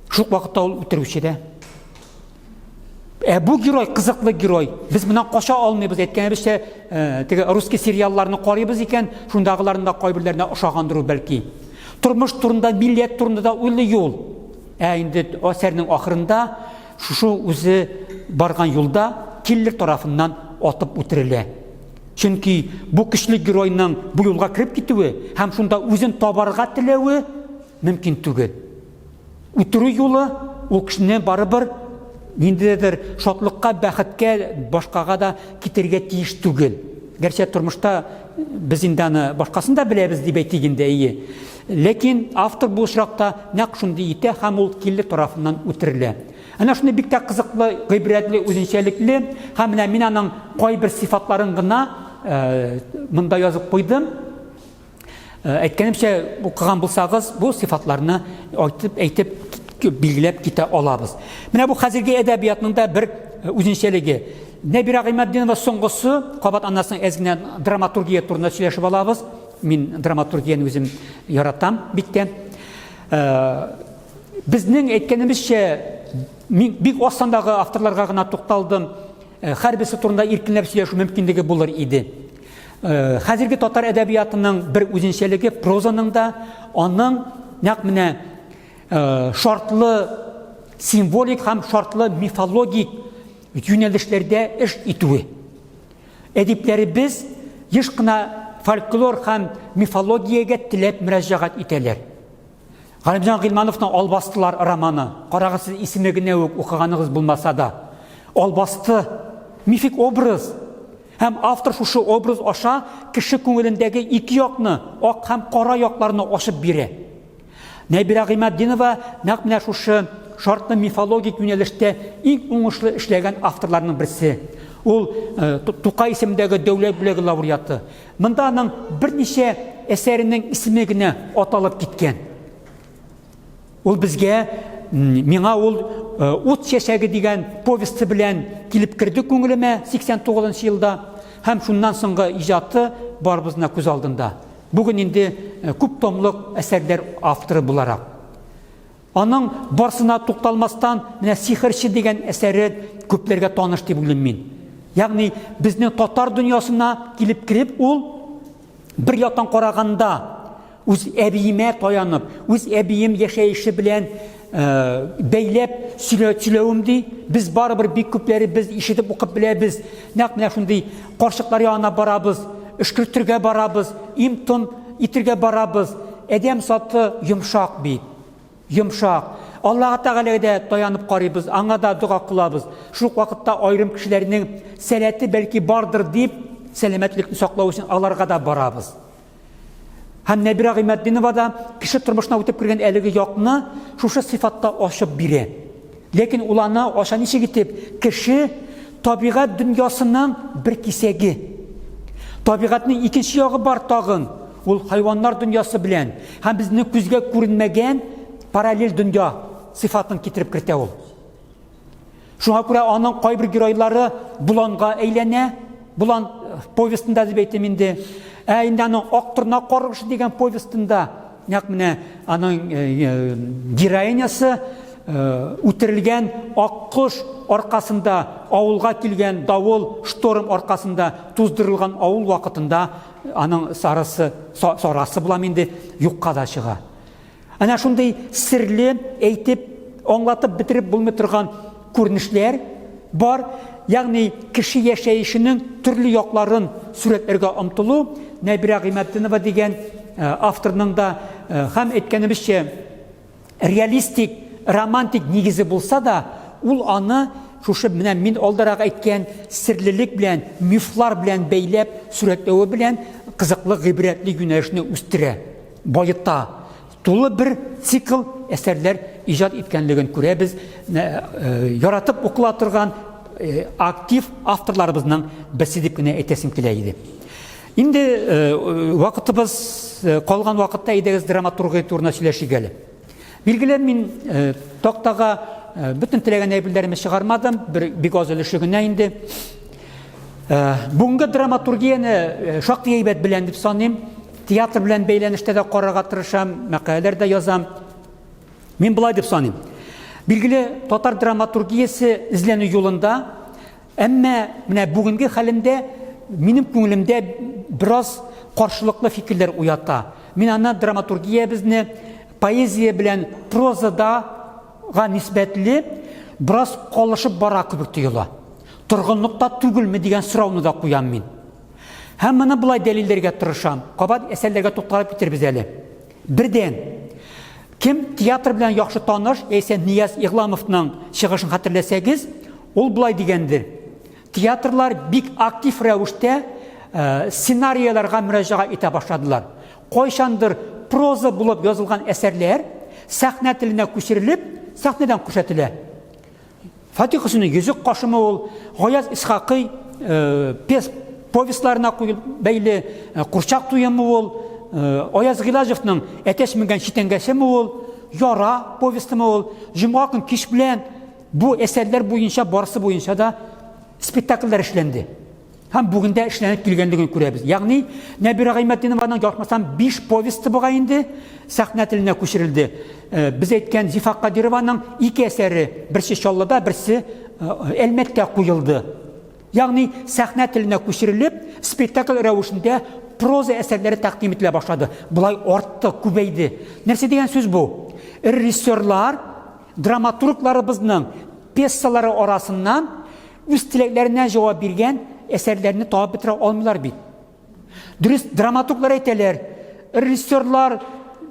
Шул вакытта ул үтерүче дә. Ә бу герой кызыклы герой. Без моннан кача алмыйбыз. Әйткәнебезчә, э, теге русский сериалларны карыйбыз икән, шундагыларның да кайберләренә ошагандыр ул бәлки. Тормыш турында, милләт турында да уйлый ул. Ә инде әсәрнең ахырында шушы үзе барган юлда киллер тарафыннан атып үтерелә. Чөнки бу көчле геройның бу юлга кереп китүе һәм шунда үзен табарга теләве мөмкин түгел. Үтерү юлы ул кешене барыбер ниндидер шатлыкка, бәхеткә, башкага да китерергә тиеш түгел. Гәрчә тормышта Без инде аны башкасын да беләбез дип әйтик инде, әйе. Ләкин автор бу очракта нәкъ шундый итә һәм ул килле тарафыннан үтерелә. Әнә шундый бик тә кызыклы, гыйбрәтле, үзенчәлекле һәм менә мин аның кайбер сыйфатларын гына э, монда язып куйдым. Э, әйткәнемчә, укыган булсагыз, бу сыйфатларны әйтеп, әйтеп билгеләп китә алабыз. Менә бу хәзерге әдәбиятның да бер э, үзенчәлеге. Нәбирә Гыйматдинова соңгысы, кабат аннан соң әз генә драматургия турында сөйләшеп алабыз. Мин драматургияне үзем яратам бик тә. Э, безнең әйткәнебезчә, мин бик аз сандагы авторларга гына тукталдым. Һәрберсе турында иркенләп сөйләшү мөмкинлеге булыр иде. Э, хәзерге татар әдәбиятының бер үзенчәлеге прозаның да аның нәкъ менә э, шартлы символик һәм шартлы мифологик юнәлешләрдә эш итүе. Әдипләребез еш кына фольклор һәм мифологиягә теләп мөрәҗәгать итәләр. Галимҗан Гыйльмановның Албастылар романы, карагыз сез исеме генә үк укыганыгыз булмаса да, Албасты, мифик образ. Һәм автор шушы образ аша кеше күңелендәге ике якны, ак һәм кара якларны ачып бирә. Нәбирә Гыйматдинова нәкъ менә шушы шартлы мифологик юнәлештә иң уңышлы эшләгән авторларның берсе. Ул э, Тукай исемендәге дәүләт бүләге лауреаты. Монда аның берничә әсәренең исеме генә аталып киткән. Ул безгә, миңа ул э, Ут чәчәге дигән повесте белән килеп керде күңелемә 89 елда һәм шуннан соңгы иҗаты барыбызның күз алдында. Бүген инде э, күп томлык әсәрләр авторы буларак. Аның барсына тукталмастан, менә Сихерче дигән әсәре күпләргә таныш дип уйлыйм мин. Ягъни безнең татар дөньясына килеп кереп, ул бер яктан караганда үз әбиемә таянып, үз әбием яшәеше белән э, бәйләп сөйләвем ди. Без барыбер бик күпләре без ишетеп укып беләбез. Нәкъ менә шундый карчыклар янына барабыз, өшкертергә барабыз, им-том итергә барабыз. Адәм заты йомшак бит. Йомшак. Аллаһ Тәгаләгә дә таянып карыйбыз, аңа да дога кылабыз. Шул ук вакытта аерым кешеләрнең сәләте бәлки бардыр дип, сәламәтлекне саклау өчен аларга да барабыз. Һәм Нәбирә Гыйматдинова да кеше тормышына үтеп кергән әлеге якны шушы сыйфатта ачып бирә. Ләкин ул аны ача ничек итеп? Кеше табигать дөньясының бер кисәге. Табигатьнең икенче ягы бар тагын. Ул хайваннар дөньясы белән һәм безнең күзгә күренмәгән параллель дөнья сыйфатын китереп кертә ул. Шуңа күрә аның кайбер геройлары боланга әйләнә. Болан э, повестында дип әйтим инде. Ә инде аның Ак торна каргышы дигән повестында нәкъ менә аның э, э, героинясы үтерелгән аккош аркасында авылга килгән давыл, шторм аркасында туздырылган авыл вакытында аның сарысы, сарасы булам инде, юкка да чыга. Әнә шундый серле әйтеп, аңлатып бетереп булмый торган күренешләр бар. Ягъни кеше яшәешенең төрле якларын сурәтләргә омтылу Нәбирә Гыйматдинова дигән э, авторның да э, һәм әйткәнебезчә реалистик, романтик нигезе булса да, ул аны шушы менә мин алдарак әйткән серлелек белән, мифлар белән бәйләп сурәтләве белән кызыклы, гыйбрәтле юнәлешне үстерә, баета. Тулы бер цикл әсәрләр иҗат иткәнлеген күрәбез. Э, яратып укыла торган э, актив авторларыбызның берсе дип кенә әйтәсем килә иде. Инде э, вакытыбыз калган вакытта әйдәгез драматургия турында сөйләшик әле. Билгеле, мин тактага бөтен теләгән әйберләремне чыгармадым, бер бик аз өлеше генә инде. Бүгенге драматургияне шактый әйбәт беләм дип саныйм. Театр белән бәйләнештә дә карарга тырышам, мәкаләләр дә язам. Мин болай дип саныйм. Билгеле, татар драматургиясе эзләнү юлында, әмма менә бүгенге хәлендә минем күңелемдә бераз каршылыклы фикерләр уята. Мин аны драматургиябезне поэзия белән прозада га нисбәтле бераз калышып бара кебек тоела. Торгынлыкта түгелме дигән сорауны да куям мин. Һәм моны болай дәлилләргә тырышам. Кабат әсәрләргә тукталып китербез әле. Бердән, кем театр белән яхшы таныш, яисә Нияз Игъламовның чыгышын хәтерләсәгез, ул болай дигәндер. Театрлар бик актив рәвештә сценарияләргә мөрәҗәгать итә башладылар. Кайчандыр проза булып язылган әсәрләр сәхнә теленә күчерелеп, сәхнәдән күрсәтелә. Фатих Хөсәйнең Йөзек кашымы ул, Гаяз Исхакый э, пес повестьларына бәйле э, Курчак туемы ул, э, Аяз Гыйлаҗевның Әтәч менгән читәнгәсеме ул, Яра повестымы ул, Җомга көн кич белән бу әсәрләр буенча барысы буенча да спектакльләр эшләнде. Һәм бүген дә эшләнеп килгәнлеген күрәбез. Ягъни Нәбирә Гыйматдинованың ялгышмасам 5 повесте бугай инде сәхнә теленә күчерелде. Э, без әйткән Зифа Кадированың ике әсәре, берсе Чаллыда, берсе э, Әлмәттә куелды. Ягъни сәхнә теленә күчерелеп, спектакль рәвешендә проза әсәрләре тәкъдим ителә башлады. Болай артты, күбәйде. Нәрсә дигән сүз бу? Режиссерлар драматургларыбызның пьесалары арасыннан үз теләкләренә җавап биргән әсәрләрне табып бетерә алмыйлар бит. Дөрес, драматурглар әйтәләр, режиссерлар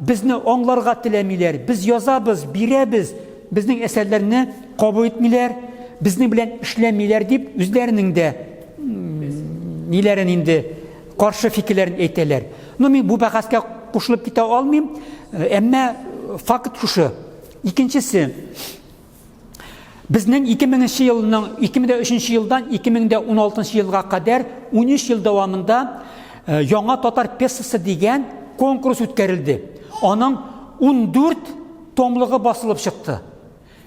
безне аңларга теләмиләр, без язабыз, бирәбез, безнең әсәрләрне кабул итмиләр, безнең белән эшләмиләр дип үзләренең дә ниләрен инде каршы фикерләрен әйтәләр. Ну, мин бу бәхәскә кушылып китә алмыйм, әмма факт шушы. Икенчесе, Безнең 2000 нче елның 2003 елдан 2016 елга кадәр 13 ел дәвамында э, Яңа татар пьесасы дигән конкурс үткәрелде. Аның 14 томлыгы басылып чыкты.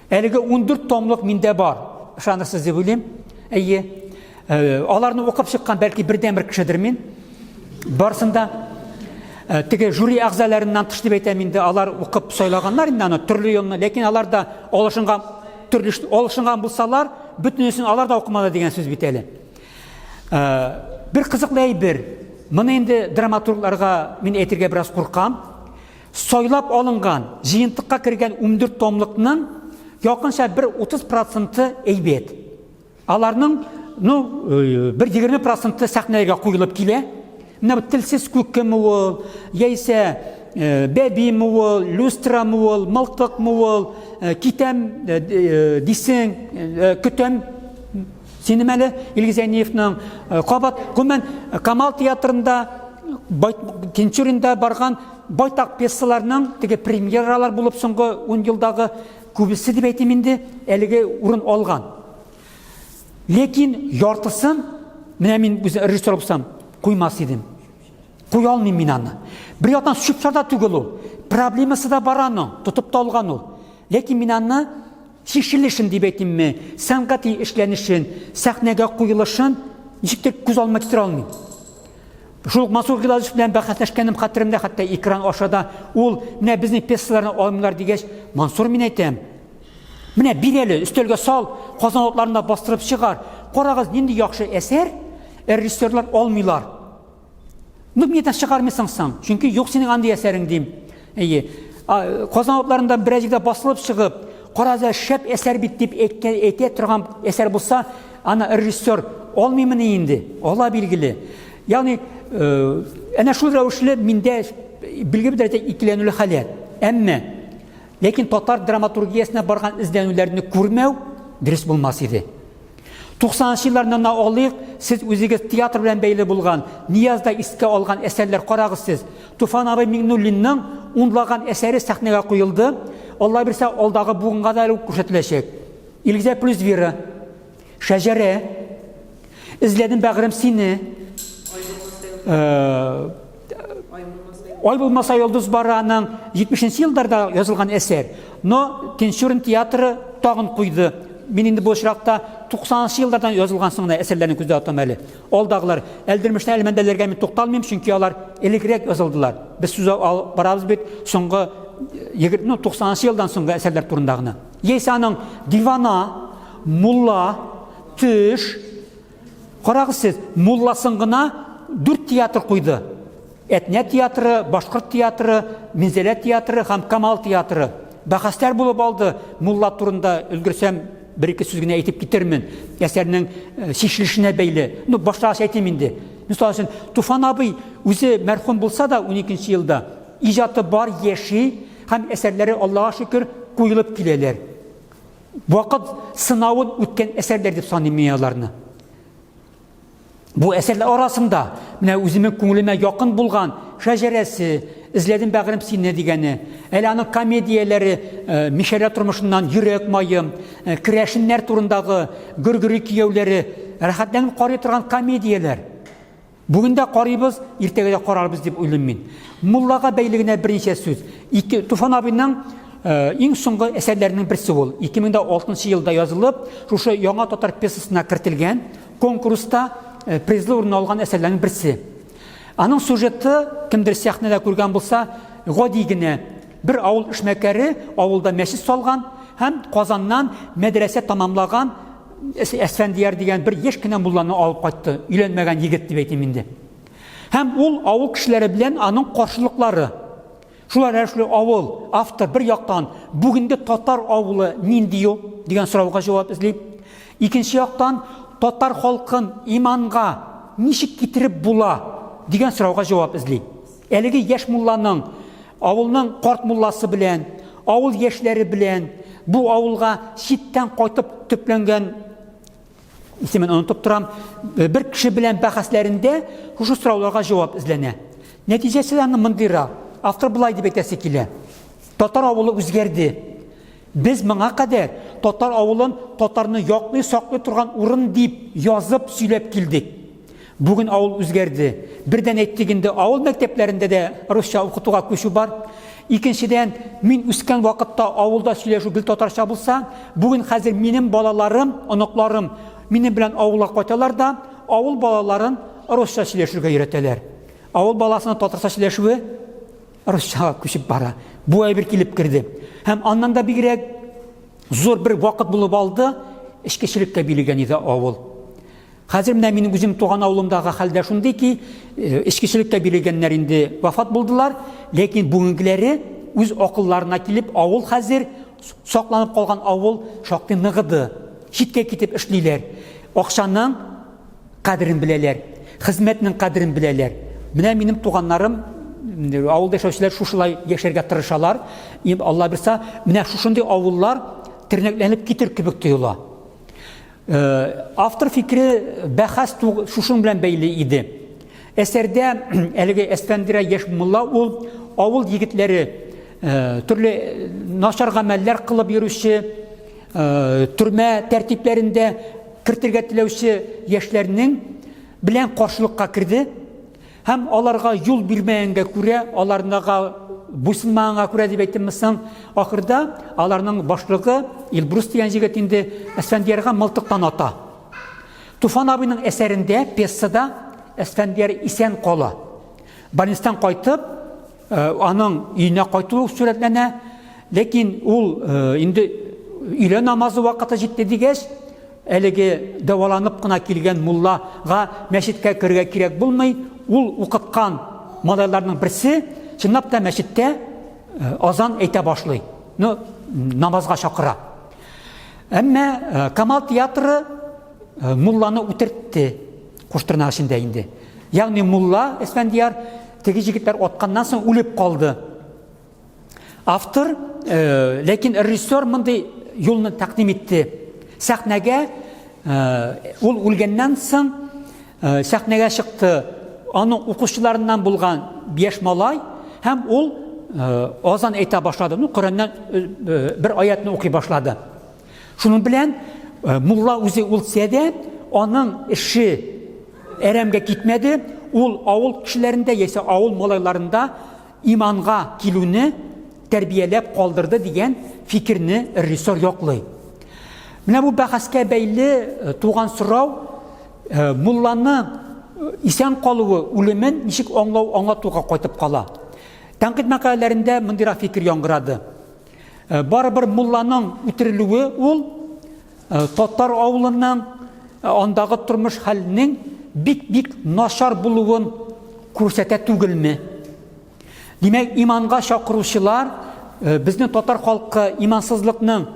Әлеге 14 томлык миндә бар. Ышанырсыз дип уйлыйм. Әйе. Э, аларны укып чыккан бәлки бердәнбер кешедер мин. Барсын да э, теге жюри әгъзаларыннан тыш дип әйтәм инде, алар укып сайлаганнар инде аны төрле елны, ләкин алар да алышынган төрле алышынган булсалар, бөтенесен алар да укымады дигән сүз бит әле. Э, бер кызыклы әйбер. Моны инде драматургларга мин әйтергә бераз куркам. Сайлап алынган, җыентыкка кергән 14 томлыкның якынча бер 30 проценты әйбәт. Аларның, ну, э, бер 20 проценты сәхнәгә куелып килә. Менә бу телсез күкеме ул, яисә э, бәбиме ул, люстрамы ул, мылтыкмы ул, э, китәм дисең, көтәм синем әле Илгиз Әниевның кабат гомумән Камал театрында Тинчуринда барган байтак пьесаларның теге премьералар булып соңгы 10 елдагы Күбесе дип әйтим инде, әлеге урын алган. Ләкин яртысын, менә мин үзе режиссер булсам, куймас идем. Куя алмыйм мин аны. Бер яктан чүп-чар да түгел ул. Проблемасы да бар аның, тотып та алган ул. Ләкин мин аны чишелешен дип әйтимме, сәнгати эшләнешен, сәхнәгә куелышын ничектер күз алдыма китерә алмыйм. Шул ук Мансур Гыйлаҗев белән бәхәсләшкәнем хәтеремдә, хәтта экран аша да ул менә безнең пьесаларны алмыйлар дигәч, Мансур мин әйтәм, менә бир әле, өстәлгә сал, Казан утларында бастырып чыгар. Карагыз, нинди яхшы әсәр, режиссерлар алмыйлар. Ну, нидән чыгармыйсың соң? Чөнки юк синең андый әсәрең дим. Әйе. Казан утларында берәр җирдә басылып чыгып, карагыз, шәп әсәр бит дип әйткән, әйтә торган әсәр булса, аны режиссер алмыймыни инде? Ала билгеле. Ягъни, э, әнә шул рәвешле миндә билгеле бер дәрәҗәдә икеләнүле халәт. Әмма ләкин татар драматургиясенә барган эзләнүләрне күрмәү дөрес булмас иде. 90 елларны гына алыйк, сез үзегез театр белән бәйле булган, Ниязда искә алган әсәрләр карагыз сез. Туфан абый Миңнуллинның унлаган әсәре сәхнәгә куелды. Алла бирсә, алдагы буынга да әле күрсәтеләчәк. Илгизә плюс Вера, Шәҗәрә, Эзләдем бәгърем сине. Э, Ай булмаса йолдыз бар аның 70 елларда язылган әсәр. Но Тинчурин театры тагын куйды. Мин инде бу очракта 90 еллардан язылган соң гына әсәрләрне күздә тотам әле. Алдагылар Әлдермештән Әлмәндәләргә мин тукталмыйм, чөнки алар элегрәк язылдылар. Без сүз алып барабыз бит соңгы ну, 90 елдан соңгы әсәрләр турында гына. Яисә аның Дивана, Мулла, Төш. Карагыз сез, мулласын гына дүрт театр куйды. Әтнә театры, Башкорт театры, Минзәлә театры һәм Камал театры. Бәхәсләр булып алды. Мулла турында өлгерсәм, бер-ике сүз генә әйтеп китермен. Әсәрнең э, чишелешенә бәйле. Ну, баштагач әйтим инде. Мисал өчен, Туфан абый үзе мәрхүм булса да 12 елда иҗаты бар, яши һәм әсәрләре Аллага шөкер куелып киләләр. Вакыт сынавын үткән әсәрләр дип саныйм мин аларны. Бу әсәрләр арасында менә үземнең күңелемә якын булган Шәҗәрәсе, Эзләдем бәгырем сине дигәне, әле аның комедияләре, э, Мишәрә тормышыннан Йөрәк маем, э, керәшеннәр турындагы Гөргөри кияүләре, рәхәтләнеп карый торган комедияләр. Бүген дә карыйбыз, иртәгә дә карарбыз дип уйлыйм мин. Муллага бәйле генә берничә сүз. Ике, Туфан абыйның э, иң соңгы әсәрләренең берсе ул. 2006 елда язылып, шушы яңа татар пьесасына кертелгән конкурста э, призлы урын алган әсәрләрнең берсе. Аның сюжеты, кемдер сәхнәдә күргән булса, гади генә. Бер авыл эшмәкәре авылда мәчет салган һәм Казаннан мәдрәсә тамамлаган Әсфәндияр дигән бер яшь кенә мулланы алып кайтты. Өйләнмәгән егет дип әйтим инде. Һәм ул авыл кешеләре белән аның каршылыклары. Шулай рәвешле авыл, автор бер яктан бүгенге татар авылы нинди ул дигән сорауга җавап эзли. Икенче яктан татар халкын иманга ничек китереп була дигән сорауга җавап эзли. Әлеге яшь мулланың авылның карт мулласы белән, авыл яшьләре белән бу авылга читтән кайтып төпләнгән исемен онытып торам, э, бер кеше белән бәхәсләрендә шушы сорауларга җавап эзләнә. Нәтиҗәсе аның мондыйрак. Автор болай дип әйтәсе килә. Татар авылы үзгәрде. Без моңа кадәр татар авылын татарны яклый, саклый торган урын дип язып, сөйләп килдек. Бүген авыл үзгәрде. Бердән әйттек инде, авыл мәктәпләрендә дә русча укытуга күчү бар. Икенчедән, мин үскән вакытта авылда сөйләшү гел татарча булса, бүген хәзер минем балаларым, оныкларым минем белән авылга кайталар да, авыл балаларын русча сөйләшергә өйрәтәләр. Авыл баласының татарча сөйләшүе русчага күчеп бара. Бу әйбер килеп керде. Һәм аннан да бигрәк зур бер вакыт булып алды, эчкечелеккә бирелгән иде авыл. Хәзер менә минем үзем туган авылымдагы хәл дә шундый ки, э, эчкечелеккә бирелгәннәр инде вафат булдылар, ләкин бүгенгеләре үз акылларына килеп, авыл хәзер сакланып калган авыл шактый ныгыды. Читкә китеп эшлиләр. Акчаның кадерен беләләр, хезмәтнең кадерен беләләр. Менә минем туганнарым авылда яшәүчеләр шушылай яшәргә тырышалар. Алла бирса, менә шушындый авыллар тернәкләнеп китер кебек тоела. Э, автор фикере бәхәс шушың белән бәйле иде. Әсәрдә әлеге Әсфәндирә яшь мулла ул авыл егетләре э, төрле начар гамәлләр кылып йөрүче, э, төрмә тәртипләрендә кертергә теләүче яшьләрнең белән каршылыкка керде. Һәм аларга юл бирмәгәнгә күрә, аларнага буйсынмаганга күрә дип әйттемме соң, ахырда аларның башлыгы Илбрус дигән җегет инде Әсфәндиярга мылтыктан ата. Туфан абыйның әсәрендә, пьесада Әсфәндияр исән кала. Больництан кайтып, э, аның өенә кайтуы сурәтләнә. Ләкин ул э, инде өйлә намазы вакыты җитте дигәч, Әлеге дәваланып кына килгән муллага мәчеткә керергә кирәк булмый, ул укыткан малайларның берсе чынлап та мәчеттә э, азан әйтә башлый. Ну, намазга чакыра. Әмма э, Камал театры э, мулланы үтертте, куштырнак эчендә инде. Ягъни мулла Әсфәндияр теге җегетләр атканнан соң үлеп калды. Автор, э, ләкин режиссер мондый юлны тәкъдим итте. Сәхнәгә э, ул үлгәннән соң э, сәхнәгә чыкты аның укучыларыннан булган яшь малай һәм ул азан әйтә башлады. Ну, Коръәннән бер аятны укый башлады. Шуның белән мулла үзе үлсә дә, аның эше әрәмгә китмәде. Ул авыл кешеләрендә яисә авыл малайларында иманга килүне тәрбияләп калдырды дигән фикерне режиссер яклый. Менә бу бәхәскә бәйле э, туган сорау э, мулланы э, исән калуы, үлемен ничек аңлау, аңлатуга кайтып кала. Тәнкыйть мәкаләләрендә мондыйрак фикер яңгырады. Барыбер мулланың үтерелүе ул татар авылының андагы тормыш хәленең бик-бик начар булуын күрсәтә түгелме? Димәк, иманга чакыручылар безнең татар халкы имансызлыкның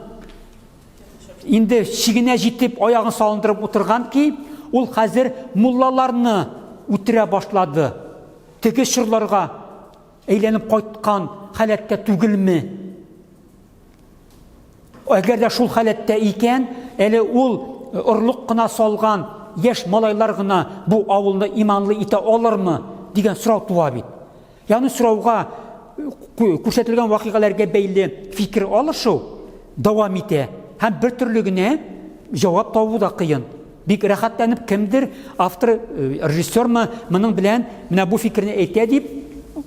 инде чигенә җитеп аягын салындырып утырган ки, ул хәзер муллаларны үтерә башлады. Теге чорларга әйләнеп кайткан халәттә түгелме? Әгәр дә шул халәттә икән, әле ул орлык кына салган яшь малайлар гына бу авылны иманлы итә алырмы дигән сорау туа бит. Ягъни сорауга күрсәтелгән вакыйгаларга бәйле фикер алышу дәвам итә һәм бер төрле генә җавап табу да кыен. Бик рәхәтләнеп кемдер, автор, э, режиссермы, моның белән менә бу фикерне әйтә дип,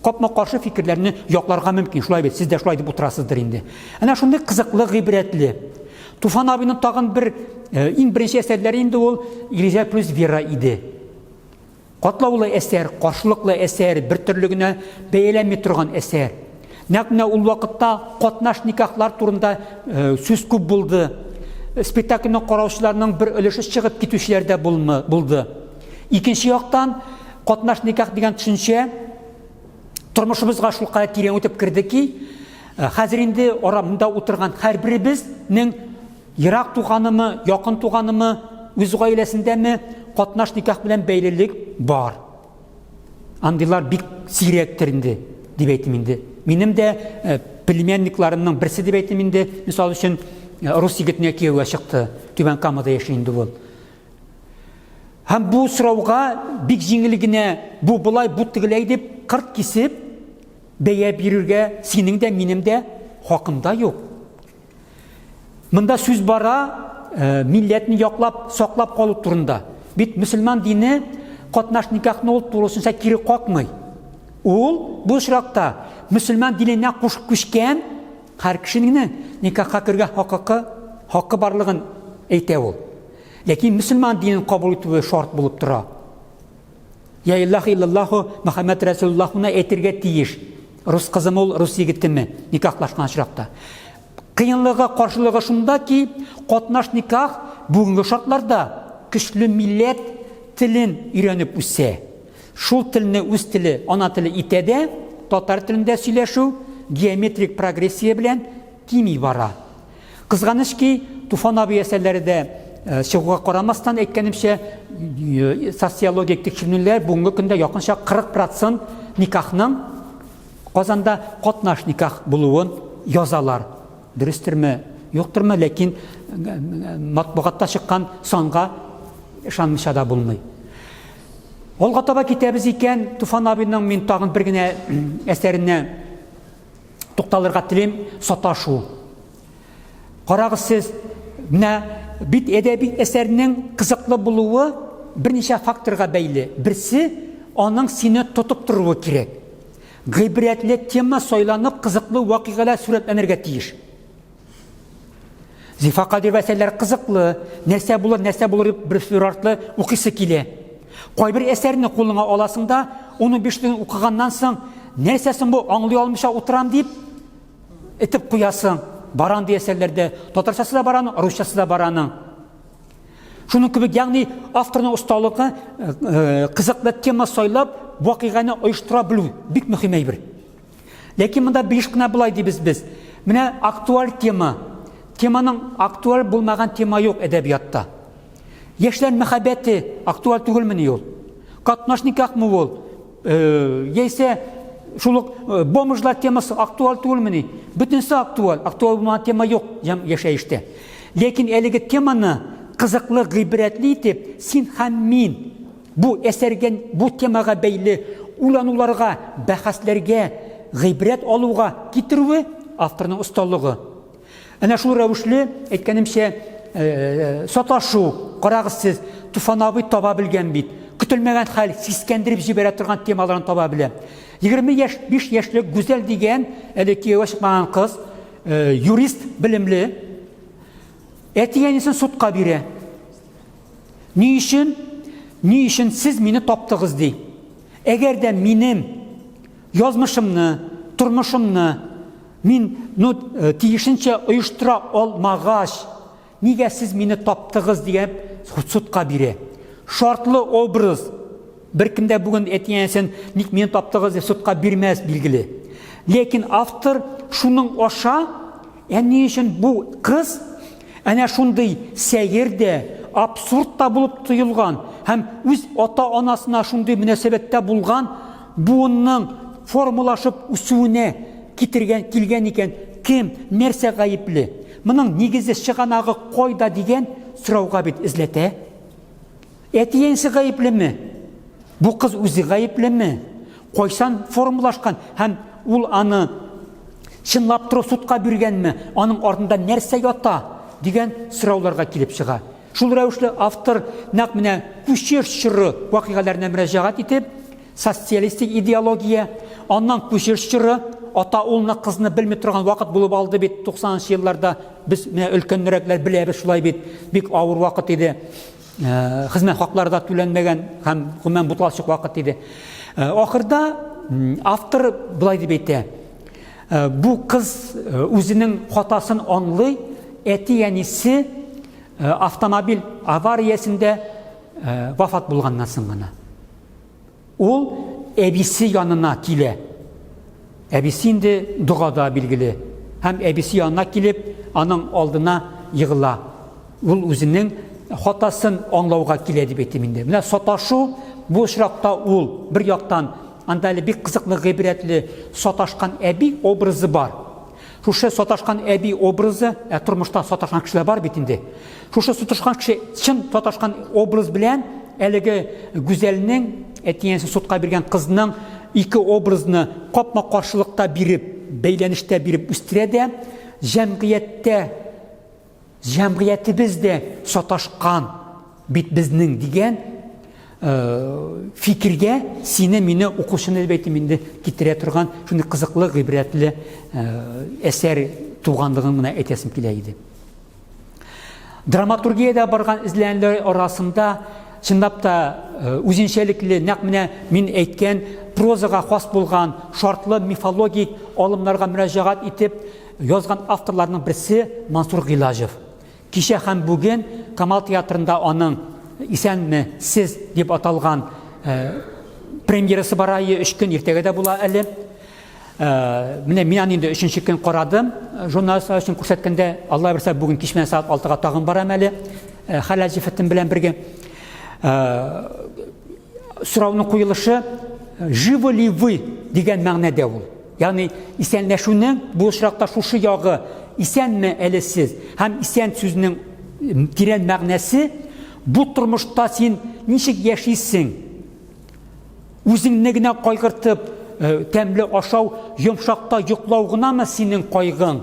капма-каршы фикерләрне якларга мөмкин. Шулай бит, сез дә шулай дип утырасыздыр инде. Әнә шундый кызыклы, гыйбрәтле. Туфан абыйның тагын бер э, иң беренче әсәрләре инде ул Илизә плюс Вера иде. Катлаулы әсәр, каршылыклы әсәр, бертөрле генә бәяләнми торган әсәр. Нәкъ менә ул вакытта катнаш никахлар турында э, сүз күп булды. Спектакльне караучыларның бер өлеше чыгып китүчеләр дә булмы, булды. Икенче яктан, катнаш никах дигән төшенчә тормышыбызга шулкадәр тирән үтеп керде ки, э, хәзер инде арамында утырган һәрберебезнең Ерак туганымы, якын туганымы, үз гаиләсендәме, катнаш никах белән бәйлелек бар. Андыйлар бик сирәктер инде, дип әйтим инде. Минем дә э, племянникларымның берсе дип әйтим инде, мисал өчен, э, рус егетенә кияүгә чыкты, Түбән Камада яши инде ул. Һәм бу сорауга бик җиңел генә бу болай, бу тегеләй дип кырт кисеп бәя бирергә синең дә, минем дә хакым да юк. Монда сүз бара э, милләтне яклап, саклап калу турында. Бит мөселман дине катнаш никахны ул тулысынча кире какмый. Ул бу очракта мөселман диненә кушып күчкән һәр кешенең никахка керергә хакы, хакы барлыгын әйтә ул. Ләкин мөселман динен кабул итүе шарт булып тора. Я иллаһ иллаллаһу Мөхәммәд Рәсулуллаһуны әйтергә тиеш. Рус кызымы ул, рус егетеме никахлашкан очракта. Кыенлыгы, каршылыгы шунда ки, катнаш никах бүгенге шартларда көчле милләт телен өйрәнеп үсә. Шул телне үз теле, ана теле итә дә, татар телендә сөйләшү геометрик прогрессия белән кими бара. Кызганыч ки, Туфан абый әсәрләре дә э, чыгуга карамастан, әйткәнемчә, э, социологик тикшеренүләр бүгенге көндә якынча 40% никахның Казанда катнаш никах булуын язалар. Дөрестерме, юктырмы, ләкин э, матбугатта чыккан санга ышанмыйча да булмый. Алга таба китәбез икән, Туфан абыйның мин тагын бер генә әсәренә тукталырга телим, саташу. Карагыз сез, менә бит әдәби әсәрнең кызыклы булуы берничә факторга бәйле. Берсе, аның сине тотып торуы кирәк. Гыйбрәтле тема сайланып, кызыклы вакыйгалар сурәтләнергә тиеш. Зифа Кадирова әсәрләре кызыклы, нәрсә булыр, нәрсә булыр дип бер артлы укыйсы килә. Кайбер әсәрне кулыңа аласың да, оны биш көн укыганнан соң, нәрсә соң бу, аңлый алмыйча утырам дип этеп куясың. Бар андый әсәрләрдә, татарчасы да бар аның, русчасы да бар аның. Шуның кебек, ягъни авторның осталыгы э, э, кызыклы тема сайлап, вакыйганы оештыра белү бик мөһим әйбер. Ләкин монда биш кенә болай дибез без. Менә актуаль тема. Теманың актуаль булмаган тема юк әдәбиятта. Яшьләр мәхәббәте актуаль түгелмени ул? Катнаш никахмы ул? Э, яисә шул ук э, бомжлар темасы актуаль түгелмени? Бөтенесе актуаль. Актуаль булмаган тема юк яшәештә. Ләкин әлеге теманы кызыклы, гыйбрәтле итеп, син һәм мин Бу әсәргә, бу темага бәйле уйлануларга, бәхәсләргә, гыйбрәт алуга китерүе авторның осталыгы. Әнә шул рәвешле, әйткәнемчә, э, саташу, карагыз сез, Туфан абый таба белгән бит. Көтелмәгән хәл, сискәндереп җибәрә торган темаларын таба белә. 20 яшь, 5 яшьлек Гүзәл дигән, әле кияүгә чыкмаган кыз, э, юрист белемле, әти-әнисен судка бирә. Ни өчен? Ни өчен сез мине таптыгыз ди. Әгәр дә минем язмышымны, тормышымны мин ну э, тиешенчә оештыра алмагач, нигә сез мине таптыгыз дигән судка бирә. Шартлы образ. Беркем дә бүген әти-әнисен ник мине таптыгыз дип судка бирмәс, билгеле. Ләкин автор шуның аша Ә ни өчен бу кыз әнә шундый сәер дә, абсурд та булып тоелган һәм үз ата-анасына шундый мөнәсәбәттә булган буынның формалашып үсүенә китергән, килгән икән, кем, нәрсә гаепле? Моның нигезе, чыганагы кайда дигән сорауга бит эзләтә. Әти-әнисе гаеплеме? Бу кыз үзе гаеплеме? Кайчан формалашкан һәм ул аны чынлап торып судка биргәнме? Аның артында нәрсә ята? дигән сорауларга килеп чыга. Шул рәвешле автор нәкъ менә күчеш чоры вакыйгаларына мөрәҗәгать итеп, социалистик идеология, аннан күчеш чоры, ата улны, кызны белми торган вакыт булып алды бит 90 нчы елларда. Без менә өлкәнрәкләр беләбез шулай бит, бик авыр вакыт иде. Э, хезмәт хаклары да түләнмәгән һәм гомумән буталчык вакыт иде. Э, ахырда автор болай дип әйтә. Э, бу кыз үзенең хатасын аңлый, әти-әнисе автомобиль авариясендә вафат булганнан соң гына. Ул әбисе янына килә. Әбисе инде догада билгеле. Һәм әбисе янына килеп, аның алдына егыла. Ул үзенең хатасын аңлауга килә дип әйтим инде. Менә саташу бу очракта ул бер яктан анда әле бик кызыклы гыйбрәтле саташкан әби образы бар. Шушы саташкан әби образы, ә тормышта саташкан кешеләр бар бит инде. Шушы саташкан кеше чын саташкан образ белән әлеге Гүзәлнең әти-әнисе судка биргән кызның ике образны капма-каршылыкта биреп, бәйләнештә биреп үстерә дә, җәмгыятьтә Җәмгыятебез дә саташкан бит безнең дигән фикергә сине, мине, укучыны дип әйтим инде, китерә торган шундый кызыклы, гыйбрәтле әсәр туганлыгын гына әйтәсем килә иде. Драматургиядә барган эзләнүләр арасында чынлап та үзенчәлекле, нәкъ менә мин әйткән прозага хас булган шартлы мифологик алымнарга мөрәҗәгать итеп Язган авторларның берсе Мансур Гыйлаҗев. Кичә һәм бүген Камал театрында аның Исәнме сез дип аталган э, премьерасы бара, өч көн иртәгә дә була әле. Э, менә мин аны инде өченче көн карадым. Журналистлар өчен күрсәткәндә, Алла бирсә, бүген кич белән сәгать 6-га тагын барам әле. Э, Хәләл җефетем белән бергә. Сорауның куелышы «Живы ли вы?» дигән мәгънәдә ул. Ягъни исәнләшүнең бу очракта шушы ягы исәнме әле сез һәм исән сүзенең тирән мәгънәсе бу тормышта син ничек яшисең? Үзеңне генә кайгыртып, э, тәмле ашау, йомшакта йоклау гынамы синең кайгың?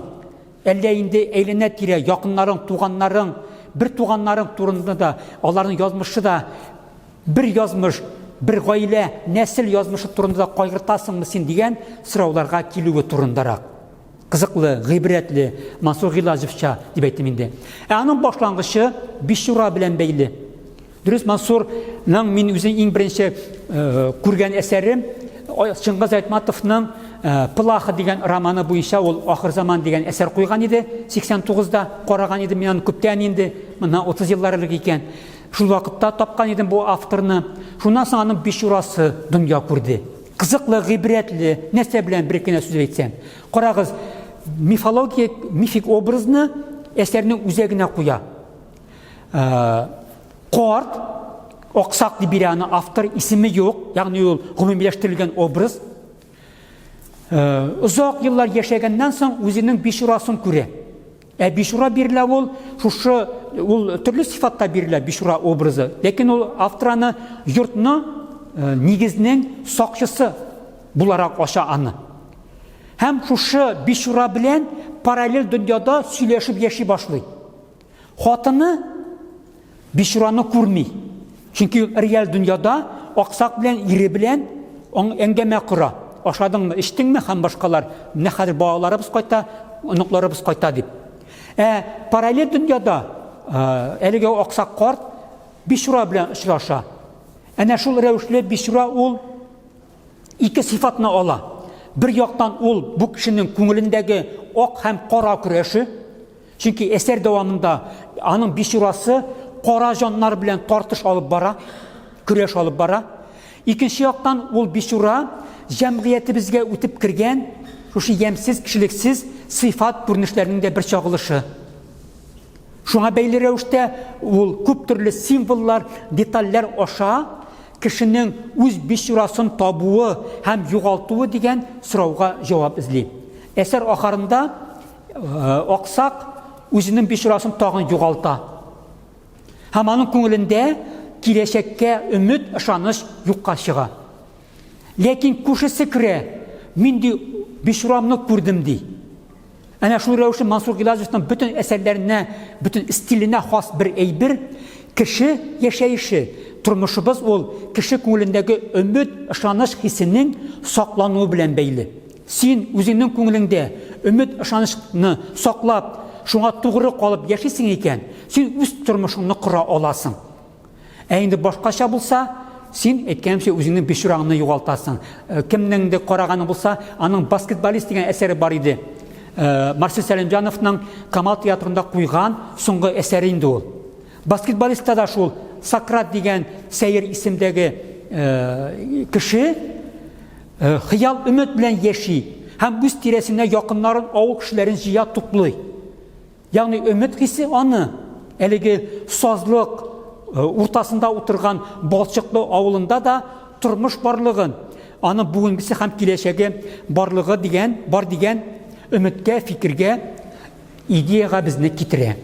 Әллә инде әйләнә-тирә якыннарың, туганнарың, бер туганнарың турында да, аларның язмышы да Бер язмыш, бер гаилә, нәсел язмышы турында да кайгыртасыңмы син дигән сорауларга килүе турындарак. Кызыклы, гыйбрәтле, Мансур Гыйлаҗевча дип әйттем инде. Ә аның башлангычы Бичура белән бәйле. Дөрес, Мансурның мин үзем иң беренче э, күргән әсәрем Чыңгыз Айтматовның э, Плаха дигән романы буенча ул Ахыр заман дигән әсәр куйган иде. 89-да караган идем мин аны күптән инде, моннан 30 еллар элек икән. Шул вакытта тапкан идем бу авторны. Шуннан соң аның Бичурасы дөнья күрде. Кызыклы, гыйбрәтле, нәрсә белән бер генә сүз әйтсәм. Карагыз, мифология, мифик образны әсәрнең үзәгенә куя. Э, карт, аксак дип бирә аны автор, исеме юк, ягъни ул гомумиләштерелгән образ. Э, озак еллар яшәгәннән соң үзенең Бичурасын күрә. Ә бичура бирелә ул шушы ул төрле сыйфатта бирелә бичура образы. Ләкин ул автор аны йортны э, нигезнең сакчысы буларак ача аны. Һәм шушы бичура белән параллель дөньяда сөйләшеп яши башлый. Хатыны Бичураны күрми. Чөнки реаль дөньяда аксак белән ире белән әңгәмә кора. Ашадыңмы, эчтеңме һәм башкалар. Менә хәзер балаларыбыз кайта, оныкларыбыз кайта дип. Ә параллель дөньяда әлеге аксак карт Бичура белән очраша. Әнә шул рәвешле Бичура ул ике сыйфатны ала. Бер яктан ул бу кешенең күңелендәге ак һәм кара көрәше, Чөнки әсәр дәвамында аның бичурасы кара җаннар белән тартыш алып бара, көрәш алып бара. Икенче яктан ул бичура җәмгыятебезгә үтеп кергән шушы ямьсез, кешелексез сыйфат күренешләренең дә бер чагылышы. Шуңа бәйле рәвештә ул күп төрле символлар, детальләр аша кешенең үз бичурасын табуы һәм югалтуы дигән сорауга җавап эзли. Әсәр ахырында Э, аксак үзенең бичурасын тагын югалта. Һәм аның күңелендә киләчәккә өмет, ышаныч юкка чыга. Ләкин күршесе керә, мин ди, бичурамны күрдем ди. Әнә шул рәвешле Мансур Гилазовның бөтен әсәрләренә, бөтен стиленә хас бер әйбер, кеше яшәеше, тормышыбыз ул кеше күңелендәге өмет, ышаныч хисенең саклануы белән бәйле. Син үзеңнең күңелеңдә өмет, ышанычны саклап, шуңа тугры калып яшисең икән, син үз тормышыңны кора аласың. Ә инде башкача булса, син, әйткәнемчә, үзеңнең бичураңны югалтасың. Э, кемнеңдер караганы булса, аның баскетболист дигән әсәре бар иде. Э, Марсель Сәлимҗановның Камал театрында куйган соңгы әсәре инде ул. Баскетболистта да шул Сократ дигән сәер исемдәге э, кеше хыял өмет белән яши һәм үз тирәсенә якыннарын, авыл кешеләрен җыя, туплый. Ягъни өмет хисе аны әлеге сазлык э, уртасында утырган Балчыклы авылында да тормыш барлыгын, аның бүгенгесе һәм киләчәге барлыгы дигән, бар дигән өметкә, фикергә, идеяга безне китерә.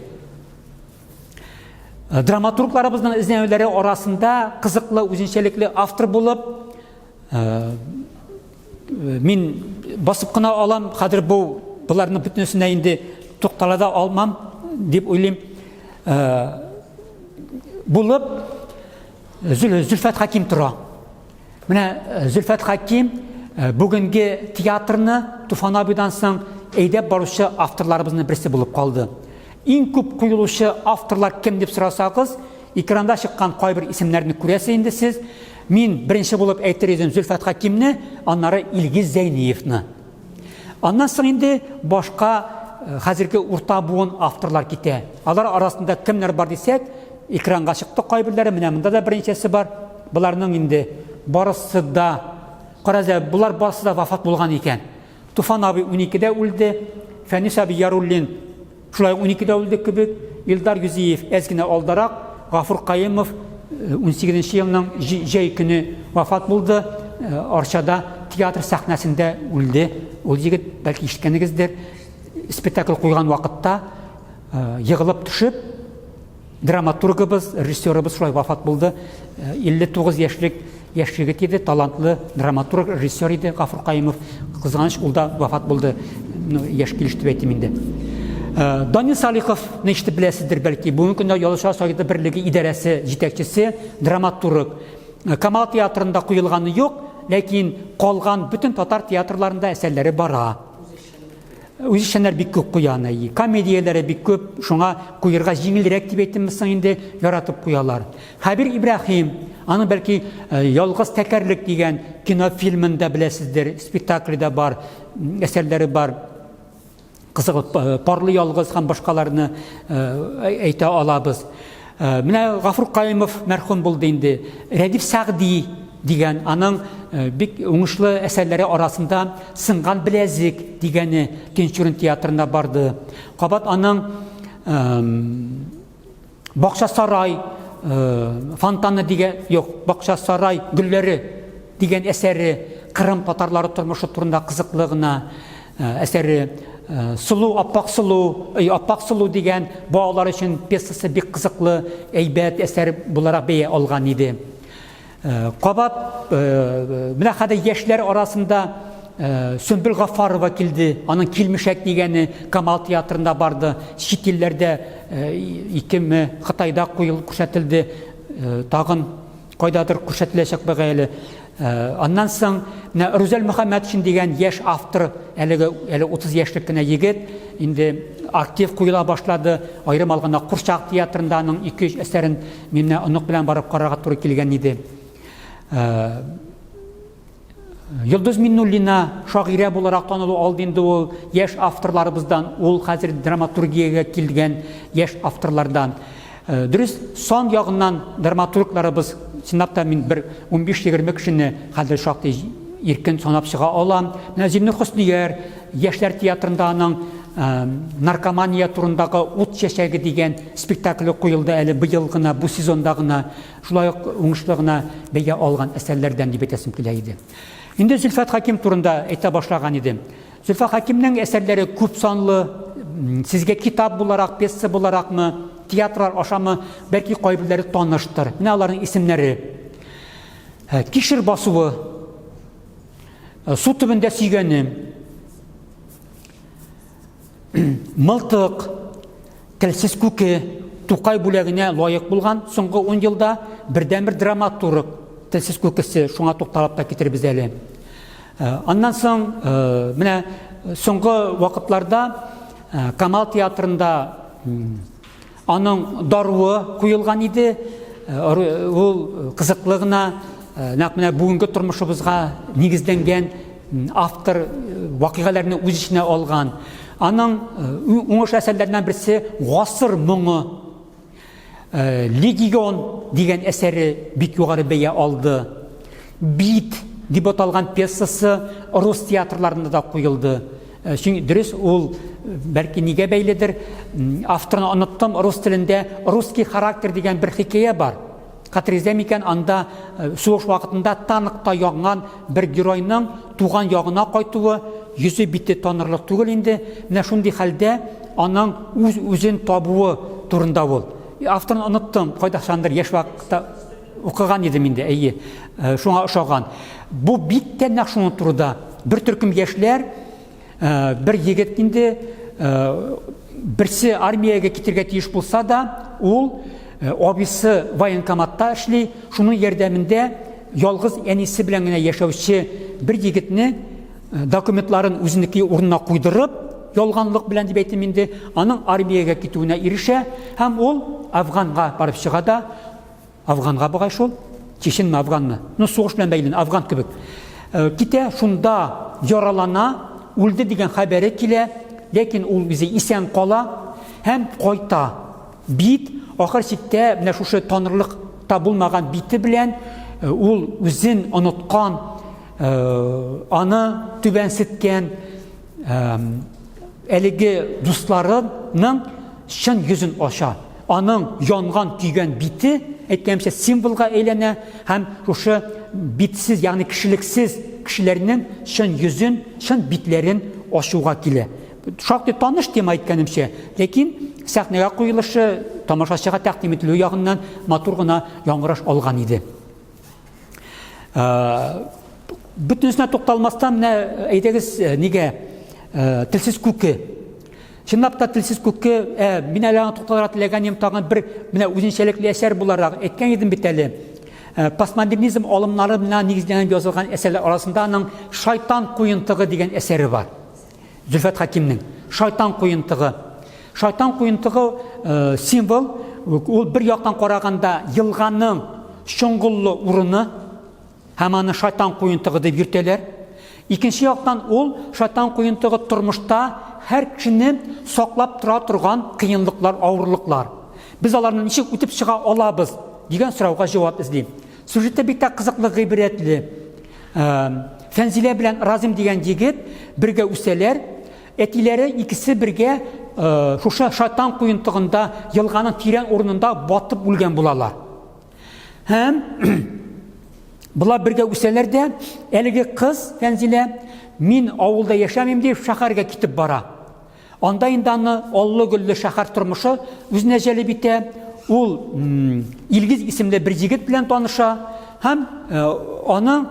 Э, драматургларыбызның эзләнүләре арасында кызыклы, үзенчәлекле автор булып э, Мин басып кына алам, хәзер бу боларның бөтенесенә инде туктала да алмам дип уйлыйм. Булып Зөлфәт Хәким тора. Менә Зөлфәт Хәким бүгенге театрны Туфан абыйдан соң әйдәп баручы авторларыбызның берсе булып калды. Иң күп куелучы авторлар кем дип сорасагыз, экранда чыккан кайбер исемнәрне күрәсез инде сез. Мин беренче булып әйтер идем Зөлфәт Хәкимне, аннары Илгиз Зәйниевны. Аннан соң инде башка э, хәзерге урта буын авторлар китә. Алар арасында кемнәр бар дисәк, экранга чыкты кайберләре, менә монда да берничәсе бар. Боларның инде барысы да, караза, болар барысы да вафат булган икән. Туфан абый 12-дә үлде, Фәнис абый Яруллин шулай ук 12-дә үлде кебек, Илдар Юзиев әз генә алдарак, Гафур Каюмов 18 нче елның җәй көне вафат булды, э, Арчада театр сәхнәсендә үлде. Ул егет, бәлки ишеткәнегездер, спектакль куйган вакытта э, егылып төшеп, Драматургыбыз, режиссерыбыз шулай вафат булды. 59 э, яшьлек яшь егет иде, талантлы драматург, режиссер иде Гафур Каюмов. Кызганыч, ул да вафат булды. Ну, яшь килеш дип әйтим инде. Э, Данил Салиховны ишетеп беләсездер бәлки. Бүгенге көндә Язучылар союзы берлеге идарәсе җитәкчесе, драматург. Э, Камал театрында куелганы юк, ләкин калган бөтен татар театрларында әсәрләре бара. Үзешчәннәр бик күп куя аны. Комедияләре бик күп, шуңа куерга җиңелрәк дип әйттемме соң инде, яратып куялар. Хәбир Ибраһим, аны бәлки э, Ялгыз тәкәрлек дигән кинофильмын да беләсездер, спектакле дә бар, әсәрләре бар. Кызык, э, Парлы ялгыз һәм башкаларны э, әйтә алабыз. Э, менә Гафур Каюмов мәрхүм булды инде. Рәдиф Сәгъди дигән аның э, бик уңышлы әсәрләре арасында Сынган беләзек дигәне Тинчурин театрында барды. Кабат аның Бакча сарай э, фонтаны дигән, юк, Бакча сарай гөлләре дигән әсәре Кырым татарлары тормышы турында кызыклы гына әсәре Сылу, аппак сылу, аппак сылу дигән балалар өчен пьесасы бик кызыклы, әйбәт әсәр буларак бәя алган иде. Кабат менә хәзер яшьләр арасында Сөмбел Гафарова килде. Аның Килмешәк дигәне Камал театрында барды. Чит илләрдә икеме Кытайда куелып күрсәтелде. Тагын кайдадыр күрсәтеләчәк бугай әле. Э, аннан соң менә Рүзәл Мөхәммәтшин дигән яшь автор, әлеге әле 30 яшьлек кенә егет, инде актив куела башлады. Аерым алганда Курчак театрында аның 2-3 әсәрен мин менә онык белән барып карарга туры килгән иде. Э, Йолдыз Миннуллина шагыйрә буларак танылу алды инде ул яшь авторларыбыздан, ул хәзер драматургиягә килгән яшь авторлардан. Э, дөрес, сан ягыннан драматургларыбыз, чынлап та мин бер 15-20 кешене хәзер шактый иркен санап чыга алам. Менә Зиннур Хөснияр, Яшьләр театрында аның э, наркомания турындагы Ут чәчәге дигән спектакле куелды әле быел гына, бу сезонда гына. Шулай ук уңышлы гына бәя алган әсәрләрдән дип әйтәсем килә иде. Инде Зөлфәт Хәким турында әйтә башлаган идем. Зөлфәт Хәкимнең әсәрләре күп санлы, сезгә китап буларак, пьеса буларакмы? театрлар ашамы, бәлки кайберләре таныштыр. Менә аларның исемнәре. Э, Кишер басуы, э, су төбендә сөйгәнем, Мылтык, телсез күке, Тукай бүләгенә лаек булган соңгы 10 елда бердәнбер драматург телсез күкесе, шуңа тукталып та китербез әле. Э, аннан соң э, менә соңгы вакытларда э, Камал театрында Аның даруы куелган иде. Э, ул кызыклы гына, э, нәкъ менә бүгенге тормышыбызга нигезләнгән автор э, вакыйгаларны үз эченә алган. Аның уңыш әсәрләреннән берсе Гасыр моңы. Легион дигән әсәре бик югары бәя алды. Бит дип аталган пьесасы рус театрларында да куелды. Э, чөнки дөрес ул э, бәлки нигә бәйледер, авторны оныттым, рус телендә Русский характер дигән бер хикәя бар. Хәтерегездә микән, анда э, сугыш вакытында танкта янган бер геройның туган ягына кайтуы, йөзе бите танырлык түгел инде. Менә шундый хәлдә аның үз-үзен табуы турында ул. Авторны оныттым, кайдашандыр яшь вакытта укыган идем инде, әйе, шуңа ошаган. Бу бит тә нәкъ шуның турыда. Бер төркем яшьләр, бер егет инде, берсе армиягә китергә тиеш булса да, ул абыйсы военкоматта эшли, шуның ярдәмендә ялгыз әнисе белән генә яшәүче бер егетне документларын үзенеке урынына куйдырып, ялганлык белән дип әйтим инде, аның армиягә китүенә ирешә һәм ул Афганга барып чыга да, Афганга бугай шул. Чеченме, Афганмы? Ну, сугыш белән бәйле, Афган кебек. Э, китә, шунда яралана, үлде дигән хәбәре килә, ләкин ул үзе исән кала һәм кайта. Бит, ахыр чиктә, менә шушы танырлык та булмаган бите белән э, ул үзен оныткан, э, аны түбәнсеткән, әлеге дусларының чын йөзен ача. Аның янган, көйгән бите, әйткәнемчә, символга әйләнә һәм шушы битсез, ягъни кешелексез кешеләрнең чын йөзен, чын битләрен ачуга килә. Шактый таныш тема әйткәнемчә, ләкин сәхнәгә куелышы, тамашачыга тәкъдим ителү ягыннан матур гына яңгыраш алган иде. Бөтенесенә тукталмастан, менә әйдәгез, нигә телсез күке. Чынлап та телсез күке, ә, мин әле аңа тукталырга теләгән идем, тагын бер менә үзенчәлекле әсәр буларак әйткән идем бит әле. Постмодернизм алымнары белән нигезләнеп язылган әсәрләр арасында аның Шайтан куентыгы дигән әсәре бар. Зөлфәт Хәкимнең Шайтан куентыгы. Шайтан куентыгы символ, ул бер яктан караганда елганың чоңгыллы урыны һәм аны шайтан куентыгы дип йөртәләр. Икенче яктан ул шайтан куентыгы тормышта һәр кешене саклап тора торган кыенлыклар, авырлыклар. Без аларны ничек үтеп чыга алабыз дигән сорауга җавап эзли. Сюжеты бик тә кызыклы, гыйбрәтле. Фәнзилә белән Разим дигән егет бергә үсәләр. Әтиләре икесе бергә шушы шайтан куентыгында елганың тирән урынында батып үлгән булалар. Һәм болар бергә үсәләр дә, әлеге кыз Фәнзилә, мин авылда яшәмим дип, шәһәргә китеп бара. Анда инде аны аллы-гөлле шәһәр тормышы үзенә җәлеп итә. Ул Илгиз исемле бер егет белән таныша һәм э, аның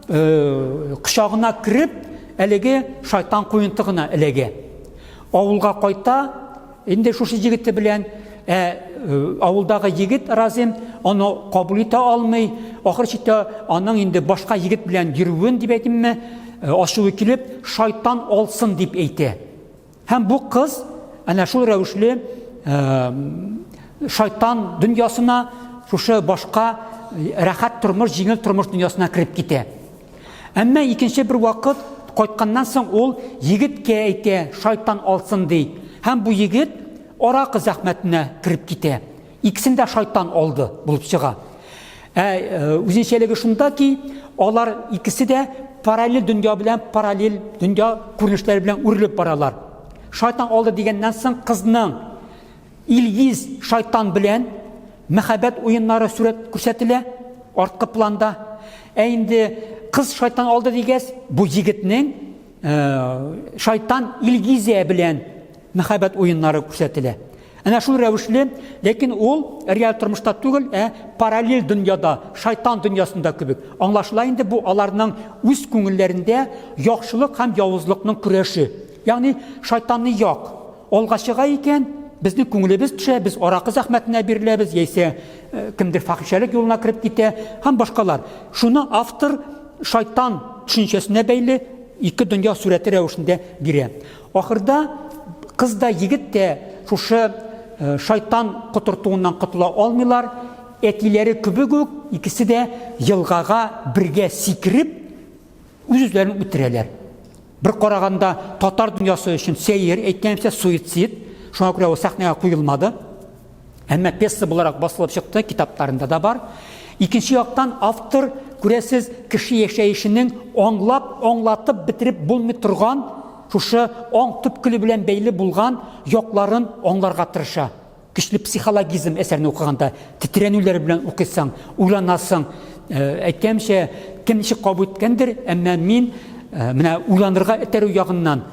э, кочагына кереп, әлеге шайтан куентыгына эләгә. Авылга кайта, инде шушы егете белән, ә э, авылдагы егет Разим аны кабул итә алмый. Ахыр чиктә аның инде башка егет белән йөрүен дип әйтимме, ачуы килеп, шайтан алсын дип әйтә. Һәм бу кыз әнә шул рәвешле шайтан дөньясына, шушы башка рәхәт тормыш, җиңел тормыш дөньясына кереп китә. Әмма икенче бер вакыт кайтканнан соң ул егеткә әйтә, шайтан алсын ди. Һәм бу егет аракы зәхмәтенә кереп китә. Икесен дә шайтан алды булып чыга. Ә э, үзенчәлеге шунда ки, алар икесе дә параллель дөнья белән параллель дөнья күренешләре белән үрелеп баралар. Шайтан алды дигәннән соң кызның Илгиз шайтан белән мәхәббәт уеннары сурәт күрсәтелә арткы планда. Ә инде кыз шайтан алды дигәч, бу егетнең э, шайтан Илгизә белән мәхәббәт уеннары күрсәтелә. Әнә шул рәвешле, ләкин ул реаль тормышта түгел, ә параллель дөньяда, шайтан дөньясында кебек. Аңлашыла инде бу аларның үз күңелләрендә яхшылык һәм явызлыкның көрәше. Ягъни шайтанны як. Алга чыга икән, безнең күңелебез төшә, без аракы зәхмәтенә биреләбез, яисә э, кемдер фахишәлек юлына кереп китә һәм башкалар. Шуны автор шайтан төшенчәсенә бәйле ике дөнья сурәте рәвешендә бирә. Ахырда кыз да, егет тә шушы э, шайтан котыртуыннан котыла алмыйлар. Әтиләре кебек үк икесе дә елгага бергә сикереп, үз-үзләрен үтерәләр. Бер караганда татар дөньясы өчен сәер, әйткәнемчә, суицид. Шуңа күрә ул сәхнәгә куелмады. Әмма пьеса буларак басылып чыкты, китапларында да бар. Икенче яктан автор, күрәсез, кеше яшәешенең аңлап, аңлатып бетереп булмый торган шушы аң төпкеле белән бәйле булган якларын аңларга тырыша. Көчле психологизм әсәрне укыганда тетрәнүләр белән укыйсың, уйланасың. Э, әйткәнемчә, кем ничек кабул иткәндер, әмма мин э, менә уйланырга этәрү ягыннан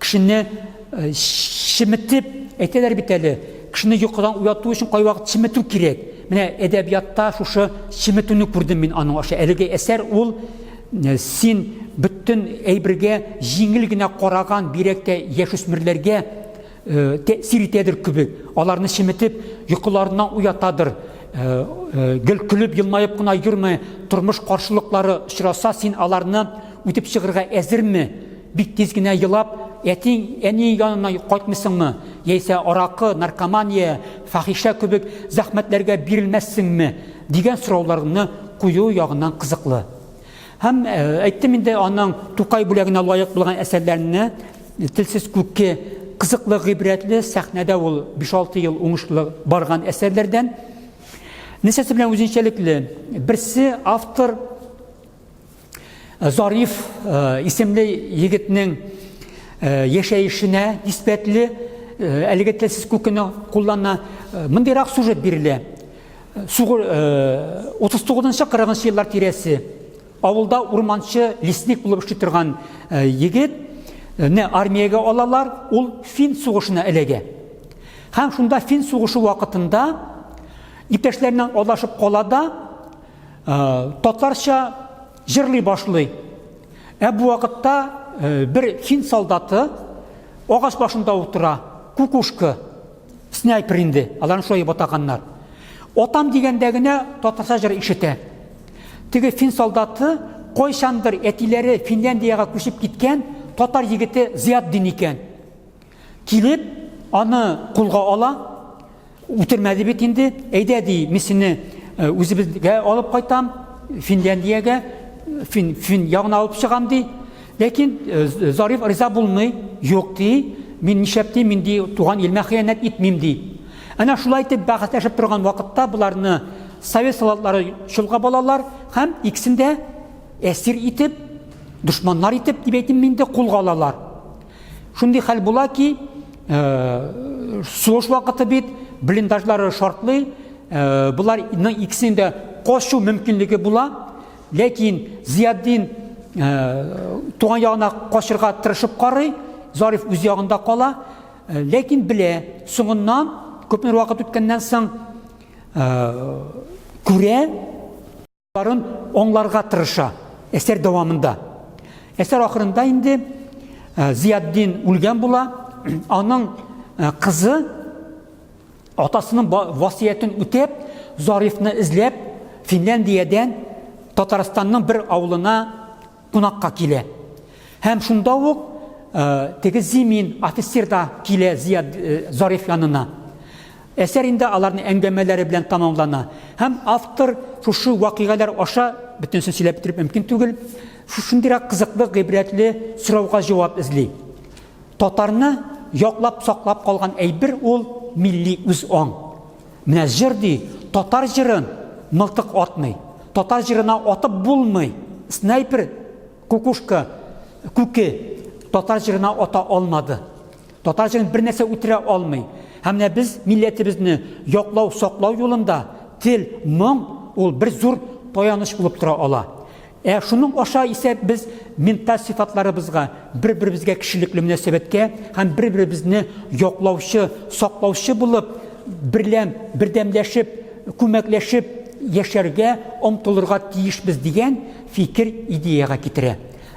кешене э, чеметеп, әйтәләр бит әле, кешене йокыдан уяту өчен кайвакыт чеметү кирәк. Менә әдәбиятта шушы чеметүне күрдем мин аның аша. Әлеге әсәр ул син бөтен әйбергә җиңел генә караган, бигрәк тә яшүсмерләргә Э, тәэсир итәдер кебек. Аларны чеметеп, йокыларыннан уятадыр. Э, э, гел көлеп, елмаеп кына йөрмә. Тормыш каршылыклары очраса, син аларны үтеп чыгырга әзерме? Бик тиз генә елап, әтиң, әниең янына кайтмыйсыңмы? Яисә аракы, наркомания, фахишә кебек зәхмәтләргә бирелмәссеңме? Дигән сорауларны кую ягыннан кызыклы. Һәм әйттем инде аның Тукай бүләгенә лаек булган әсәрләрне Телсез күкке кызыклы, гыйбрәтле сәхнәдә ул 5-6 ел уңышлы барган әсәрләрдән. Нәрсәсе белән үзенчәлекле? Берсе автор Зариф исемле егетнең яшәешенә нисбәтле әлеге телсез күкене куллана. Мондыйрак сюжет бирелә. 39-40 еллар тирәсе авылда урманчы, лесник булып эшли торган егет не армиягә алалар, ул фин сугышына эләгә. Һәм шунда фин сугышы вакытында иптәшләреннән адашып кала да татарча җырлый башлый. Ә бу вакытта бер фин солдаты агач башында утыра, кукушка. Снайпер инде, аларны шулай дип атаганнар. Атам дигәндә генә татарча җыр ишетә. Теге фин солдаты кайчандыр әтиләре Финляндиягә күчеп киткән татар егете Зиятдин икән. Килеп, аны кулга ала, үтермәде бит инде. Әйдә ди, мин сине э, үзебезгә алып кайтам, Финляндиягә, фин, фин ягына алып чыгам ди. Ләкин э, Зариф риза булмый, юк ди, мин нишләп ди, мин ди туган илемә хыянәт итмим ди. Әнә шулай итеп бәхәсләшеп торган вакытта боларны совет солдатлары чолгап алалар һәм икесен дә әсир итеп, дошманнар итеп дип әйтим инде, кулга алалар. Шундый хәл була ки, э, сугыш вакыты бит, блиндажлары шартлый, э, боларның икесенең дә качу мөмкинлеге була. Ләкин Зиятдин туган ягына качырга тырышып карый, Зариф үз ягында кала, ләкин белә, соңыннан күпмедер вакыт үткәннән соң күрә, барын аңларга тырыша әсәр дәвамында. Әсәр ахырында инде Зиятдин үлгән була, аның кызы Атасының васыятен үтәп, Зарифны эзләп, Финляндиядән Татарстанның бер авылына кунакка килә. Һәм шунда ук э, теге Зимин офицер да килә Зият э, Зариф янына. Әсәр инде аларның әңгәмәләре белән тәмамлана. Һәм автор шушы вакыйгалар аша бөтенесен сөйләп бетереп мөмкин түгел, шушындыйрак кызыклы, гыйбрәтле сорауга җавап эзли. Татарны яклап саклап калган әйбер ул милли үз-аң. Менә җыр ди, татар җырын мылтык атмый. Татар җырына атып булмый. Снайпер, кукушка, күке татар җырына ата алмады. Татар җырын бер нәрсә үтерә алмый. Һәм менә без милләтебезне яклау, саклау юлында тел, моң ул бер зур таяныч булып тора ала. Ә шуның аша исә без менталь сыйфатларыбызга, бер-беребезгә кешелекле мөнәсәбәткә һәм бер-беребезне яклаучы, саклаучы булып, берләм, бердәмләшеп, күмәкләшеп яшәргә омтылырга тиешбез дигән фикер идеягә китерә.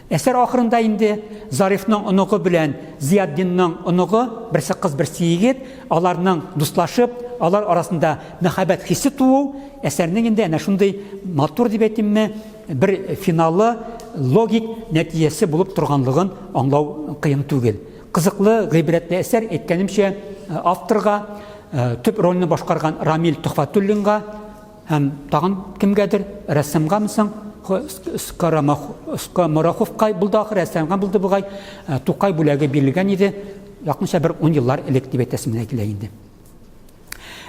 Әсәр ахырында инде Зарифның оныгы белән Зиятдинның оныгы, берсе кыз, берсе егет, аларның дуслашып, алар арасында мәхәббәт хисе туу, әсәрнең инде әнә шундый матур дип әйтимме, бер финалы, логик нәтиҗәсе булып торганлыгын аңлау кыен түгел. Кызыклы, гыйбрәтле әсәр, әйткәнемчә, авторга, төп рольне башкарган Рамил Төхфәтуллинга, Һәм тагын кемгәдер, рәссамгамы соң, Скомороховка булды ахыр, рәссамга булды бугай, э, Тукай бүләге бирелгән иде, якынча бер 10 еллар элек дип әйтәсем генә килә инде.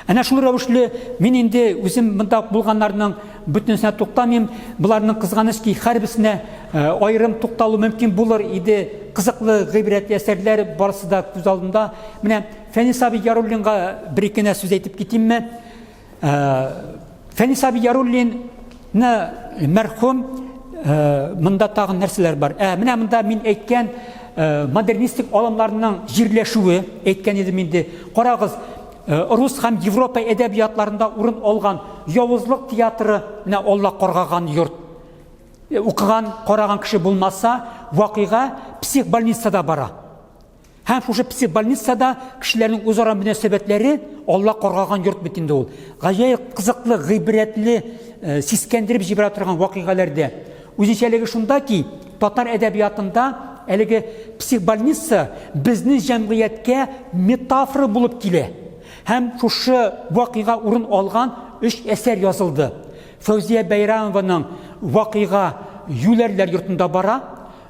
Әнә шул рәвешле мин инде үзем монда булганнарның бөтенесенә туктамыйм. Боларның кызганыч ки, һәрберсенә э, аерым тукталу мөмкин булыр иде. Кызыклы, гыйбрәтле әсәрләр барысы да күз алдында. Менә Фәнис абый Яруллинга бер ике генә сүз әйтеп китимме? Фәнис абый Яруллинны мәрхүм монда тагын нәрсәләр бар? Ә, менә монда мин әйткән модернистик алымнарның җирләшүе әйткән идем инде. Карагыз, рус һәм Европа әдәбиятларында урын алган явызлык театры, менә Алла каргаган йорт. Укыган, караган кеше булмаса, вакыйга психбольницада бара. Һәм шушы психбольницада кешеләрнең үзара мөнәсәбәтләре Алла каргаган йорт бит инде ул. Гаҗәеп кызыклы, гыйбрәтле, э, сискәндереп җибәрә торган вакыйгаләрдә. Үзенчәлеге шунда ки, татар әдәбиятында әлеге психбольница безнең җәмгыятькә метафора булып килә. Һәм шушы вакыйга урын алган өч әсәр язылды. Фәүзия Бәйрәмованың Вакыйга юләрләр йортында бара.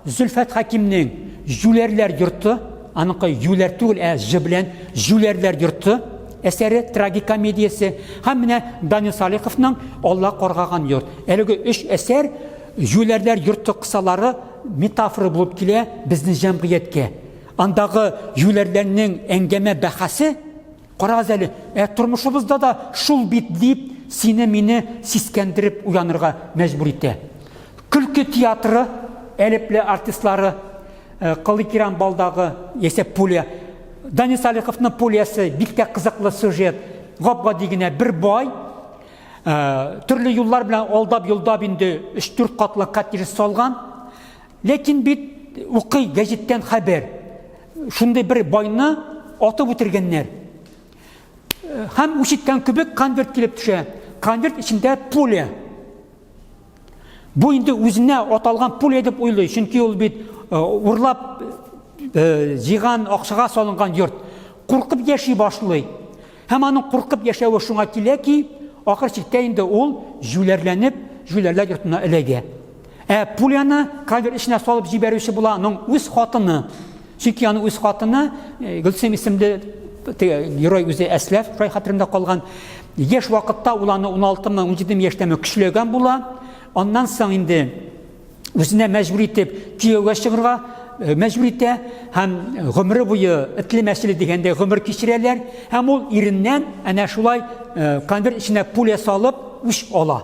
Зөлфәт Хәкимнең Җүләрләр йорты, аныкы юләр түгел, ә ж белән Җүләрләр йорты әсәре, трагикомедиясе һәм менә Данил Салиховның Алла каргаган йорт. Әлеге өч әсәр Җүләрләр йорты кысалары метафора булып килә безнең җәмгыятькә. Андагы җүләрләрнең әңгәмә бәхәсе Карагыз әле, ә тормышыбызда да шул бит дип, сине мине сискәндереп уянырга мәҗбүр итә. Көлке театры әлепле артистлары э, Кылыкирам балдагы, яисә Пуля. Данил Салиховның Пулясы бик тә кызыклы сюжет. Гап-гади генә бер бай э, төрле юллар белән алдап-йолдап инде 3-4 катлы коттедж салган. Ләкин бит укый гәҗиттән хәбәр. Шундый бер байны атып үтергәннәр. Һәм үч иткән кебек конверт килеп төшә. Конверт эчендә пуля. Бу инде үзенә аталган пуля дип уйлый, чөнки ул бит э, урлап э, җыйган акчага салынган йорт. Куркып яши башлый. Һәм аның куркып яшәве шуңа килә ки, ахыр чиктә инде ул җүләрләнеп, җүләрләр йортына эләгә. Ә пуляны кавер эченә салып җибәрүче була аның үз хатыны. Чөнки аның үз хатыны э, Гөлсем исемле герой үзе Әсләф, шулай хәтеремдә калган. Яшь вакытта ул аны 16-мы, 17-ме яшьтәме көчләгән була. Аннан соң инде үзенә мәҗбүр итеп кияүгә чыгарга э, мәҗбүр итә һәм гомере буе этле мәчеле дигәндәй гомер кичерәләр һәм ул иреннән әнә шулай э, конверт эченә пуля салып үч ала.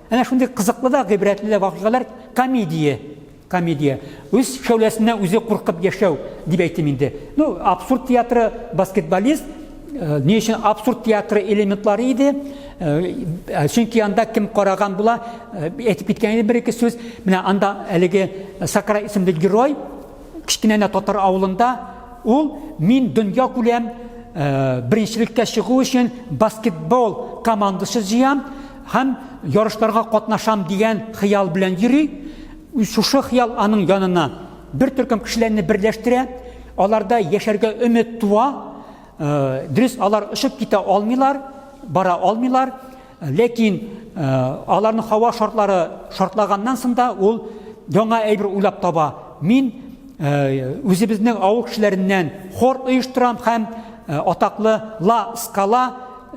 Әнә шундый кызыклы да гыйбрәтле дә вакыйгалар комедия комедия. Үз шәүләсеннән үзе куркып яшәү дип әйтим инде. Ну, абсурд театры, баскетболист, э, ни өчен абсурд театры элементлары иде? Э, э, чөнки анда кем караган була, әйтеп киткән иде бер-ике сүз. Менә анда әлеге Сакра исемле герой кечкенә генә татар авылында ул мин дөнья күләм беренчелеккә чыгу өчен баскетбол командасы җыям һәм ярышларга катнашам дигән хыял белән йөри. Шушы хыял аның янына бер төркем кешеләрне берләштерә, аларда яшәргә өмет туа. Э, дөрес, алар очып китә алмыйлар, бара алмыйлар, ләкин э, аларның һава шартлары шартлаганнан соң да ул яңа әйбер уйлап таба. Мин э, үзебезнең авыл кешеләреннән хор оештырам һәм атаклы Ла Скала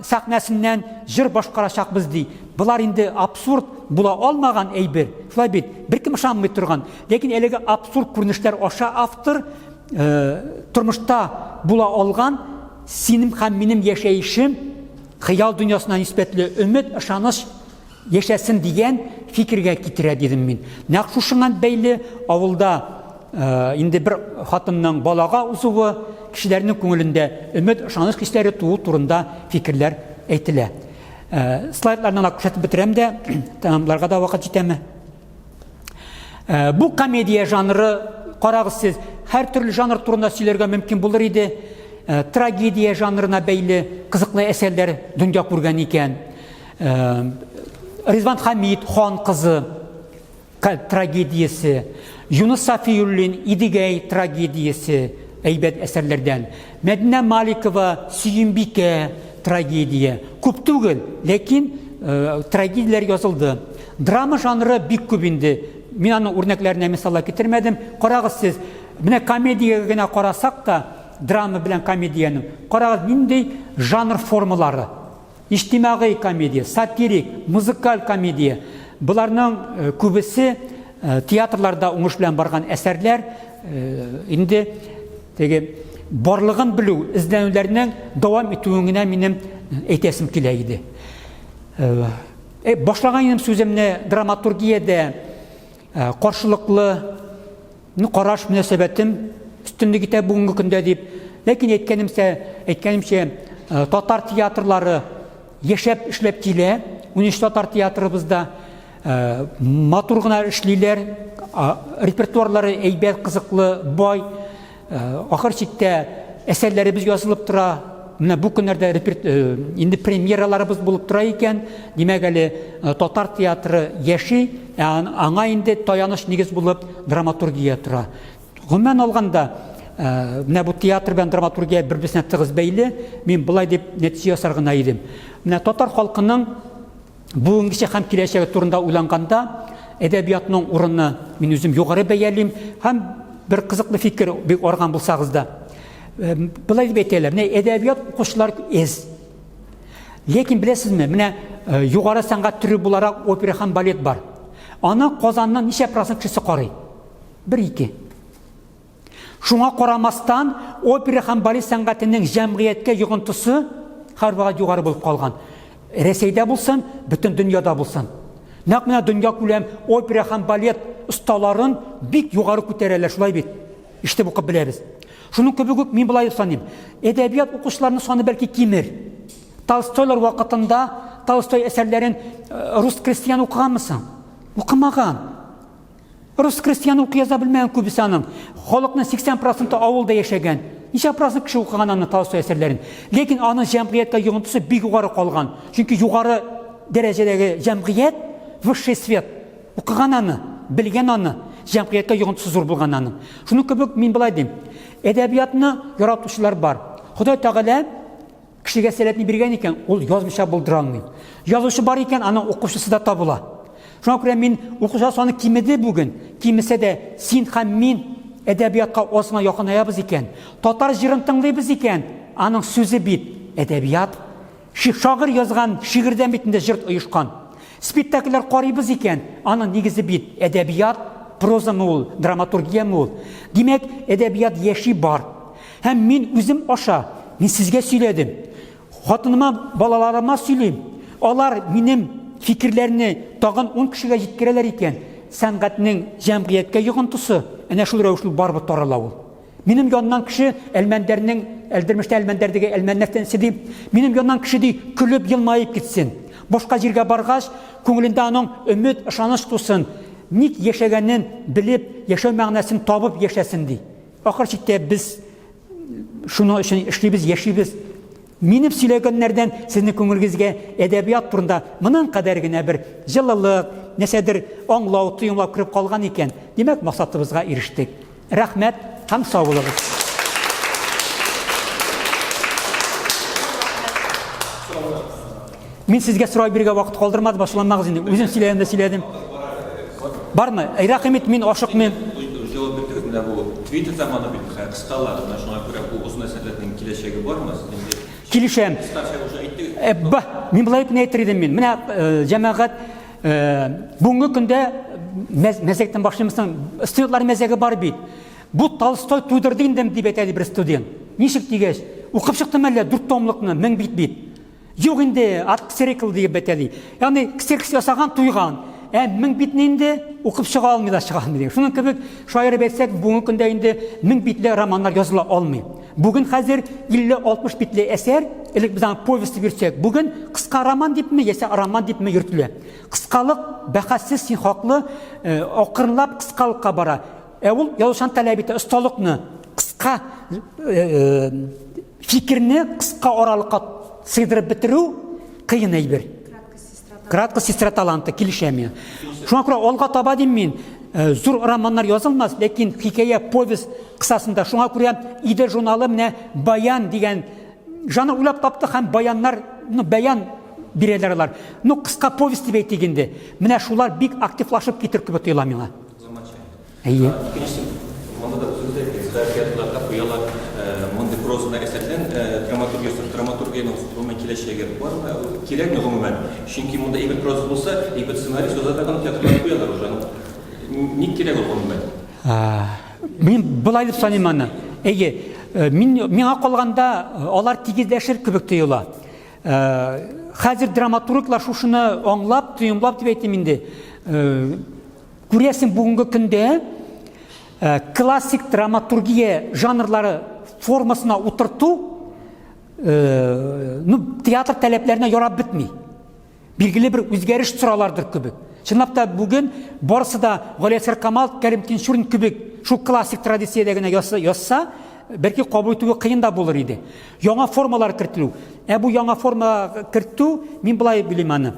сәхнәсеннән җыр башкарачакбыз ди. Болар инде абсурд була алмаган әйбер. Шулай бит, беркем ышанмый торган. Ләкин әлеге абсурд күренешләр аша автор э, тормышта була алган синем һәм минем яшәешем хыял дөньясына нисбәтле өмет, ышаныч яшәсен дигән фикергә китерә дидем мин. Нәкъ шушыңа бәйле авылда инде бер хатынның балага узуы, кешеләрнең күңелендә өмет, ышаныч хисләре туу турында фикерләр әйтелә. Слайдларны гына күрсәтеп бетерәм дә, тәмамларга да вакыт җитәме? Бу комедия жанры, карагыз сез, һәр төрле жанр турында сөйләргә мөмкин булыр иде. Трагедия жанрына бәйле кызыклы әсәрләр дөнья күргән икән. Ризван Хамид, Хан кызы трагедиясе, Юныс Сафиуллин, Идегәй трагедиясе әйбәт әсәрләрдән. Мәдинә Маликова, Сөембикә трагедия. Күп түгел, ләкин э, трагедияләр язылды. Драма жанры бик күп инде. Мин аның үрнәкләренә мисаллар китермәдем. Карагыз сез, менә комедиягә генә карасак та, драма белән комедиянең, карагыз нинди жанр формалары. Иҗтимагый комедия, сатирик, музыкаль комедия. Боларның э, күбесе э, театрларда уңыш белән барган әсәрләр э, инде теге барлыгын белү, эзләнүләрнең дәвам итүен генә минем әйтәсем килә иде. Башлаган идем сүземне драматургиядә каршылыклы Ну, караш мөнәсәбәтем өстенлек итә бүгенге көндә дип. Ләкин әйткәнемчә, әйткәнемчә, э, татар театрлары яшәп эшләп килә. 13 татар театрыбызда э, матур гына эшлиләр, репертуарлары әйбәт, кызыклы, бай. Э, ахыр чиктә әсәрләребез язылып тора. Менә бу көннәрдә э, инде премьераларыбыз булып тора икән. Димәк, әле э, татар театры яши, ә аңа инде таяныч нигез булып драматургия тора. Гомумән алганда, менә бу театр белән драматургия бер-берсенә тыгыз бәйле. Мин болай дип нәтиҗә ясар гына идем. Менә татар халкының Бүгенгесе һәм киләчәге турында уйланганда, әдәбиятның урыны мин үзем югары бәялим һәм бер кызыклы фикер, бик арган булсагыз да. Э, былай дип әйтәләр, менә әдәбият укучылар әз. Ләкин беләсезме, менә э, югары сәнгать төре буларак опера һәм балет бар. Аны Казанның ничә процент кешесе карый? Бер ике. Шуңа карамастан, опера һәм балет сәнгатенең җәмгыятькә йогынтысы һәрвакыт югары булып калган. Рәсәйдә булсын, бөтен дөньяда булсын. Нәкъ менә дөньякүләм опера һәм балет осталарын бик югары күтәрәләр, шулай бит? Ишетеп укып беләбез. Шуның кебек үк мин болай саныйм. Әдәбият укучыларының саны бәлки кимер. Толстойлар вакытында Толстой әсәрләрен э, рус крестьян укыганмы соң? Укымаган. Рус крестьяны укый яза белмәгән күбесе аның. Халыкның 80 проценты авылда яшәгән. Ничә процент кеше укыган аны Толстой әсәрләрен. Ләкин аның җәмгыятькә йогынтысы бик югары калган. Чөнки югары дәрәҗәдәге җәмгыять, высший свет, укыган аны, белгән аны, җәмгыятькә йогынтысы зур булган аның. Шуның кебек мин болай дим. Әдәбиятны яратучылар бар. Ходай Тәгалә Кешегә сәләтне биргән икән, ул язмыйча булдыра алмый. Язучы бар икән, аның укучысы да табыла. Шуңа күрә мин укучылар саны кимеде бүген. Кимесә дә, син һәм мин әдәбиятка аз гына якынаябыз икән, татар җырын тыңлыйбыз икән, аның сүзе бит әдәбият. Шагыйрь язган шигырьдән бит инде җыр оешкан. Спектакльләр карыйбыз икән, аның нигезе бит әдәбият, прозамы ул, драматургияме ул. Димәк, әдәбият яши бар. Һәм мин үзем аша, мин сезгә сөйләдем. Хатыныма, балаларыма сөйлим. Алар минем фикерләрне тагын ун кешегә җиткерәләр икән, сәнгатьнең җәмгыятькә йогынтысы әнә шул рәвешле барыбер тарала ул. Минем яннан кеше Әлмәндәрнең, Әлдермештә Әлмәндәрдеге Әлмәннәртәнсе ди, минем яннан кеше ди, көлеп елмаеп китсен. Башка җиргә баргач, күңелендә аның өмет, ышаныч тусын. Ник яшәгәнен белеп, яшәү мәгънәсен табып яшәсен ди. Ахыр чиктә без шуның өчен эшлибез, яшибез. Минем сөйләгәннәрдән сезнең күңелегезгә әдәбият турында моның кадәр генә бер җылылык, нәрсәдер аңлау, тоемлау кереп калган икән, димәк, максатыбызга ирештек. Рәхмәт һәм сау булыгыз. Мин сезгә сорау бирергә вакыт калдырмадым, ачуланмагыз инде. Үзем сөйләгәндә сөйләдем. Бармы? Әй, рәхим ит, мин ашыкмыйм. Җавап бирдегез, менә бу Twitter заманы бит, хәзер кыскалар, менә шуңа күрә бу озын әсәрләрнең киләчәге бармы? Инде Килешәм. Кыскача уже әйттегез. Э, ба, мин болай дип әйтер идем мин. Менә э, җәмәгать э, бүгенге көндә мәзәктән башлыймы соң? Студентлар мәзәге бар бит. Бу Толстой туйдырды инде дип әйтә ди бер студент. Ничек дигәч, укып чыктым әллә дүрт томлыкны, 1000 бит бит. Юк инде, от ксерикл диеп бетә ди. Ягъни ксеркс ясаган туйган. Ә 1000 битне инде укып чыга алмый да чыга алмый. Шуның кебек шаярып әйтсәк, бүгенге көндә инде 1000 битле романнар языла алмый. Бүген хәзер 50-60 битле әсәр, элек без аны повесть дип йөртсәк, бүген кыска роман дипме, яисә роман дипме йөртелә. Кыскалык, бәхәссез, син хаклы, э, акрынлап кыскалыкка бара. Ә ул язучыдан таләп итә осталыкны, кыска э, э, фикерне кыска аралыкка сыйдырып бетерү кыен әйбер. Кратко сестра таланта, килешәм мин. Шуңа күрә алга таба дим мин, э, зур романнар язылмас, ләкин хикәя, повесть кысасында. Шуңа күрә Идел журналы менә Баян дигән жанр уйлап тапты һәм баяннар, ну, бәян бирәләр алар. Ну, кыска повесть дип әйтик инде. Менә шулар бик активлашып китер кебек тоела миңа. Заманча. Әйе. Икенчесе, монда да үзегез дә әйттегез, хәзер театрларда куялар мондый прозаны әсәрдән драматургия, драматургиянең гомумән киләчәге бармы, кирәкме гомумән? Чөнки монда әйбәт проза булса, әйбәт сценарий яза да аны театрларда куялар уже. Ник кирәк ул гомумән? Мин болай дип саныйм аны. Әйе, мин миңа калганда алар тигезләшер кебек тоела. Хәзер драматурглар шушыны аңлап, тоемлап дип әйтим инде. Күрәсең, бүгенге көндә классик драматургия жанрлары формасына утырту ну, театр таләпләренә ярап бетми. Билгеле бер үзгәреш соралардыр кебек. Чынлап та бүген барысы да Галиәсгар Камал, Кәрим Тинчурин кебек шул классик традициядә генә язса, язса, бәлки кабул итүе кыен да булыр иде. Яңа формалар кертелү. Ә бу яңа форма кертү, мин болай уйлыйм аны.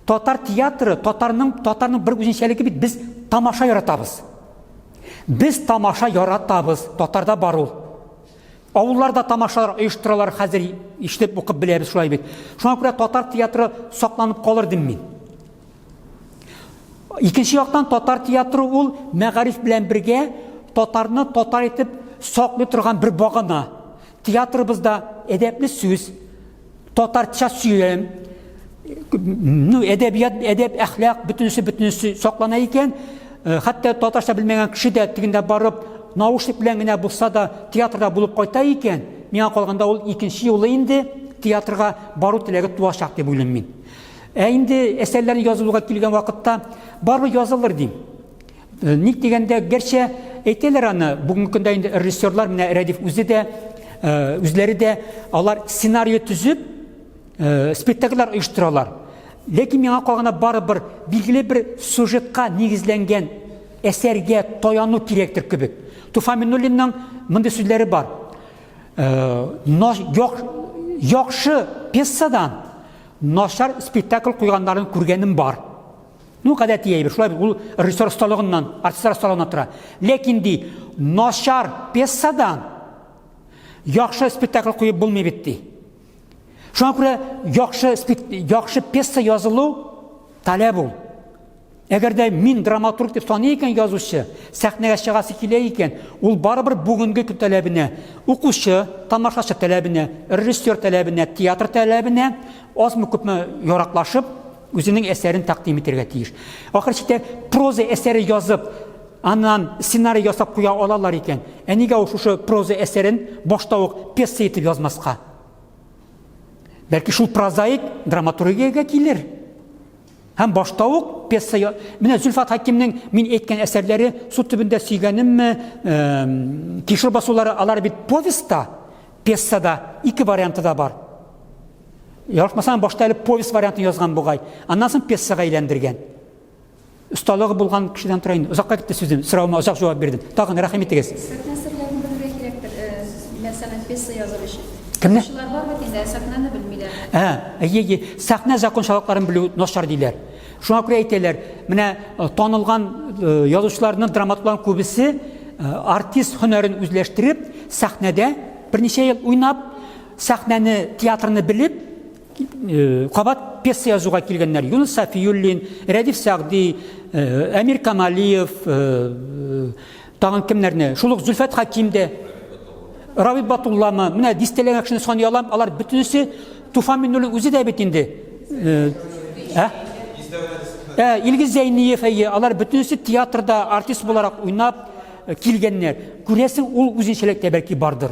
Татар театры, татарның, татарның бер үзенчәлеге бит без тамаша яратабыз. Без тамаша яратабыз, татарда бар ул. Авылларда тамашалар оештыралар, хәзер ишетеп укып беләбез шулай бит. Шуңа күрә татар театры сакланып калыр дим мин. Икенче яктан татар театры ул мәгариф белән бергә татарны татар итеп саклый торган бер багана. Театрыбызда әдәпле сүз, татарча сөйләм, ну, әдәбият, әдәп, әхлак, бөтенесе, бөтенесе саклана икән. Э, хәтта татарча белмәгән кеше дә тегендә барып, наушник белән генә булса да театрда булып кайта икән, миңа калганда ул икенче юлы инде театрга бару теләге туачак дип уйлыйм мин. Ә инде әсәрләрне язылуга килгән вакытта барыбер язылыр дим. Э, ник дигәндә, гәрчә әйтәләр аны, бүгенге көндә инде режиссерлар, менә Рәдиф үзе дә, э, үзләре дә алар сценарий төзеп, э, спектакльләр оештыралар. Ләкин миңа калганда барыбер билгеле бер сюжетка нигезләнгән әсәргә таяну кирәктер кебек. Туфан Миннуллинның мондый сүзләре бар. Яхшы пьесадан начар спектакль куйганнарын күргәнем бар. Ну, гадәти әйбер, шулай бит, ул режиссер осталыгыннан, артистлар осталыгыннан тора. Ләкин ди, начар пьесадан яхшы спектакль куеп булмый бит ди. Шуңа күрә яхшы яхшы пьеса язылу таләп ул. Әгәр дә мин драматург дип саный икән язучы, сәхнәгә чыгасы килә икән, ул барыбер бүгенге көн таләбенә, укучы, тамашачы таләбенә, режиссер таләбенә, театр таләбенә азмы-күпме яраклашып, үзенең әсәрен тәкъдим итәргә тиеш. Ахыр чиктә проза әсәре язып, аннан сценарий ясап куя алалар икән, ә нигә ул шушы проза әсәрен башта ук пьеса итеп язмаска? Бәлки шул прозаик драматургиягә килер. Һәм башта ук пьеса менә Зөлфат Хәкимнең мин әйткән әсәрләре Су төбендә сөйгәнемме, Кишер басулары, алар бит повестьта, пьесада ике варианты да бар. Ялгышмасам, башта әле повесть вариантын язган бугай. Аннан соң пьесага әйләндергән. Осталыгы булган кешедән тора инде. Озакка китте сүзем. Соравыма озак җавап бирдем. Тагын рәхим итегез. Сәхнә серләрен белергә кирәктер. Э, мәсәлән, пьеса языр өчен. Кемне? Язучылар бар бит инде, ә сәхнәне белмиләр. Ә, әйе, әйе. Сәхнә закончалыкларын белү начар диләр. Шуңа күрә әйтәләр, менә э, танылган э, язучыларның, драматургларның күбесе артист һөнәрен үзләштереп, сәхнәдә берничә ел уйнап, Сәхнәне, театрны белеп, э, кабат пьеса язуга килгәннәр. Юныс Сафиуллин, Рәдиф Сәгъди, э, Әмир Камалиев, э, тагын кемнәрне? Шул ук Зөлфәт Хәким дә, Равил Батулламы, менә дистәләгән кешене саный алам, алар бөтенесе Туфан Миннуллин үзе дә бит инде. Ә? Ә, Илгиз Зәйниев, әйе, алар бөтенесе театрда артист буларак уйнап килгәннәр. Күрәсең, ул үзенчәлек тә бәлки бардыр.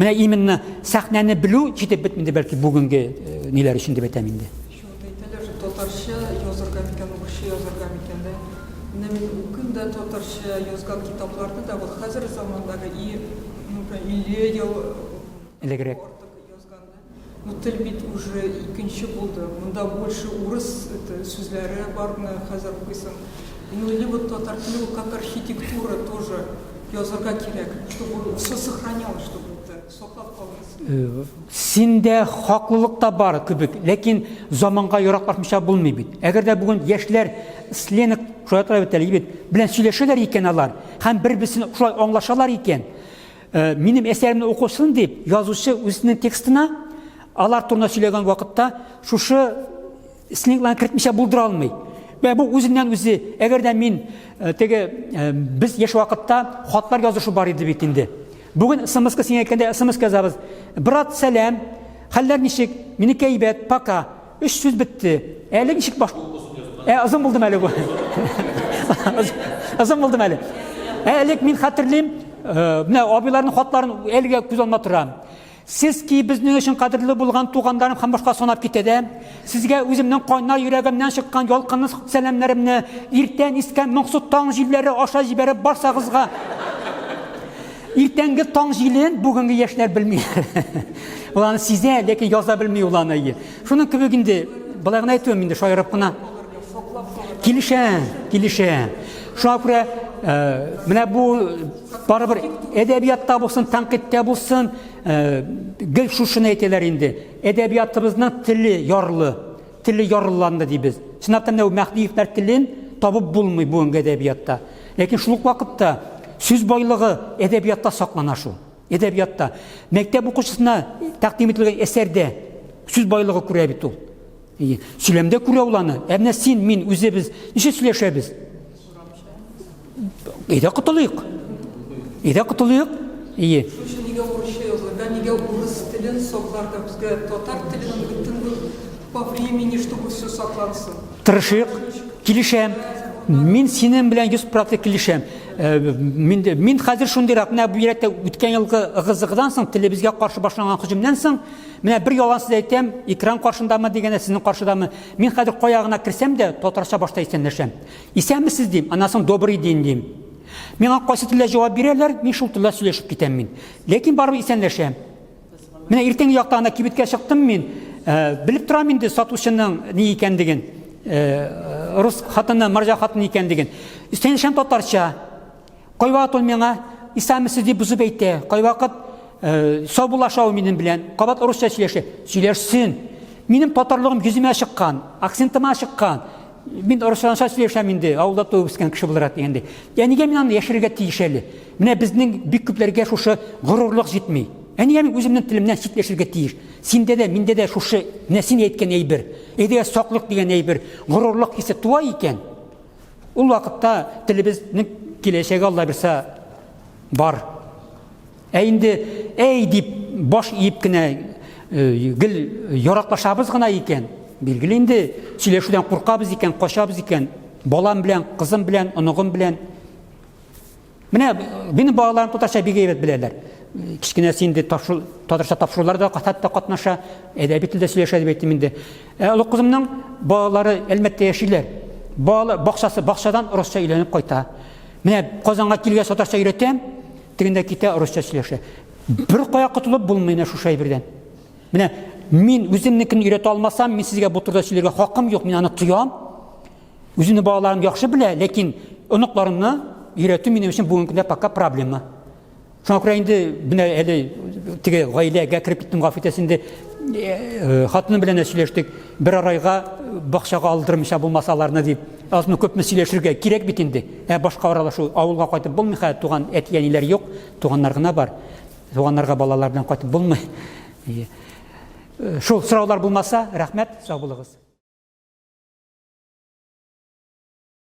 Менә именно сәхнәне белү җитеп бетми инде бәлки бүгенге э, ниләр өчен дип әйтәм инде. Шул әйтәләр, татарча язырга микән ул? 50 ел элегрәк артык язган да. Ну тел бит уже икенче булды. Монда больше урыс это сүзләре бар, менә хәзер укыйсың. Ну или вот татар теле ул как архитектура тоже язырга кирәк, чтобы все сохранялось, чтобы это саклап калынсын. Синдә хаклылык та бар кебек, ләкин заманга яраклашмыйча булмый бит. Әгәр дә бүген яшьләр сленг, шулай атала бит әле, бит, белән сөйләшәләр икән алар һәм бер-берсен шулай аңлашалар икән, Минем әсәремне укысын дип, язучы үзенең текстына алар турында сөйләгән вакытта шушы сленгларны кертмичә булдыра алмый. Вә бу үзеннән үзе, әгәр дә мин теге без яшь вакытта хатлар язышу бар иде бит инде. Бүген смс-ка син әйткәндә смс язабыз. Брат, сәлам. Хәлләр ничек? Минеке әйбәт, пока. Өч сүз бетте. Әле ничек баш... Ә, озын булдым әле бу. Озын булдым әле. Ә элек мин хәтерлим, э, менә абыйларның хатларын әлегә күз алдыма тора. Сез ки безнең өчен кадерле булган туганнарым һәм башка санап китә дә, сезгә үземнең кайнар йөрәгемнән чыккан ялкынлы сәламнәремне иртән искән моңсу таң җилләре аша җибәреп барсагызга Иртәнге таң җилен бүгенге яшьләр белми. Ул аны сизә, ләкин яза белми ул аны. Шуның кебек инде, болай гына әйтүем инде, шаярып кына. Килешә, килешә. Шуңа күрә э, менә бу барыбер әдәбиятта булсын, тәнкыйтьтә булсын, э, гел шушыны әйтәләр инде. Әдәбиятыбызның теле ярлы, теле ярлыланды дибез. Чынлап та менә Мәһдиевләр телен табып булмый бүгенге әдәбиятта. Ләкин шул ук вакытта сүз байлыгы әдәбиятта саклана шул. Әдәбиятта. Мәктәп укучысына тәкъдим ителгән әсәрдә сүз байлыгы күрә бит ул. Сөйләмдә күрә ул аны. Ә менә син, мин, үзебез ничек сөйләшәбез? Әйдә котылыйк. Әйдә котылыйк. Ие. Шушы нигә урысча язылырга, нигә урыс телен сакларга, безгә татар теленең бөтен по времени, чтобы все саклансын. Тырышыйк, килешәм. Мин синең белән 100% килешәм. Э, мин, мин хәзер шундыйрак, менә бу йөрәктә үткән елгы ыгы-зыгыдан соң, телебезгә каршы башланган һөҗүмнән соң, менә бер ялан сүз әйтәм, экран каршындамы дигәндә, сезнең каршыдамы, мин хәзер кая гына керсәм дә, татарча башта исәнләшәм. Исәнмесез дим, аннан соң добрый день дим. Миңа кайсы телдә җавап бирәләр, мин шул телдә сөйләшеп китәм мин. Ләкин барыбер исәнләшәм. Менә иртәнге якта ана кибеткә чыктым мин. Э, белеп торам инде сатучының ни икәнлеген. Э, рус хатыны, марҗа хатыны икәнлеген. Исәнләшәм татарча. Кайвакыт ул миңа исәнмесез дип бозып әйтә. Кайвакыт э, саубуллаша ул минем белән. Кабат русча сөйләшә. Сөйләшсен. Минем татарлыгым йөземә чыккан, акцентыма чыккан. Мин русча сөйләшәм инде, авылда туып үскән кеше буларак дигәндәй. Ә нигә мин аны яшерергә тиеш әле? Менә безнең бик күпләргә шушы горурлык җитми. Ә нигә мин үземнең телемнән читләшергә тиеш? Синдә дә, миндә дә шушы менә син әйткән әйбер, әйдә саклык дигән әйбер, горурлык хисе туа икән, ул вакытта телебезнең киләчәге Алла бирсә бар. Ә инде әй дип баш иеп кенә э, гел яраклашабыз гына икән, билгеле инде сөйләшүдән куркабыз икән, качабыз икән, балам белән, кызым белән, оныгым белән. Менә минем балаларым татарча бик әйбәт беләләр. Кечкенәсе инде тапшыру, татарча тапшыруларда хәтта катнаша, әдәби телдә сөйләшә дип әйттем инде. Ә олы кызымның балалары Әлмәттә яшиләр. Бала бакчасы бакчадан русча өйләнеп кайта. Менә Казанга килгәч татарча өйрәтәм, Тегендә китә, русча сөйләшә. Бер кая котылып булмый менә шушы әйбердән. Менә мин үземнекен өйрәтә алмасам, мин сезгә бу турыда сөйләргә хакым юк, мин аны тоям. Үземнең балаларым яхшы белә, ләкин оныкларымны өйрәтү минем өчен бүгенге көндә пока проблема. Шуңа күрә инде менә әле теге гаиләгә кереп киттем, гафу итәсез инде. Э, хатыным белән дә сөйләштек. Бер арайга бакчага алдырмыйча булмаса аларны дип. Азмы күпме сөйләшергә кирәк бит инде. Ә башка аралашу авылга кайтып булмый хәзер, туган әти-әниләр юк, туганнар гына бар. Туганнарга балалар белән кайтып булмый. Шул сораулар булмаса, рәхмәт, сау булыгыз.